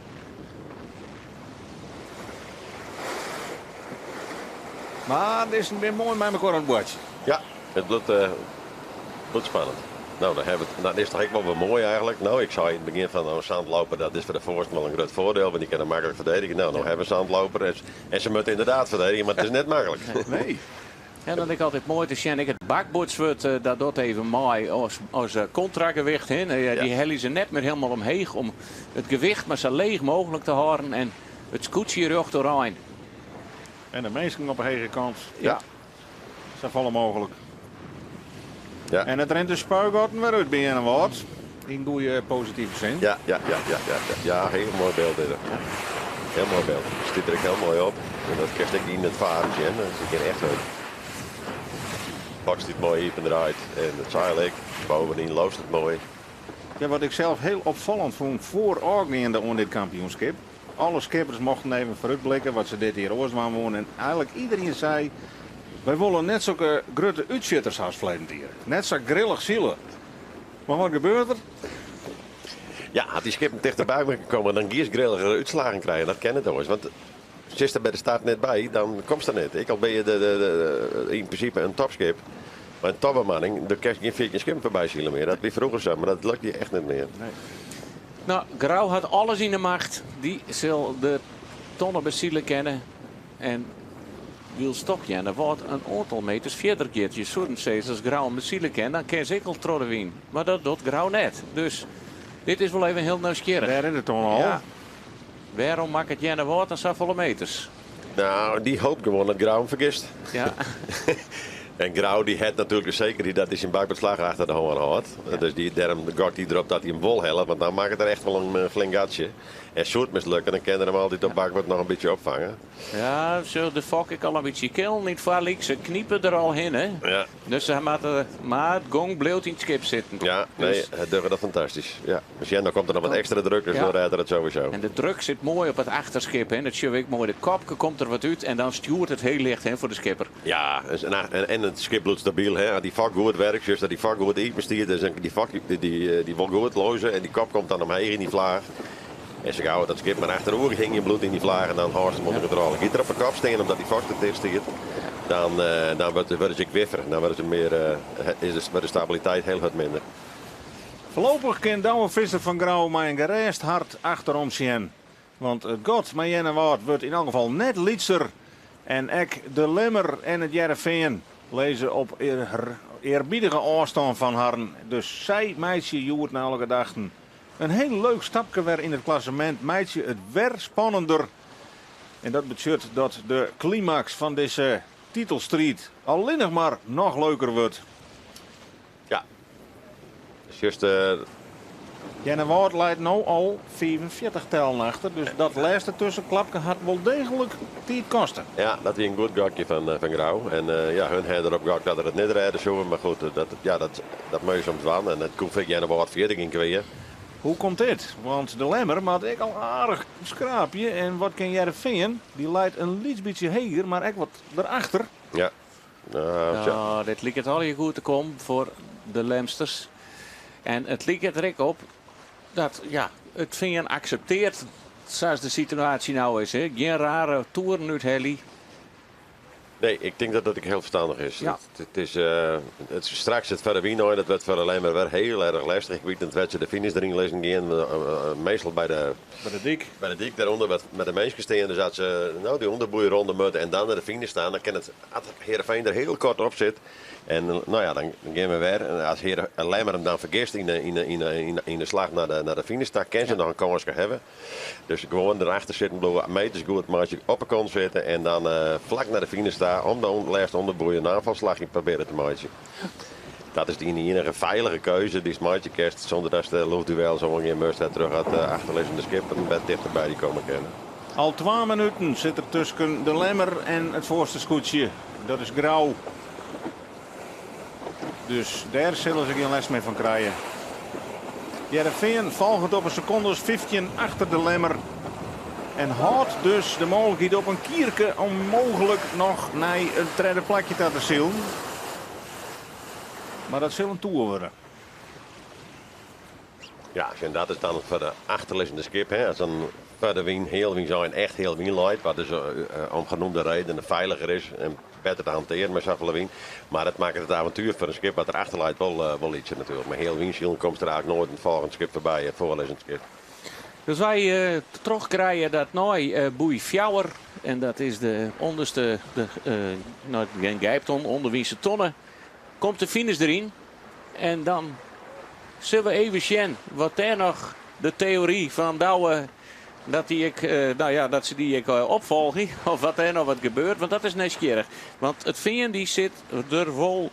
Mar dizzen binne moai mei mekoar oan it boartsjen. Ja, it bliuwt bliuwt spannend. No, dan hawwe we it, dat is toch ek wol wer moai eigentlik. No, ik sei yn it begjin fan no, zandloper, dat is foar de foarsten wol in grut foardiel, want dy kinne maklik ferdedigje. No, no hawwe we zandloper en, en se moatte ynderdaad ferdedigje, mar it is net maklik. Nee. En dan ek altyd moai te sjen, ek it bakboardswurd, dat docht even mei as kontragewicht. Hè. Dy helje se net mear hielendal omheech om it gewicht mar sa leech mooglik te hâlden en it skûtsje rjocht oerein. En de minsken op de hege kant. Ja. Safolle mooglik. Ja. En it rint de spuigatten wer út by Earnewâld. Yn goede positive sin. Ja, ja, ja, ja, ja, ja. Ja, hiel moai byld is it. Hiel moai byld. Stiet der ek hiel moai op. En dat kinst ek yn it faren sjen. Dat is gjin echt hurd. Bak stiet moai iepen draait en it seil ek. Bovenyn loost it moai. Ja, wat ik sels hiel opfallend fûn foarôfgeande oan dit kampioenskip. Alle skippers mochten even foarútblikke wat se dit jier oars dwaan woene. En eigentlik iderien sei, wy wolle net sokke grutte útsjitters ha as ferleden jier. Net sa grillich sile. Mar wat gebeurt der? Ja, as dy skippen tichterby komme, dan giest grilligere útslaggen krijen. Dat kin net oars. Want sitst der by de start net by, dan komst der net. Ek al binne je de, de, de, yn prinsipe in topskip. Mei in topbemanning, der kinst gjin 14 skippen foarby sile mear. Dat wie froeger sa, mar dat lukt dy echt net mear. No, Grou hat alles yn de macht. Dy sil de tonne besile kinne. En wylst toch Earnewâld in oantal meters fierder giet. Je soenen sizze, as Grou him besile kin, dan kin se ek al troch de wyn. Mar dat docht Grou net. Dus dit is wol even hiel nijsgjirrich. Dêr is it dan al. Ja. Wêrom makket Earnewâld dan safolle meters? Nou, dy hoop gewoan dat Grou him fergist. Ja. En Grou dy hat natuerlik de sekerheid dat hy syn bakboardslach achter de hân hâldt. Dus dy, dêrom gokt hy derop dat hy him wol hellet, want dan makket er echt wol in flink gatsje. En soe it mislukke, dan kin er him altyd op bakboard noch in bytsje opfange. Ja, sjoch de fok ek al in bytsje killen yn it foarlyk. Se knipe der al hinne. Ja. Dus se moatte, mar it gong bliuwt yn it skip sitten. Ja, nee, Dus hy docht dat fantastysk. Ja. Sjen, dan komt der noch wat ekstra druk, dus Ja. dan rêdt er it sowieso. En de druk sit moai op it achterskip. Hè. Dat sjogge we ek moai. De kopke komt der wat út en dan stjoert it hiel licht, hè, foar de skipper. Ja, en it skip bliuwt stabyl. Hè. As dy fok goed werkt, just dat dy fok goed iepen stiet, dus dy fok dy wol goed lozze en dy kop komt dan omheech yn dy flaach. En sa gau dat skip mar achteroer hingjen bliuwt yn dy flaach en dan hâldst him ûnder kontrôle. Giet er op 'e kop stean omdat dy fok te ticht stiet, dan, dan wurdt, wurde se ek wiffer. Dan wurde se mear, is de, wurdt de stabiliteit hiel hurd minder. Foarlopich kin Douwe Visser fan Grou mei in gerêst hart achterom sjen. Want it gat mei Earnewâld wurdt yn elk gefal net lytser. En ek de Lemmer en it Hearrenfean lizze op earbiedige ôfstân fan harren. Dus sy meitsje hjoed nei alle gedachten in hiel leuk stapke wer yn it klassemint. Meitsje it wer spannender. En dat betsjut dat de klimaks fan dizze titelstriid allinnich mar noch leuker wurdt. Ja. Just, Earnewâld leit no al 45 tellen achter, dus dat lêste tuskenklapke hat wol deeglik tiid koste. Ja, dat wie in goed gokje fan Grou. En ja, hun ha derop gokt dat er it net rêde soe, mar goed, dat, ja, dat, dat moat je soms dwaan. En it koe ek Earnewâld fierder gjin kwea. Hoe komt dit? Want de Lemmer moat ek al aardich skraapje en wat kin Hearrenfean? Dy leit in lyts bytsje heger, mar ek wat derachter. Ja. Nou, tja. Ja, dit liket allegear goed te kommen foar de Lemsters. En it liket der ek op dat, ja, it Fean akseptearret sa't de situaasje no is. Hè. Gjin rare toeren úthelje. Nee, ik tink dat dat ek hiel ferstannich is. Ja. It is straks it foar de wyn ein, dat wurdt foar de Lemmer wer hiel erch lestich. Ik wit net wêr't se de finish deryn lizzen gean. Meastal by de By de dyk. By de dyk dêrûnder wat mei de minsken stean. Dus as se no dy ûnderboei ronde moatte en dan nei de finish staan, dan kin it, as Heerenveen der hiel koart op sit. En no ja, dan gean we wer. En as Heere Lemmer him dan fergist yn de slach nei de finish ta, kin se noch in kânske hawwe. Dus gewoan derachter sitten bliuwe, meters goed meitsje, op 'e kant sitte en dan flak nei de finish ta om de lêste ûnderboei in oanfalsslachje probearje te meitsjen. Dat is de iennige feilige keuze dy'tst meitsje kinst sûnder datst de loftduels oangean moatst en troch it achterlizzende skip wer tichterby dy komme kinne. Al 2 minuten sit er tusken de Lemmer en it foarste skûtsje. Dat is Grou. Dus dêr sille se gjin lêst mear fan krije. Hearrenfean folget op in sekonde as 15 achter de Lemmer. En hâldt dus de mooglikheid op in kierke om mooglik noch nei it tredde plakje ta te silen. Mar dat sil in toer wurde. Ja, en dat is dan foar de achterlizzende skip. Hè. As dan foar de wyn, heal wyn sein, echt heal wyn leit, wat dus om genoemde redenen feiliger is en better te hantearen mei safolle wyn. Mar it makket it avontuer foar in skip wat der achter leit wol lytser natuerlik. Mei heal wyn silen komst der eigentlik noait in folgjend skip foarby, in foarlizzend skip. Dus wy trochkrije dat nei boei 4 en dat is de ûnderste, de nou, gjin gijpton, ûnderwynse tonne, komt de finish deryn. En dan sille we even sjen wat dêr noch de teory fan Douwe, dat die ik, nou ja, dat se dy ek opfolgje, of wat dêr noch wat gebeurt, want dat is nijsgjirrich. Want it Fean dy sit der wol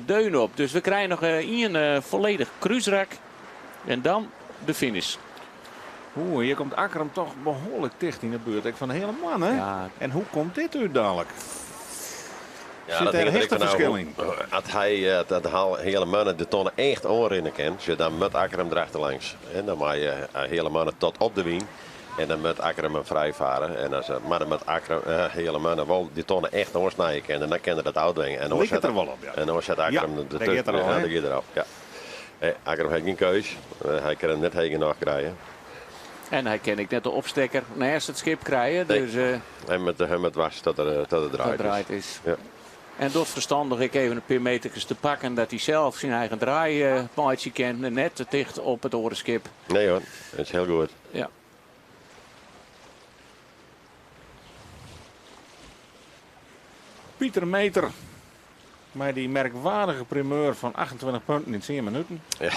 deun op. Dus we krije noch ien folledich krúsrak en dan de finish. Oeh, hjir komt Akkrum toch behoarlik ticht yn de buert, ek fan de Heale Moanne. Ja. En hoe komt dit út dadlik? Ja, Sit dat dêr hinget der ek vanôf hichteferskil yn? As hy dat Heale Moanne de tonne echt oanrinne kin, sjoch, dan moat Akkrum erachter langs. En dan mei Heale Moanne tot op de wyn en dan moat Akkrum him frij farre. En as, mar dan moat Akkrum, Heale Moanne wol dy tonne echt oansnije kinne en dan kin er dat ôftwinge. En Liket der wol op, ja. En dan set Akkrum Ja, de dêr giet er al, ja, hè? dêr giet er al, ja. Akkrum hat gjin keus. Hy kin him net heech genôch krije. En hy kin ek net de opstekker neist it skip krije. Nee. Dus Hy moat wachte tot er, tot it draait Dat draait is. is. Ja. En docht ferstannich ek even in pear meterkes te pakken dat hy sels syn eigen draai meitsje kin en net te ticht op it oare skip. Nee hoor, dat is hiel goed. Ja. Pieter Meeter mei dy merkwaardige primeur fan 28 punten yn 10 minuten. Ja.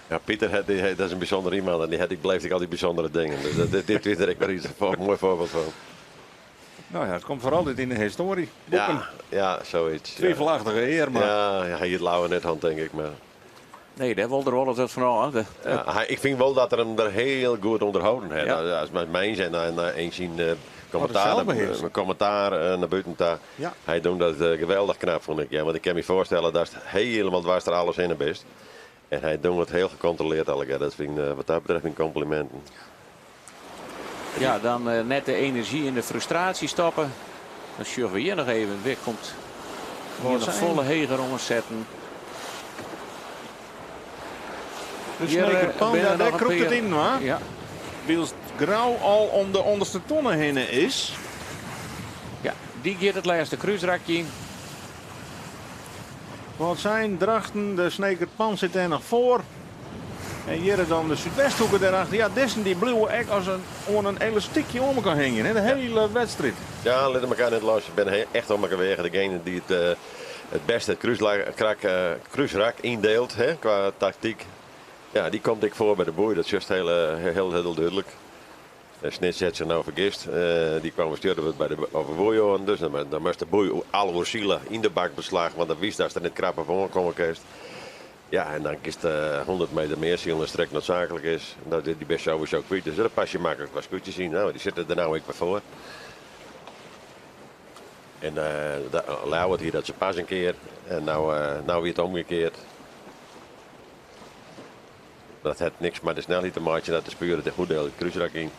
Ja, Pieter, het, die, dat is in bysûnder iemand en dy hat, dy beleeft ek altyd bysûndere dingen. Dus dat, dit, dit is der ek wer iets een moai foarbyld fan. Nou ja, it komt foar altyd yn de histoarjeboeken. Ja, ja, zoiets. Ja. Twivelachtige ear, mar. Ja, ja, hy het Lauwe net hân, tink ik. Mar, Nee, dêr wol er wol wat fan ôf. ja, hy, ik fyn wol dat er him der hiel goed ûnderholden hat. Ja. As mei mens en, en, en syn kommentaar, selsbehearsing. kommentaar nei bûten ta. Ja. Hy docht dat geweldich knap, fûn ik. Ja, want ik kin my foarstelle datst hielendal dwars troch alles hinne bist. En hy docht it hiel gekontrolearre allegear. Dat fyn ik, wat dat betreft, myn kompliminten. Ja, dan net de enerzjy en de frustraasje stoppe. Dan sjogge we hjir noch even. Wer komt hier noch zijn? folle heger oansetten. De Hjir, Sneker Panda, binne dêr noch in krûpt it pear- yn, hoor. Ja. Wylst Grou al om de ûnderste tonne hinne is. Ja, dy giet it lêste krúsrakje yn. Wat zijn Drachten, de Sneker Pan sit dêr noch foar. En hjir dan de Súdwesthoeke dêrachter. Ja, dizzen dy bliuwe ek as in, oan in elastykje om elkoar hingjen, hè, de hiele wedstriid. Ja, lit elkoar net los. Ik bin echt om elkoar weage. Degene dy't it, it bêste it krúsrak yndielt, hè, kwa taktyk. Ja, dy komt ek foar by de boei. Dat is just hiel, hiel, hiel dúdlik. De Snits hat sich no fergist. Dy kaam stjoerd by de, op de boei oan. Dus dan, dan moast de boei al oersile yn de bak beslach. Want dan wist datst der net krap op oankomme kinst. Ja, en dan kinst 100 meter mear silen as strekt needsaaklik is. Dat, dy bist sowieso kwyt. Dus dat pas je maklik wat skûtsjes yn. Nou, dy sitte der no ek wer foar. En Ljouwert hie dat se pas in kear. En no wie it omkeard. Dat hat niks mei de snelheid te meitsjen, dat de spuren it goed it krúsrak yn.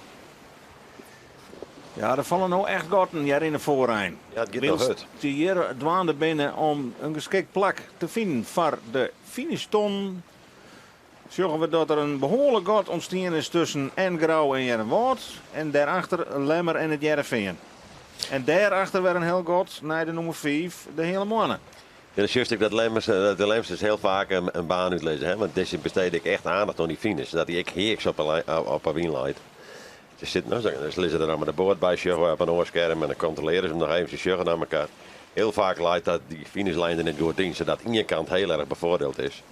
Ja, der falle no echt gatten hjir yn de foarein. Ja, it giet noch Wylst hurd. dy hjir dwaande binne om in geskikt plak te finen foar de finishton. Sjogge we dat der in behoarlik gat ûntstien is tusken en Grou en Earnewâld. En dêrachter Lemmer en it Hearrenfean. En dêrachter wer in hiel gat nei de nûmer 5, de Heale Moanne. Ja, dan sjochst ek dat Lemmers, dat de Lemsters hiel faak in baan útlizze. Hè? Want dizze bestede ik echt oandacht oan dy finish. Dat dy ek heaks op 'e wyn leit. Se sitte no, se lizze der dan mei de boat by, sjogge we op in oar skerm en dan kontrolearje se him noch even, se sjogge nei elkoar. Hiel faak leit dat dy finishlijn der net goed yn, sadat ien kant hiel erch befoardield is.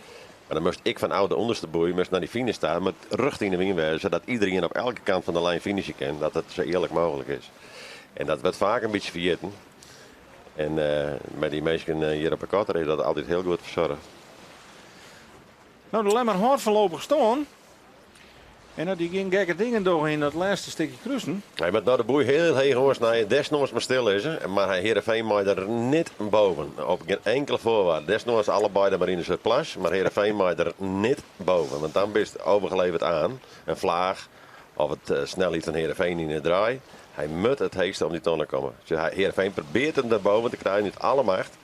Mar dan moast ik fan de ûnderste boei moast nei dy finish ta, met rjocht yn de wyn wêze, sadat iderien op elke kant fan de lijn finishen kin, dat it sa earlik mooglik is. En dat wurdt faak in bytsje ferjitten. En mei dy minsken hjir op de kotter is dat altyd hiel goed fersoarge. No, de Lemmer hâldt foarlopich stân. En dat dy gjin gekke dingen dogge yn dat lêste stikje krusen. Hy moat no de boei hiel heech oansnije, desnoads mar stil lizze. Mar hy Heerenveen mei der net boven, op gjin inkele foarwaarde. Desnoads allebeide mar yn de surplus, mar Heerenveen mei der net boven. Want dan bist overgeleverd aan in flaach of it snelheid fan Heerenveen yn de draai. Hy moat it heechste om dy tonne komme. Dus Heerenveen probearret him derboven te krijen út alle macht.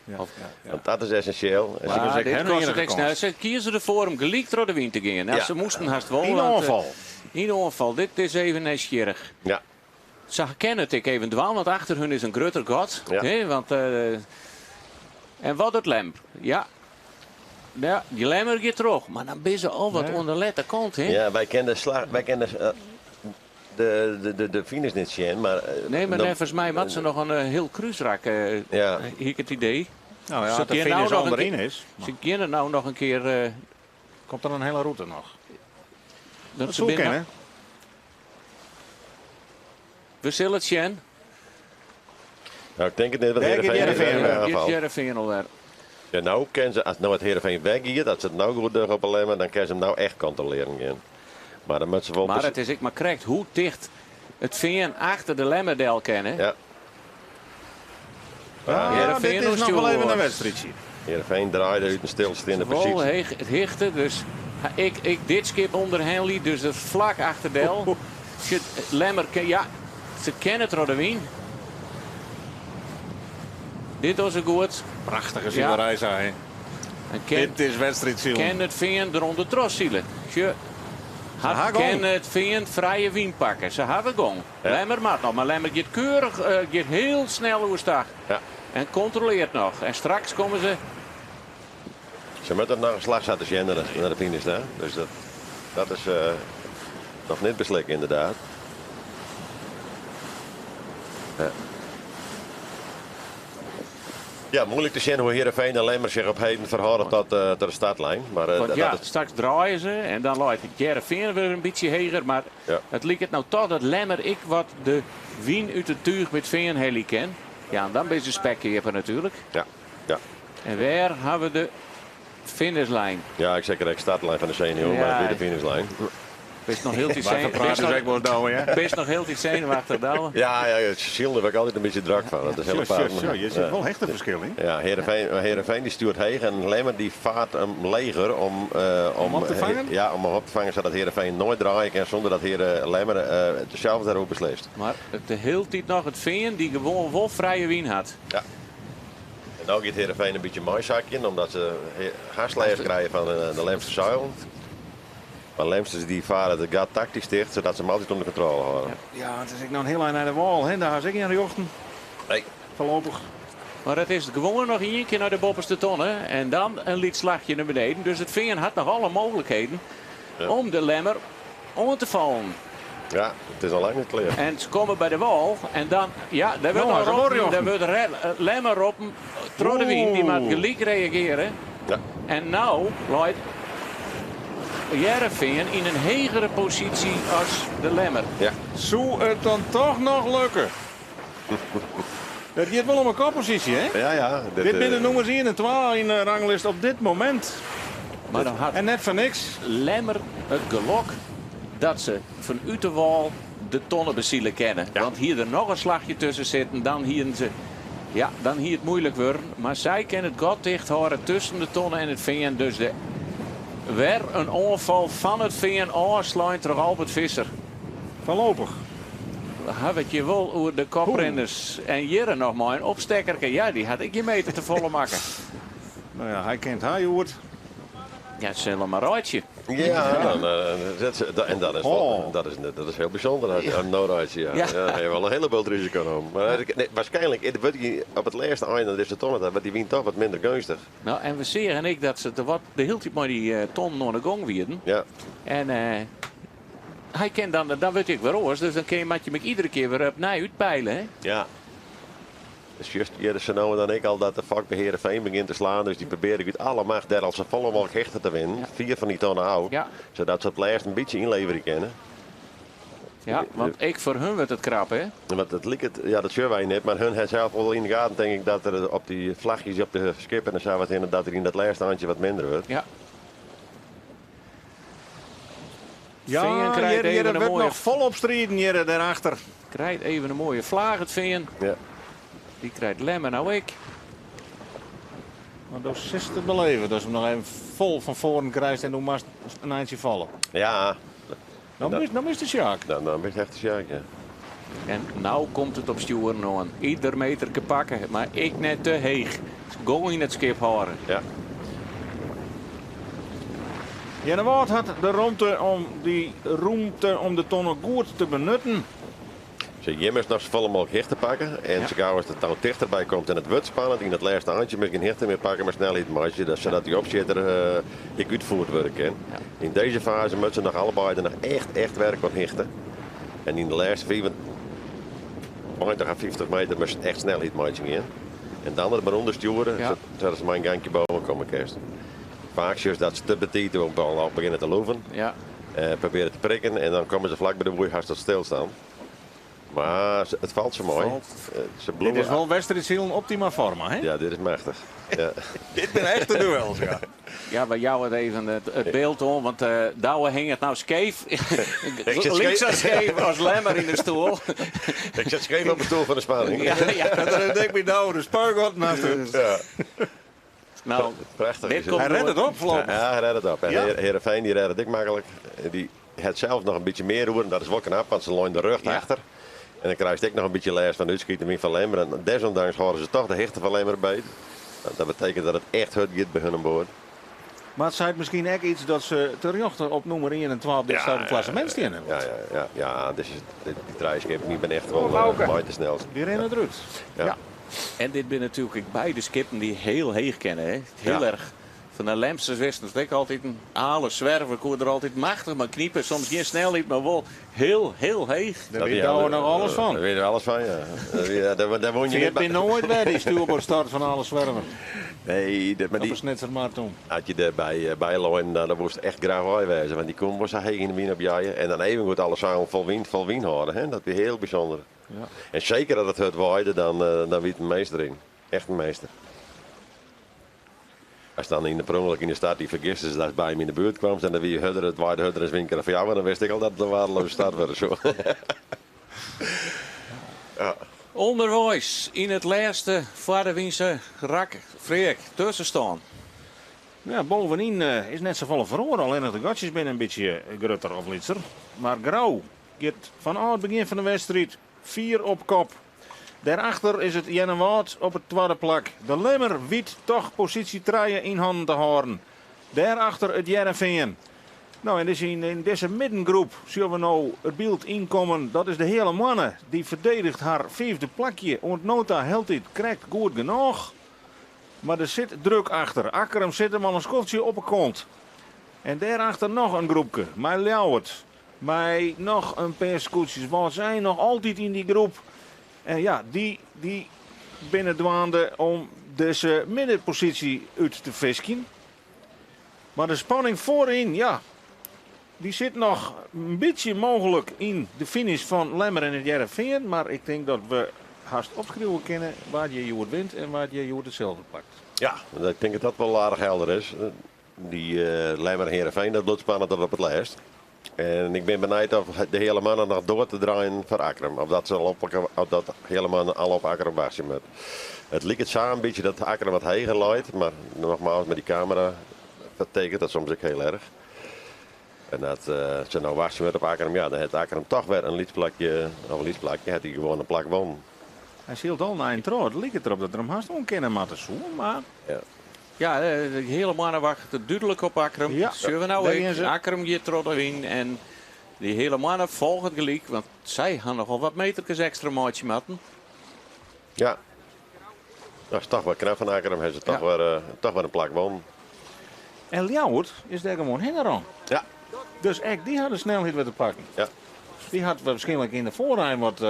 Want dat is essensjeel. En Maar is ek dit hun kostet enige ek snel. kâns. Se kieze derfoar om gelyk troch de wyn te gean. Nou, Ja. Se moasten hast wol. Yn want, oanfal. Yn oanfal. Dit is even nijsgjirrich. Se kinne it ek even dwaan, want achter hun is in grutter gat. Hè, want, en wat it Lemmer? Ja. Ja, dy Lemmer giet troch. Mar dan binne se al wat oan de lette kant. Hè? Ja, wy kinne de slach, wy kinne de finish net sjen, mar Nee, mar dan neffens my moat se noch in hiel krúsrak, hie ik it idee. Nou ja, Ze as de kinne finish nou noch al in deryn kear- is. Se kinne no noch in kear, Komt der in hiele rûte noch? Dat Dat se soe binne kinne. We sille it sjen. Nou, ik tink it net, want Dêr giet Heerenveen Heerenveen is wer. in aanval. Giet Heerenveen alwer. Ja, no kinne se, as no it Heerenveen weggiet, as se it no goed dogge op 'e Lemmer, dan kinne se him no echt kontrolearjen gean. Mar dan moatte se wol Mar presi- it is ek mar krekt hoe ticht it Fean achter de Lemmer del kin, hè? Ja. Ja, Heerenveen dit is noch wol stjoerd. even in wedstriidsje. Heerenveen draaide út in stilsteande Wol posysje. heech, it hichte, dus ik dit skip ûnder Henley, dus dat flak achter del. Shit, Lemmer, ja, se kinne troch de wyn. Dit was het goed. Prachtige Ja. silerij, zei hij. En ken, Dit is wedstriidsilen. ken it Fean derûnder troch sile. Sjoch, ha hat gong. ken it Fean frije wyn pakke. Se hawwe gong. Ja. Lemmer moat noch, mar Lemmer giet keurich, giet hiel snel oerstag. Ja. En kontroleart noch. En straks komme se. Se moatte noch in slach sa te sjen nei de finish ta. Dus dat, dat is noch net beslikke ynderdaad. Ja. Ja, muoilik te sjen hoe Heerenveen en Lemmer sich op heden ferhâlde tot, uh, tot de startlijn. Maar, uh, Want ja, dat is... straks draaie se en dan leit Hearrenfean wer in bytsje heger. Mar ja. it liket no toch dat Lemmer ek wat de wyn út it túch by it Fean helje kin. Ja, en dan binne se spekkeaper natuerlik. Ja, ja. En wêr ha we de finishlijn? Ja, ik sei krekt startlijn fan de senioaren, Ja. mar it wie de finishlijn. Bist noch hieltyd Wij praten dus ek wol Douwe, hè? Bist noch hieltyd senuwachtich, Douwe? Ja, ja, het silen dêr wurd ik altyd in bytsje drok fan. Dat is hiel Sjo, apart. sjo, sjo, hjir sit wol hechte ferskil yn. Ja, Heerenveen, Heerenveen dy stjoert heech en Lemmer dy faart him leger om, Om op te fangen? Ja, om him op te fangen sadat Heerenveen noait draaie kin sûnder dat Heere Lemmer sels dêroer beslist. Mar it de hieltyd noch it Fean dy't gewoan wol frije wyn hat. Ja. En no giet Heerenveen in bytsje meisakjen omdat se hast lêst krije fan de Lemster seilen. Mar Lemsters dy fare it gat taktysk ticht sadat se him altyd ûnder kontrôle hâlde. Ja, it is ek noch in hiel ein nei de wâl, hè? Dêr ha se ek gjin rjochten. Nee. Foarlopich. Mar it is gewoan noch ien kear nei de boppeste tonne en dan in lyts slachje nei beneden. Dus it Fean hat noch alle mooglikheden om de Lemmer oan te fallen. Ja, it is al lang net klear. En se komme by de wâl en dan, ja, dêr wurdt No, al se wol roppen, rjochten. dêr wurdt Lemmer roppen troch de wyn. Dy moat gelyk reagearje. Ja. En no leit Hearrenfean yn in hegere posysje as de Lemmer. Ja. Soe it dan toch noch lukke? Dat giet wol om in kopposysje, hè? Ja, ja. Dit binne de nûmers ien en twa yn de ranglist op dit momint. Mar dan hat En net foar niks. Lemmer it gelok dat se fanút de wâl de tonne besile kinne. Want hie der noch in slachje tusken sitten, dan hienen se, ja, dan hie it muoilik wurden. Mar sy kinne it gat ticht hâlde tusken de tonne en it Fean. Dus de, wer in oanfal fan it Fean ôfslein troch Albert Visser. Foarlopich. We hawwe it hjir wol oer de koprinners. En hjir noch mei in opstekkerke. Ja, dy hat ek gjin meter te folle makke. No ja, hy kent har hjoed. Ja, it sil him mar reitsje. Ja, dan, zet ze, en dat is, wel, Oh. dat is hiel bysûnder, as in no reitsje. Ja. Ja. Ja, hy hat wol in hiele bult risiko nommen. Mar nee, waarskynlik, it wurdt dy op it lêste ein, dan is de tonne, dan wurdt dy wyn toch wat minder geunstich. No, en we seagen ek dat se wat de hieltyd mei dy tonnen oan de gong wienen. Ja. En hy kin dan, dan wurdt ek wer oars, dus dan kin je, moat je him iedere kear wer opnij útpeile. Hè? Ja. Dus juist eerder ze nou dan ik al dat de fok bij Heerenveen begint te slaan. Dus die probeer ik uit alle macht daar al zo volle mogelijk hechten te winnen. Ja. 4 van die tonnen oud. Ja. Zodat ze het laatst een beetje inleveren kunnen. Ja, want ik voor hun wordt het krap, hè? Want het liep het, ja, dat zien wij niet, maar hun heeft zelf al in de gaten, denk ik, dat er op die vlagjes op de schip en zo wat in, dat er in dat laatste handje wat minder wordt. Ja. Ja, Fean krijgt hier, hier even een wordt mooie nog volop strijden hier daarachter. Krijgt even een mooie vlaag, het Fean. Ja. Die krijgt Lemmer nou ik. Maar dat is te beleven, dat ze hem nog even vol van voren krijgt en dan mag een eindje vallen. Ja. Dan is de Sjaak. Dan is het echt de Sjaak, ja. En nou komt het op sturen aan. Ieder meter pakken, maar ik net te heeg. Gong in het schip houden. Ja. Earnewâld hat de romte om die ruimte om de tonnen goed te benutten. Ze Jim is nog zo volle mogelijk hicht te pakken. En Ja. zo gauw als het nou dichterbij komt en het wordt spannend, in dat laatste handje misschien hichten meer pakken, maar snelheid marge, dat, zodat die opzitter ik uitvoerd worden kan. Ja. In deze fase moeten ze nog allebei er nog echt, echt werk aan hichten. En in de laatste 25 à 50 meter moest het echt snelheid marge in. En dan er maar onder sturen, Ja. zodat ze maar een gangje boven komen kerst. Vaak is dat ze te betieten om al beginnen te loeven. Ja. Proberen te prikken en dan komen ze vlak bij de boei haast tot stilstaan. Maar het valt zo mooi. Valt. Ze Dit bloemen. is wel wedstrijd optima forma, hè? Ja, dit is machtig. Ja. Dit zijn echte duels, ja. Ja, bij jou het even het beeld om, want Douwe hing het nou scheef. Ik zit Links scheef. als scheef als Lemmer in de stoel. Ik zit scheef op de stoel van de spanning. Ja, ja. Dat denk ik bij Douwe de spuigot naast hem. Ja. Nou, Prachtig dit is het. komt Hij redt het op, voorlopig. Ja, hij redt het op. En Ja. Heerenveen die redt het ook makkelijk. Die het zelf nog een beetje meer roeren. Dat is wel knap, want ze looien de rug Ja. achter. En dan krijg je ook nog een beetje last van de uitschieten van Lemmer. En desondanks horen ze toch de hichte van Lemmer beet. Dat betekent dat het echt hard gaat bij hun aan boord. Maar het zei misschien ook iets dat ze terjochten op nummer 1 en 12 dit zou het klassement staan hebben. Ja, ja, ja, ja, dus die drie schepen die ben echt wel mooi te snel. Die rennen eruit. Ja. Ja. En dit binne natuerlik ek beide skippen dy't hiel heech kinne. Hè? Hiel Ja. erch. Fan de Lemsters wisten it ek altyd in ale swerver, koe der altyd machtich mei knipe. Soms gjin snelheid, mar wol hiel, hiel heech. Dêr wit Douwe noch alles fan. Dêr wit er alles fan, ja. Ja, dêr wûn je Feart net bin noait wer dy stuurboardstart fan Ale Zwerver Nee, dat, maar op die, de Snitsermar toen. As je dêr by, by leinen, dan woest echt graach wei wêze. Want dy koene wol sa heech yn de wyn opjeie. En dan even goed alle seilen fol wyn hâlde. Hè? Dat wie hiel bysûnder. Ja. En seker as it hurd waaide, dan wie it in meester yn. Echt in meester. As dan yn de per ûngelok yn de start dy fergisters datst by him yn de buert kwamst en dan wie hurder, it waaide hurder as wynkrêft fjouwer, dan wist ik al dat it in waardeloze start wurde soe. Ja. Underweis yn it lêste foar de wynse rak, Freark, tuskenstân. Ja, bovenyn is net safolle feroare, allinnich de gatsjes binne in bytsje grutter of lytser. Mar Grou giet fanôf it begjin fan de wedstriid fier op kop. Dêrachter is it Earnewâld op it twadde plak. De Lemmer wit toch posysje trije yn hannen te hâlden. Dêrachter it Hearrenfean. No, en dus yn dizze middengroep sjogge we no it byld ynkommen. Dat is de Heale Moanne. Dy ferdediget har fiifde plakje oant no ta hieltyd krekt goed genôch. Mar der sit druk achter. Akkrum sit him al in skoftsje op 'e kont. En dêrachter noch in groepke mei Ljouwert. Mei noch in pear skûtsjes. Wâldsein noch altyd yn dy groep. En ja, dy binne dwaande om dizze middenposysje út te fiskjen. Mar de spanning foaryn, ja, dy sit noch in bytsje mooglik yn de finish fan Lemmer en it Hearrenfean. Mar ik tink dat we hast opskriuwe kinne wa't hjir hjoed wint en wa't hjir hjoed it silver pakt. Ja, ik tink dat dat wol aardich helder is. Dy Lemmer en Hearrenfean, dat bliuwt spannend tot op it lêst. En ik bin benijd of de Heale Moanne noch doar te draaien foar Akkrum. Of dat, ze al op, of dat Heale Moanne al op Akkrum wachtsje moat. It liket sa in bytsje dat Akkrum wat heger leit. Mar nogmaals, mei dy kamera fertekent dat soms ek hiel erch. En dat se no wachtsje moat op Akkrum, ja, dan hat Akkrum toch wer in lyts plakje, of in lyts plakje, hat hy gewoan in plak wûn. Hy sylt al nei in troch. It liket derop dat er him hast oankinne moatte soe, mar... Ja. Ja, de Heale Moanne wachtet dúdlik op Akkrum. Ja, Sjogge we no dêr ek. gean se. Akkrum giet troch de wyn en dy Heale Moanne folget gelyk, want sy ha nochal wat meterkes ekstra meitsje moatten. Ja, dat is toch wel knap fan Akkrum. Hawwe se Ja. toch wer in plak wûn. En Ljouwert is dêr gewoan hinne rûn. Ja. Dus ek dy ha de snelheid wer te pakken. Ja. Dy hat waarskynlik yn de foarein wat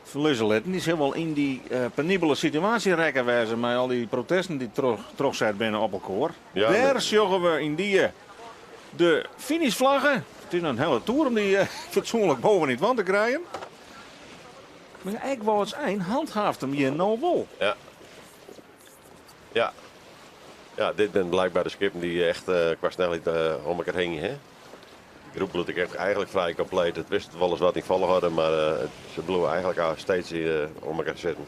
ferlizze litten. Dy sil wol yn dy penibele situaasje rekke wêze mei al dy protesten dy't trochset binne op elkoar. Ja, Dêr maar sjogge we yn dy de finishflagge. It is in hiele toer om dy fatsoenlik boven yn it want te krijen. Mar ja, ek Wâldsein handhaaft him hjir no wol. Ja. Ja. Ja, dit binne blykber de skippen dy't echt kwa snelheid om elkoar hingje. Hè? De groep bliuwt ek echt eigentlik frij kompleet. It wist wolris wat yn folchoarder, mar se bliuwe eigentlik al steeds om elkoar sitten.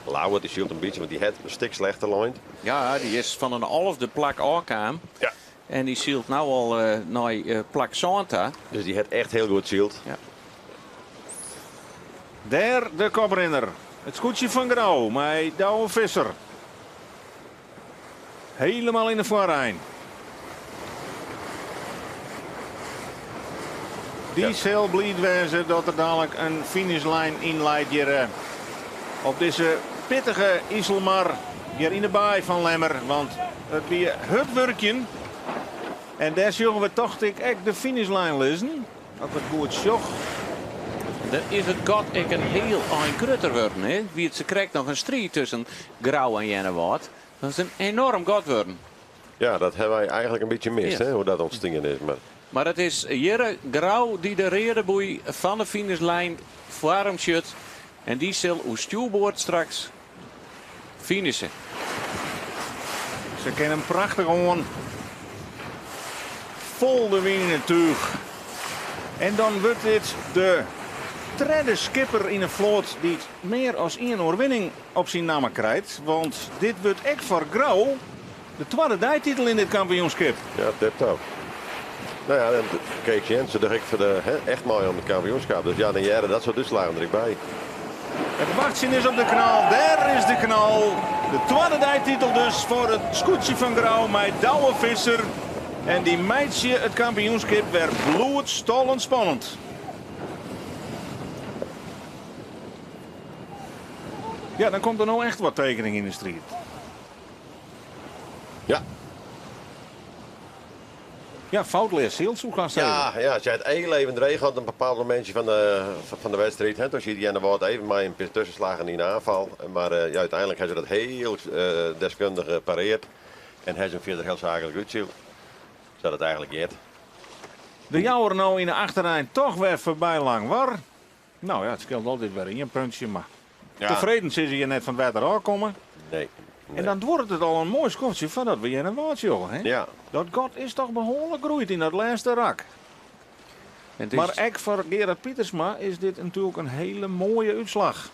Ljouwert dy sylt in bytsje, want dy hat in stik slechter lein. Ja, dy is fan in alfde plak ôfkaam. Ja. En dy sylt no al nei plak sân ta. Dus dy hat echt hiel goed syld. Ja. Dêr de koprinner. It skûtsje fan Grou mei Douwe Visser. Helemaal yn de foarein. Dy Ja. sil bliid wêze dat der dadlik in finishlijn yn leit hjir op dizze pittige Iselmar hjir yn de baai fan Lemmer. Want it wie hurd wurkjen. En dêr sjogge we tocht ik ek de finishlijn lizzen. As ik it goed sjoch. Der is it gat ek in hiel ein grutter wurden. Hè? Wie it sakrekt noch in striid tusken Grou en Earnewâld. Dat is in enorm gat wurden. Ja, dat hawwe wy eigentlik in bytsje mist, Ja. hè, hoe't dat ûntstien is. Mar Mar it is hjir Grou dy't de reade boei fan de finishlijn foar him sjocht. En dy sil oer stjoerboard straks finishen. Se kinne him prachtich oan. Fol de wyn yn it túch. En dan wurdt dit de tredde skipper yn 'e float dy't mear as ien oerwinning op syn namme krijt. Want dit wurdt ek foar Grou de twadde deititel yn dit kampioenskip. Ja, tip top. Nou ja, dan Kees Jensen doch ek foar de, hè, echt moai om it kampioenskip. Dus ja, dan hearre dat soart útslaggen der ek by. Het wachtsjen is op de knal. Daar is de knal. De tweede deititel dus foar it skûtsje fan Grou mei Douwe Visser. En dy meitsje it kampioenskip wer bloedstollend spannend. Ja, dan komt der no echt wat tekening yn de striid. Ja. Ja, foutleas syld soe ik hast sizze. Ja, ja, se hat hiel even dreech gehad op in bepaald momintsje fan de, fan de wedstriid. Hè. Toen siet Earnewâld even mei in pear tuskenslaggen yn de aanval. Mar eh, ja, úteinlik ha se dat hiel eh, deskundich pareard. En ha se him fierder hiel saaklik útsyld. Sa't it eigentlik heart. De Jouwer no yn de achterein toch wer foarby Langwar. No ja, it skeelt altyd wer ien puntsje, mar Ja. tefreden sizze je net fan it wetter ôfkomme. Nee. En dan duorret it al in moai skoftsje foardat we Earnewâld sjogge. Hè? Ja. Dat gat is toch behoarlik groeid yn dat lêste rak. En het is- Mar ek foar Gerard Pietersma is dit natuerlik in hiele moaie útslach.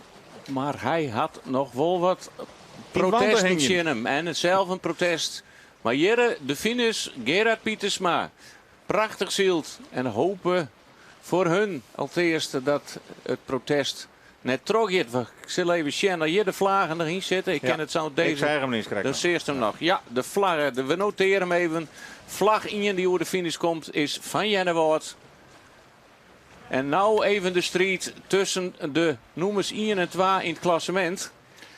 Maar hy hat noch wol wat wanten protesten hingjen. tsjin him. En it sels in protest. Mar hjir, de finish, Gerard Pietersma. Prachtich syld. En hope foar hun alteast dat it protest net trochgiet. Ik sil even sjen dat hjir de flaggen noch yn sitte. Ik Ja, ken it sa Ik dizze. seach him net krekt. Dan seachst him noch. Ja, de flagge, we notearje him even. Flach ien dy't oer de finish komt is fan Earnewâld. En no even de striid tusken de nûmers 1 en 2 yn it klassemint.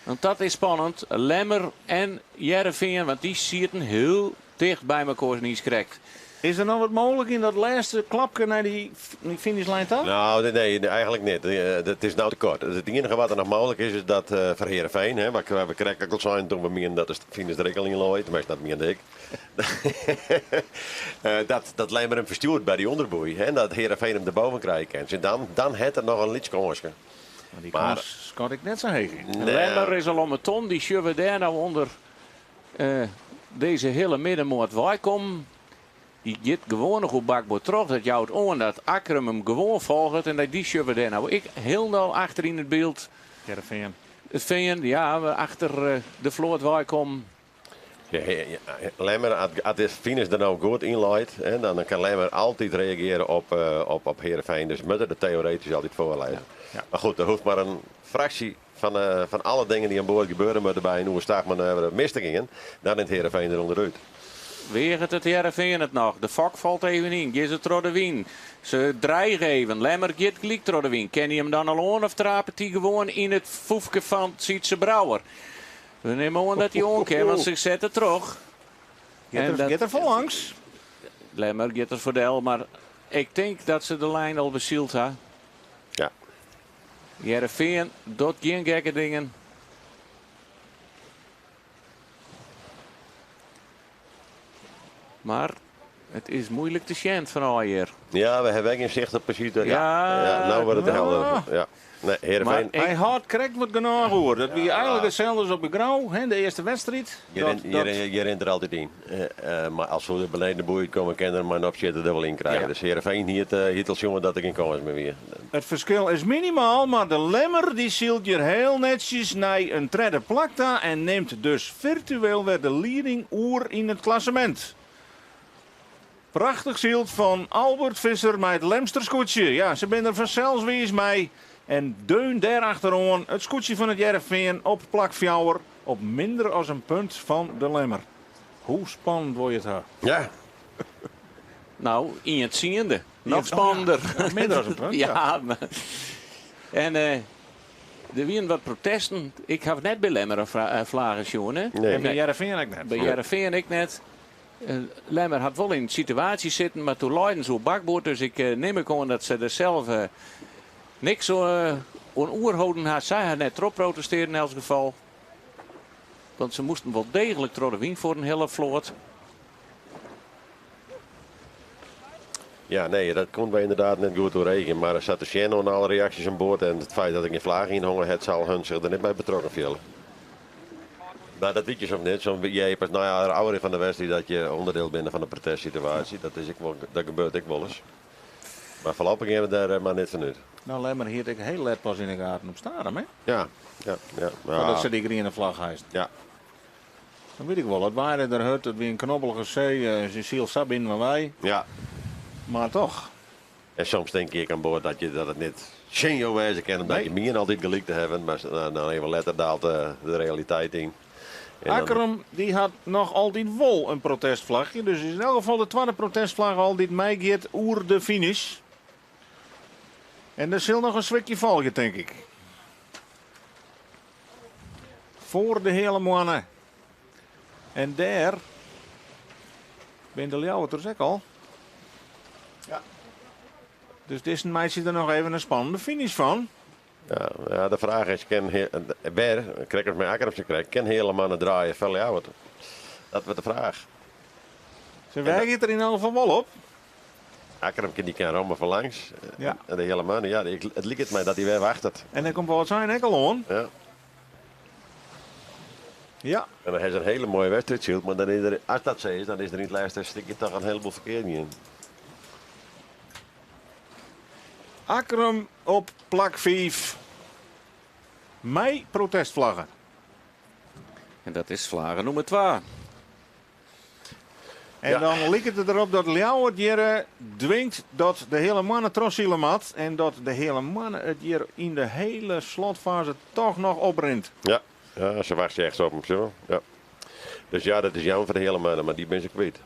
Want dat is spannend. Lemmer en Hearrenfean, want dy sieten hiel ticht by mekoar niiskrekt. Is der noch wat mooglik yn dat lêste klapke nei dy finishlijn ta? No, nee, nee, eigentlik net. It is no te koart. It iennige wat der noch mooglik is, is dat foar Hearrenfean, hè, wat we krekt ek al seinen doe't we mienden dat de finish der ek al yn lei, teminsten dat miende ik, dat, dat Lemmer him ferstjoert by dy ûnderboei, hè, dat Hearrenfean him derboven krije kin. Dus dan, dan hat er noch in lyts kânske. Mar dy Maar- kâns skat ik net sa heech yn. Nee. Lemmer is al om 'e ton. Dy sjogge we dêr no ûnder dizze hiele middenmoat weikommen. Dy giet gewoan noch oer bakboard troch. Dat jout oan dat Akkrum him gewoan folget. En dat dy sjogge we dêr no ek hielendal achter yn it byld. Hearrenfean. It Fean, ja, we achter de float weikommen. Ja, ja, ja, Lemmer, as de finish der no goed yn leit, hè, dan kin Lemmer altyd reagearje op Hearrenfean. Dus moat er der teoretysk altyd foar lizze. Ja. Mar goed, der hoecht mar in fraksje fan alle dingen dy't oan board gebeure moatte by in oerstachmanoeuvre mis te gean, dan rint Hearrenfean der ûnderút. Weaget it Hearrenfean it noch? De fok falt even yn. Gean se troch de wyn? Se drige even. Lemmer giet gelyk troch de wyn. Kin hy him dan al oan of trapet hy gewoan yn it foefke fan Sytze Brouwer? We nimme oan dat hy oan kin, want se sette troch. Giet En dat- giet der foarlangs. Lemmer giet der foar del, mar ik tink dat se de lijn al besyld ha. Ja. Hearrenfean docht gjin gekke dingen. Mar it is muoilik te sjen fan hjir. Ja, we hawwe gjin sicht op presys. Ja, Ja, ja, no wurdt it ja. helder. Ja. Nee, Hearrenfean. Maar Hy hâldt krekt wat genôch oer. Dat wie eigentlik itselde as op de Grou, hè, de earste wedstriid. Je rint der altyd yn. Mar as se der beneden de boei komme, kin er mar in opsjitter der wol yn krije. Ja. Dus Hearrenfean hie it al sjoen dat der gjin kâns mear wie. It ferskil is minimaal, mar de Lemmer dy sylt hjir hiel netsjes nei in tredde plak ta en nimt dus firtueel wer de lieding oer yn it klassemint. Prachtich syld fan Albert Visser mei it Lemster skûtsje. Ja, se binne der fansels wiis mei. En deun dêrachteroan it skûtsje fan it Hearrenfean op plak fjouwer op minder as in punt fan de Lemmer. Hoe spannend wol je it ha? Ja. No, ien tsiende. Noch oh ja. spannender. Ja, minder as in punt, ja. Ja, mar- En der wiene wat protesten. Ik haw net by Lemmer in flagge sjoen, hè? Nee. En by Hearrenfean ek net. By Hearrenfean ek net. Lemmer hat wol yn in situaasje sitten, mar doe leinen se oer bakboard. Dus ik nim ek oan dat se der sels niks oan oerholden ha. Sy ha net troch protestearre yn elts gefal. Want se moasten wol deeglik troch de wyn foar in hiele float. Ja, nee, dat koene wy ynderdaad net goed oerreagje. Mar der sit te sjen oan alle reaksjes oan board en it feit dat der gjin flagge yn hongen hat, sil hun sich der net by betrokken fiele. Mar dat witte je soms net. Soms je pas nei de ôfrin fan de wedstriid dat je ûnderdiel binne fan de protestsituaasje. Dat is ek wol, dat gebeurt ek wolris. Mar foarlopich geane we dêr mar net fan út. No, Lemmer hie it ek hiel let pas yn de gaten op Starum, hè? Ja. Foardat se dy griene flagge heisten. Ja. Dan wit ik wol, it waaide der hurd, it wie in knobbelige see, se syl sa binnen mar wei. Ja. Mar toch. En soms tink ik oan board dat it net tsjin jo wêze kin, omdat Nee. je mien altyd gelyk te hawwen, mar dan even letter daalt de realiteit yn. En dan Akkrum dy hat noch altyd wol in protestflachje. Dus is yn elk gefal de twadde protestflagge al dy't meigiet oer de finish. En der sil noch in swikje folgje, tink ik. Foar de Heale Moanne. En dêr binne de Ljouwerters ek al. Ja. Dus dizzen meitsje der noch even in spannende finish fan. Ja, ja, de fraach is, kin wer, krekt as mei Akkrum sakrekt, kin Heale Moanne draaie foar Ljouwert? Dat wurdt de fraach. Se weagje it der yn elk gefal wol op. Akkrum kin dy kin romme fan langs. Ja. En de Heale Moanne, ja, it liket my dat hy wer wachtet. En dan komt Wâldsein ek al oan. Ja. Ja. En dan ha se in hiele moaie wedstriid syld, mar dan is der, as dat sa is, dan is der yn it lêste stikje toch in heleboel ferkeard gien. Akkrum op plak 5 mei protestflagge. En dat is flage nûmer 2. En Ja. dan liket it derop dat Ljouwert hjir eh, dwingt dat de Heale Moanne trochsile moat. En dat de Heale Moanne it hjir yn de hiele slotfaze toch noch oprint. Ja, ja se wachtsje echt op him, zo. Ja. Dus ja, dat is jammer foar de Heale Moanne, mar dy binne se kwyt.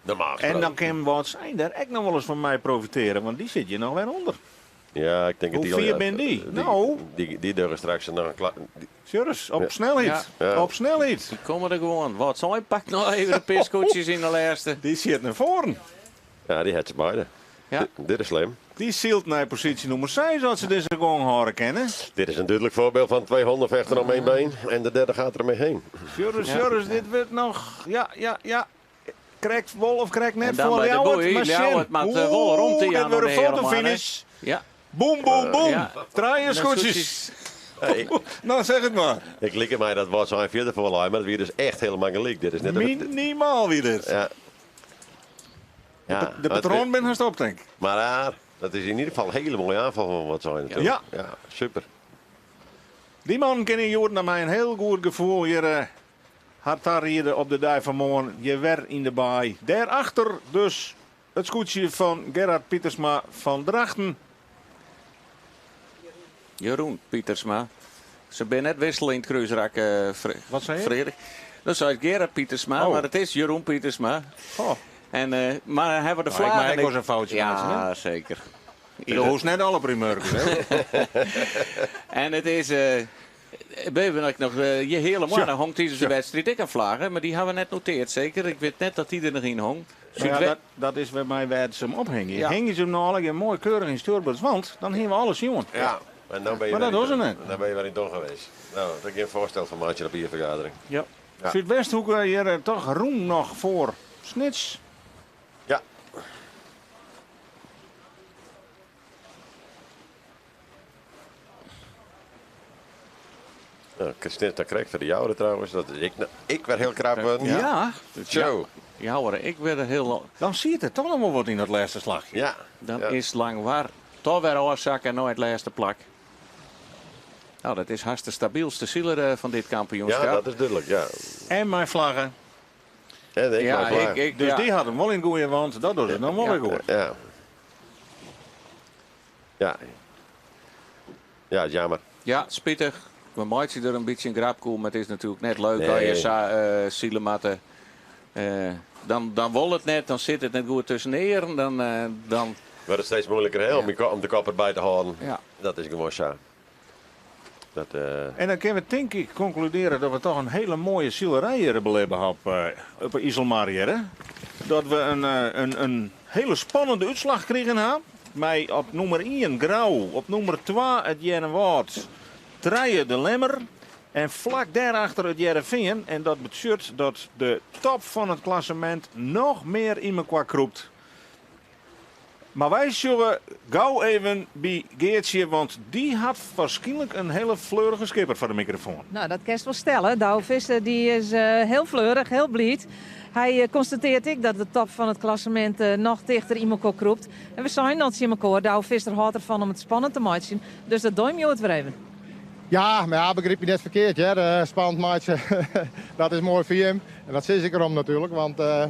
Normaal En gesproken. dan kin Wâldsein dêr ek noch wolris fan mei profitearje, want dy sit hjir noch wer ûnder. Ja, ik tink Hoe dat die al- fier bin dy? Nou. Dy, dy dogge straks noch in kla- dy- Sjurris, op snelheid. Ja. Op snelheid. Die komme der gewoan. Wâldsein pakt noch even de pear skûtsjes yn de lêste. Dy sit nei foaren. Ja, dy hat se beide. Ja. Dit, dit is slim. Dy sylt nei posysje nûmer 6 as se dizze gong hâlde kinne. Dit is in dúdlik foarbyld fan twee honden vechten om één been en de derde gaat er mee heen. Sjurris, Sjurris, dit wurdt noch. Ja, ja, ja. Krekt wol of krekt net En dan foar by de Ljouwert. boei. Maar sjen. Ljouwert moat, wol romte Oeh, jaan dit wordt oan een de Heale fotofinish. Ja. Boem, boem, boem. Ja. Trije skûtsjes. Hey, Nou, zeg it mar. ik like my dat Wâldsein fierder foar lei, mar dat wie dus echt hielendal gelyk. Dit is net een- Minimaal wie dit. Ja. Ja, De patroan bin hast op, tink. Maar ja, dat is yn ieder gefal in hiele moaie oanfal fan Wâldsein natuerlik. Ja. Ja, super. Dy mannen kinne hjoed nei my in hiel goed gefoel hjir eh, har tariede op de dei fan moarn. Hjir wer yn de baai. Dêrachter dus it skûtsje fan Gerard Pietersma fan Drachten. Jeroen Pietersma. Se binne net wissele yn it krúsrak, eh, Wat sei je? Frederik. Dat sei Gerard Pietersma, Oh. mar it is Jeroen Pietersma. Oh. En, eh, mar hawwe de Nou, ik vlaggen... maak ek wol in foutje Ja, meitsje, hè? zeker. Je hoeft net alle primeurkes, hè? En it is... eh ben ik noch, eh, je Heale Moanne hongt dizze wedstriid ek in flagge, mar dy hawwe we net notearre, seker. Ik wit net dat dy der noch yn hong. Nou ja, dat is by my wêr't se him ophingje. Ja. Hingje se him no allegear moai keurich yn stjoerboard, want dan hiene we alles sjoen. Ja. En dan ben je Mar weer dat in- docht se net. Dan ben je wer yn Don geweest. Nou, dat gjin foarstel fan meitsje op je fergadering. Ja. Ja. Súdwesthoeke hjir eh, toch rûn noch foar Snits. Ja. Nou, Snits dat krekt foar de jouwe trouwens. Dat is ik, ik wer hiel krap wurden. Ja. Zo. Ja, hoor, ik werd er heel... Dan siet der toch noch wol wat yn dat lêste slachje. Ja. Dan Ja. is Langwar toch wer ôfsakke nei it lêste plak. Nou, dat is hast de stabielste siler eh, fan dit kampioenskip. Ja, dat is dúdlik, ja. En mei flagge. En ik Ja, mei flagge. ik, ik, Dus ja. dy hat him wol yn goede want dat docht it dan wol Ja. wer goed. Ja. Ja. Ja, jammer. Ja, spitich. We meitsje der in bytsje in grapke oer, mar it is natuerlik net leuk Nee. as je sa eh sile moatte. Eh, dan, dan wol it net, dan sit it net goed tusken de earen. Dan, eh, dan, Wurdt it steeds muoiliker hè, om, je ko- om de kop derby te hâlden. Ja. Dat is gewoan sa. Dat, eh, En dan kinne we tink ik konkludearje dat we toch in hiele moaie silerij hjir belibbe ha op, eh, op de Iselmar hjir, hè? Dat we in, eh, in hiele spannende útslach krigen ha. Mei op nûmer 1 Grou, op nûmer 2 it Earnewâld, 3 de Lemmer en flak dêrachter it Hearrenfean. En dat betsjut dat de top fan it klassemint noch mear yn mekoar krûpt. Mar wy sjogge gau even by Geartsje, want dy hat wierskynlik in hiele fleurige skipper foar de mikrofoan. Nou, dat kinst wol stelle. Douwe Visser dy is eh, hiel fleurich, hiel bliid. Hy eh, konstatearret ek dat de top fan it klassemint eh, noch tichter yn mekoar krûpt. En we seinen al tsjin mekoar, Douwe Visser hâldt derfan om it spannend te meitsjen. Dus dat dogge we hjoed wer even. Ja, mar ja, begryp my net ferkeard, hear. Eh, spannend meitsje, dat is moai foar jim. En dat sis ik derom natuerlik, want eh,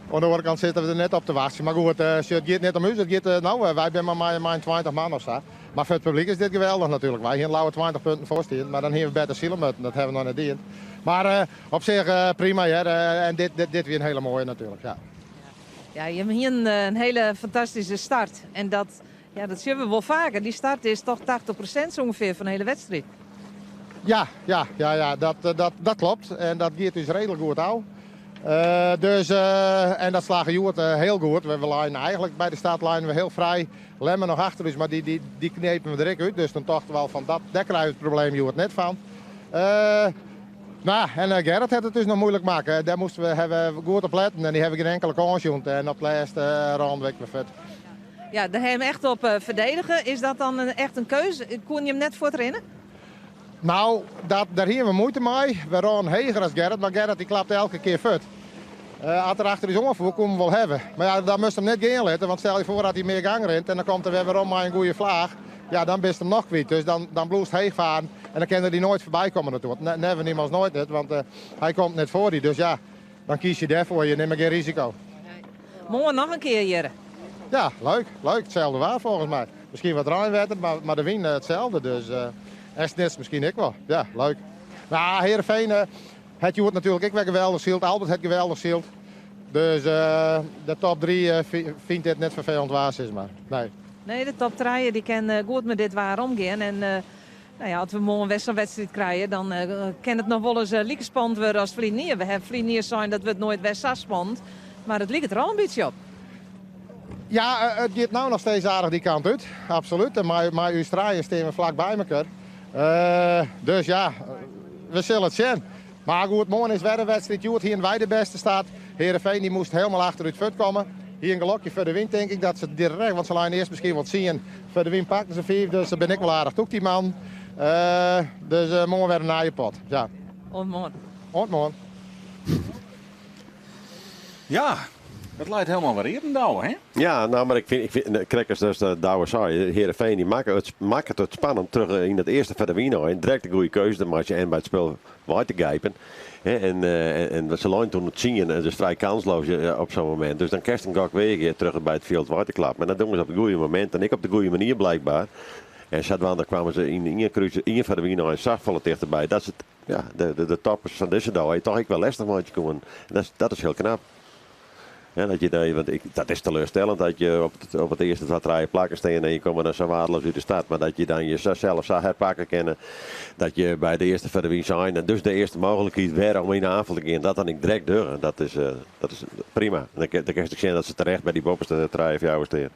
oan de oare kant sitte we der net op te wachtsjen. Mar goed, eh, it giet net om ús, it giet, eh, nou, wy binne mar mei, mei 20 man of sa. Mar foar it publyk is dit geweldich natuerlik. Wy hiene leaver 20 punten foarstean, mar dan hiene we better sile moatten. Dat hawwe we noch net dien. Mar eh, op sich eh, prima, hear. Eh, en dit, dit, dit wie in hiele moaie natuerlik, ja. Ja, je hebt hier een, eh, een hele fantastische start. En dat, ja, dat zien we wel vaker. Die start is toch 80% zo ongeveer van de hele wedstrijd. Ja, ja, ja, ja dat, dat, dat klopt. En dat giet dus redelijk goed ôf. Dus, en dat slagge hjoed hiel goed. We leinen eigenlijk by de start leinen we hiel frij. Lemmer noch achter ús, mar dy, dy, dy knepen we der ek út. Dus dan tochten we al fan dat, dêr krije we it probleem hjoed net fan. No, en Gerrit hat it dus noch muoilik makke. Dêr moasten we hawwe goed op letten en dy hawwe gjin inkele kâns jûn. En op it lêst rôlen we ek wer fuort. Ja, dêr ha him echt op ferdedige. Is dat dan echt in keuze? Koene jim net fuortrinne? No, dat, dêr hiene we muoite mei. We rôlen heger as Gerrit, mar Gerrit dy klapte elke kear fuort. As er achter ús oanfoer, koene we wol hawwe. Mar ja, dan moatst him net gean litte, want stel je foar dat hy mear gang rint en dan komt er wer werom mei in goede flaach. Ja, dan bist him noch kwyt. Dus dan, dan bliuwst heech faren en dan kin er dy noait foarby komme natuerlik. Never niemals nooit net, want hy komt net foar dy. Dus ja, dan kies je dêrfoar. Je nimme gjin risiko. Moarn noch in kear hjir. Ja, leuk. Leuk. Itselde waar folgens my. Miskien wat reinwetter, mar, mar de wyn itselde. Dus en Snits miskien ek wol. Ja, leuk. Nou, Heerenveen hat hjoed natuerlik ek wer geweldich syld. Albert hat geweldich syld. Dus de top 3 fynt dit net ferfelend waar, sis mar. Nee. Nee, de top 3 dy kin goed mei dit waar omgean. En nou ja, as we moarn wer sa'n wedstriid krije, dan kin it noch wolris like spannend wurde as ferline jier. We hawwe ferline jier sein dat wurdt noait wer sa spannend, mar it liket der al in bytsje op. Ja, it giet no noch steeds aardich dy kant út. Absolút. En mei ús trijen stean we flak by mekoar. Dus ja, we sille it sjen. Mar goed, moarn is wer in wedstriid. Hjoed hiene wy de bêste start. Heerenveen dy moast hielendal achterút fuortkomme. Hie in gelokje foar de wyn, tink ik, dat se direkt, want se leine earst miskien wol 10, foar de wyn pakten se 5, dus se binne ek wol aardich tûk, dy mannen. Dus moarn wer in nije pot. Ja. Oant moarn. Oant moarn. Ja, it leit helemaal wer iepen, Douwe, hè? Ja, nou, mar ik fyn, ik fyn, krekt as dus Douwe sei, Heerenveen dy makke it, makket it spannend troch yn it earste foar de wyn ein direkt de goede keuze te meitsjen en by it spul wei te gijpen. Hè, en, en se leinen toen 10 en dus frij kansloos op zo'n moment. Dus dan kinst in gok weagje troch it by it fjild wei te klappen. En dat dogge se op it goede momint en ek op de goede manier blijkbaar. En sadwaande kwamen se yn ien krús, ien foar de wyn ein safolle tichterby. Dat se it, ja, de, de toppers fan dizze dei toch ek wer lestich meitsje koenen. En dat is hiel knap. Ja, dat je, want ik, dat is teleurstellend dat je op het earste twa, trije plakken stean en je komme dan sa waardeloos út de start. Mar dat je dan je sels sa herpakke kinne dat je by de earste foar de wyn sein en dus de earste mooglikheid wer om yn de oanfal te gean, dat dan ek direkt dogge, dat is prima. Dan kinst ek sjen dat se terecht by dy boppeste trije, fjouwer stean.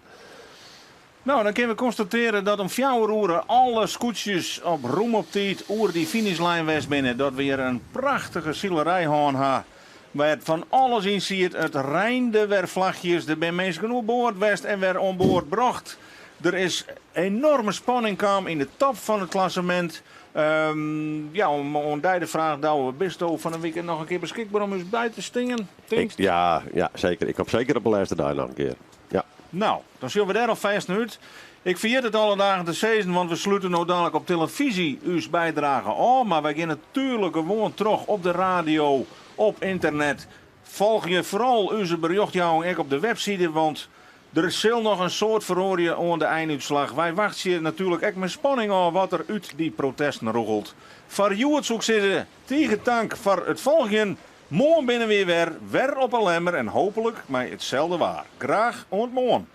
No, dan kinne we konstatearje dat om fjouwer oere alle skûtsjes op rûm op tiid oer dy finishlijn west binne. Dat we hjir in prachtige silerij hân ha, wêr't fan alles yn siet. It reinde wer flachjes, der binne minsken oer board west en wer oan board brocht. Der is enorme spanning kaam yn de top fan it klassemint. Ja, om oan dy de fraach, Douwe, bisto fan 'e wike noch in kear beskikber om ús by te stean, tinkst? Ja, ja, seker. Ik kom seker op de lêste dei noch in kear. Ja. No, dan sjogge we dêr alfêst nei út. Ik ferjit it alle dagen te sizzen, want we slute no dadlik op telefyzje ús bydrage ôf, mar wy gean natuerlik gewoan troch op de radio, op ynternet. Folgje foaral ús berjochtjouwing ek op de webside, want der sil noch in soad feroarje oan de einútslach. Wy wachtsje natuerlik ek mei spanning ôf wat der út dy protesten rûgelt. Foar hjoed soe ik sizze, tige tank foar it folgjen. Moarn binne wy wer, wer op 'e Lemmer en hooplik mei itselde waar. Graach oant moarn.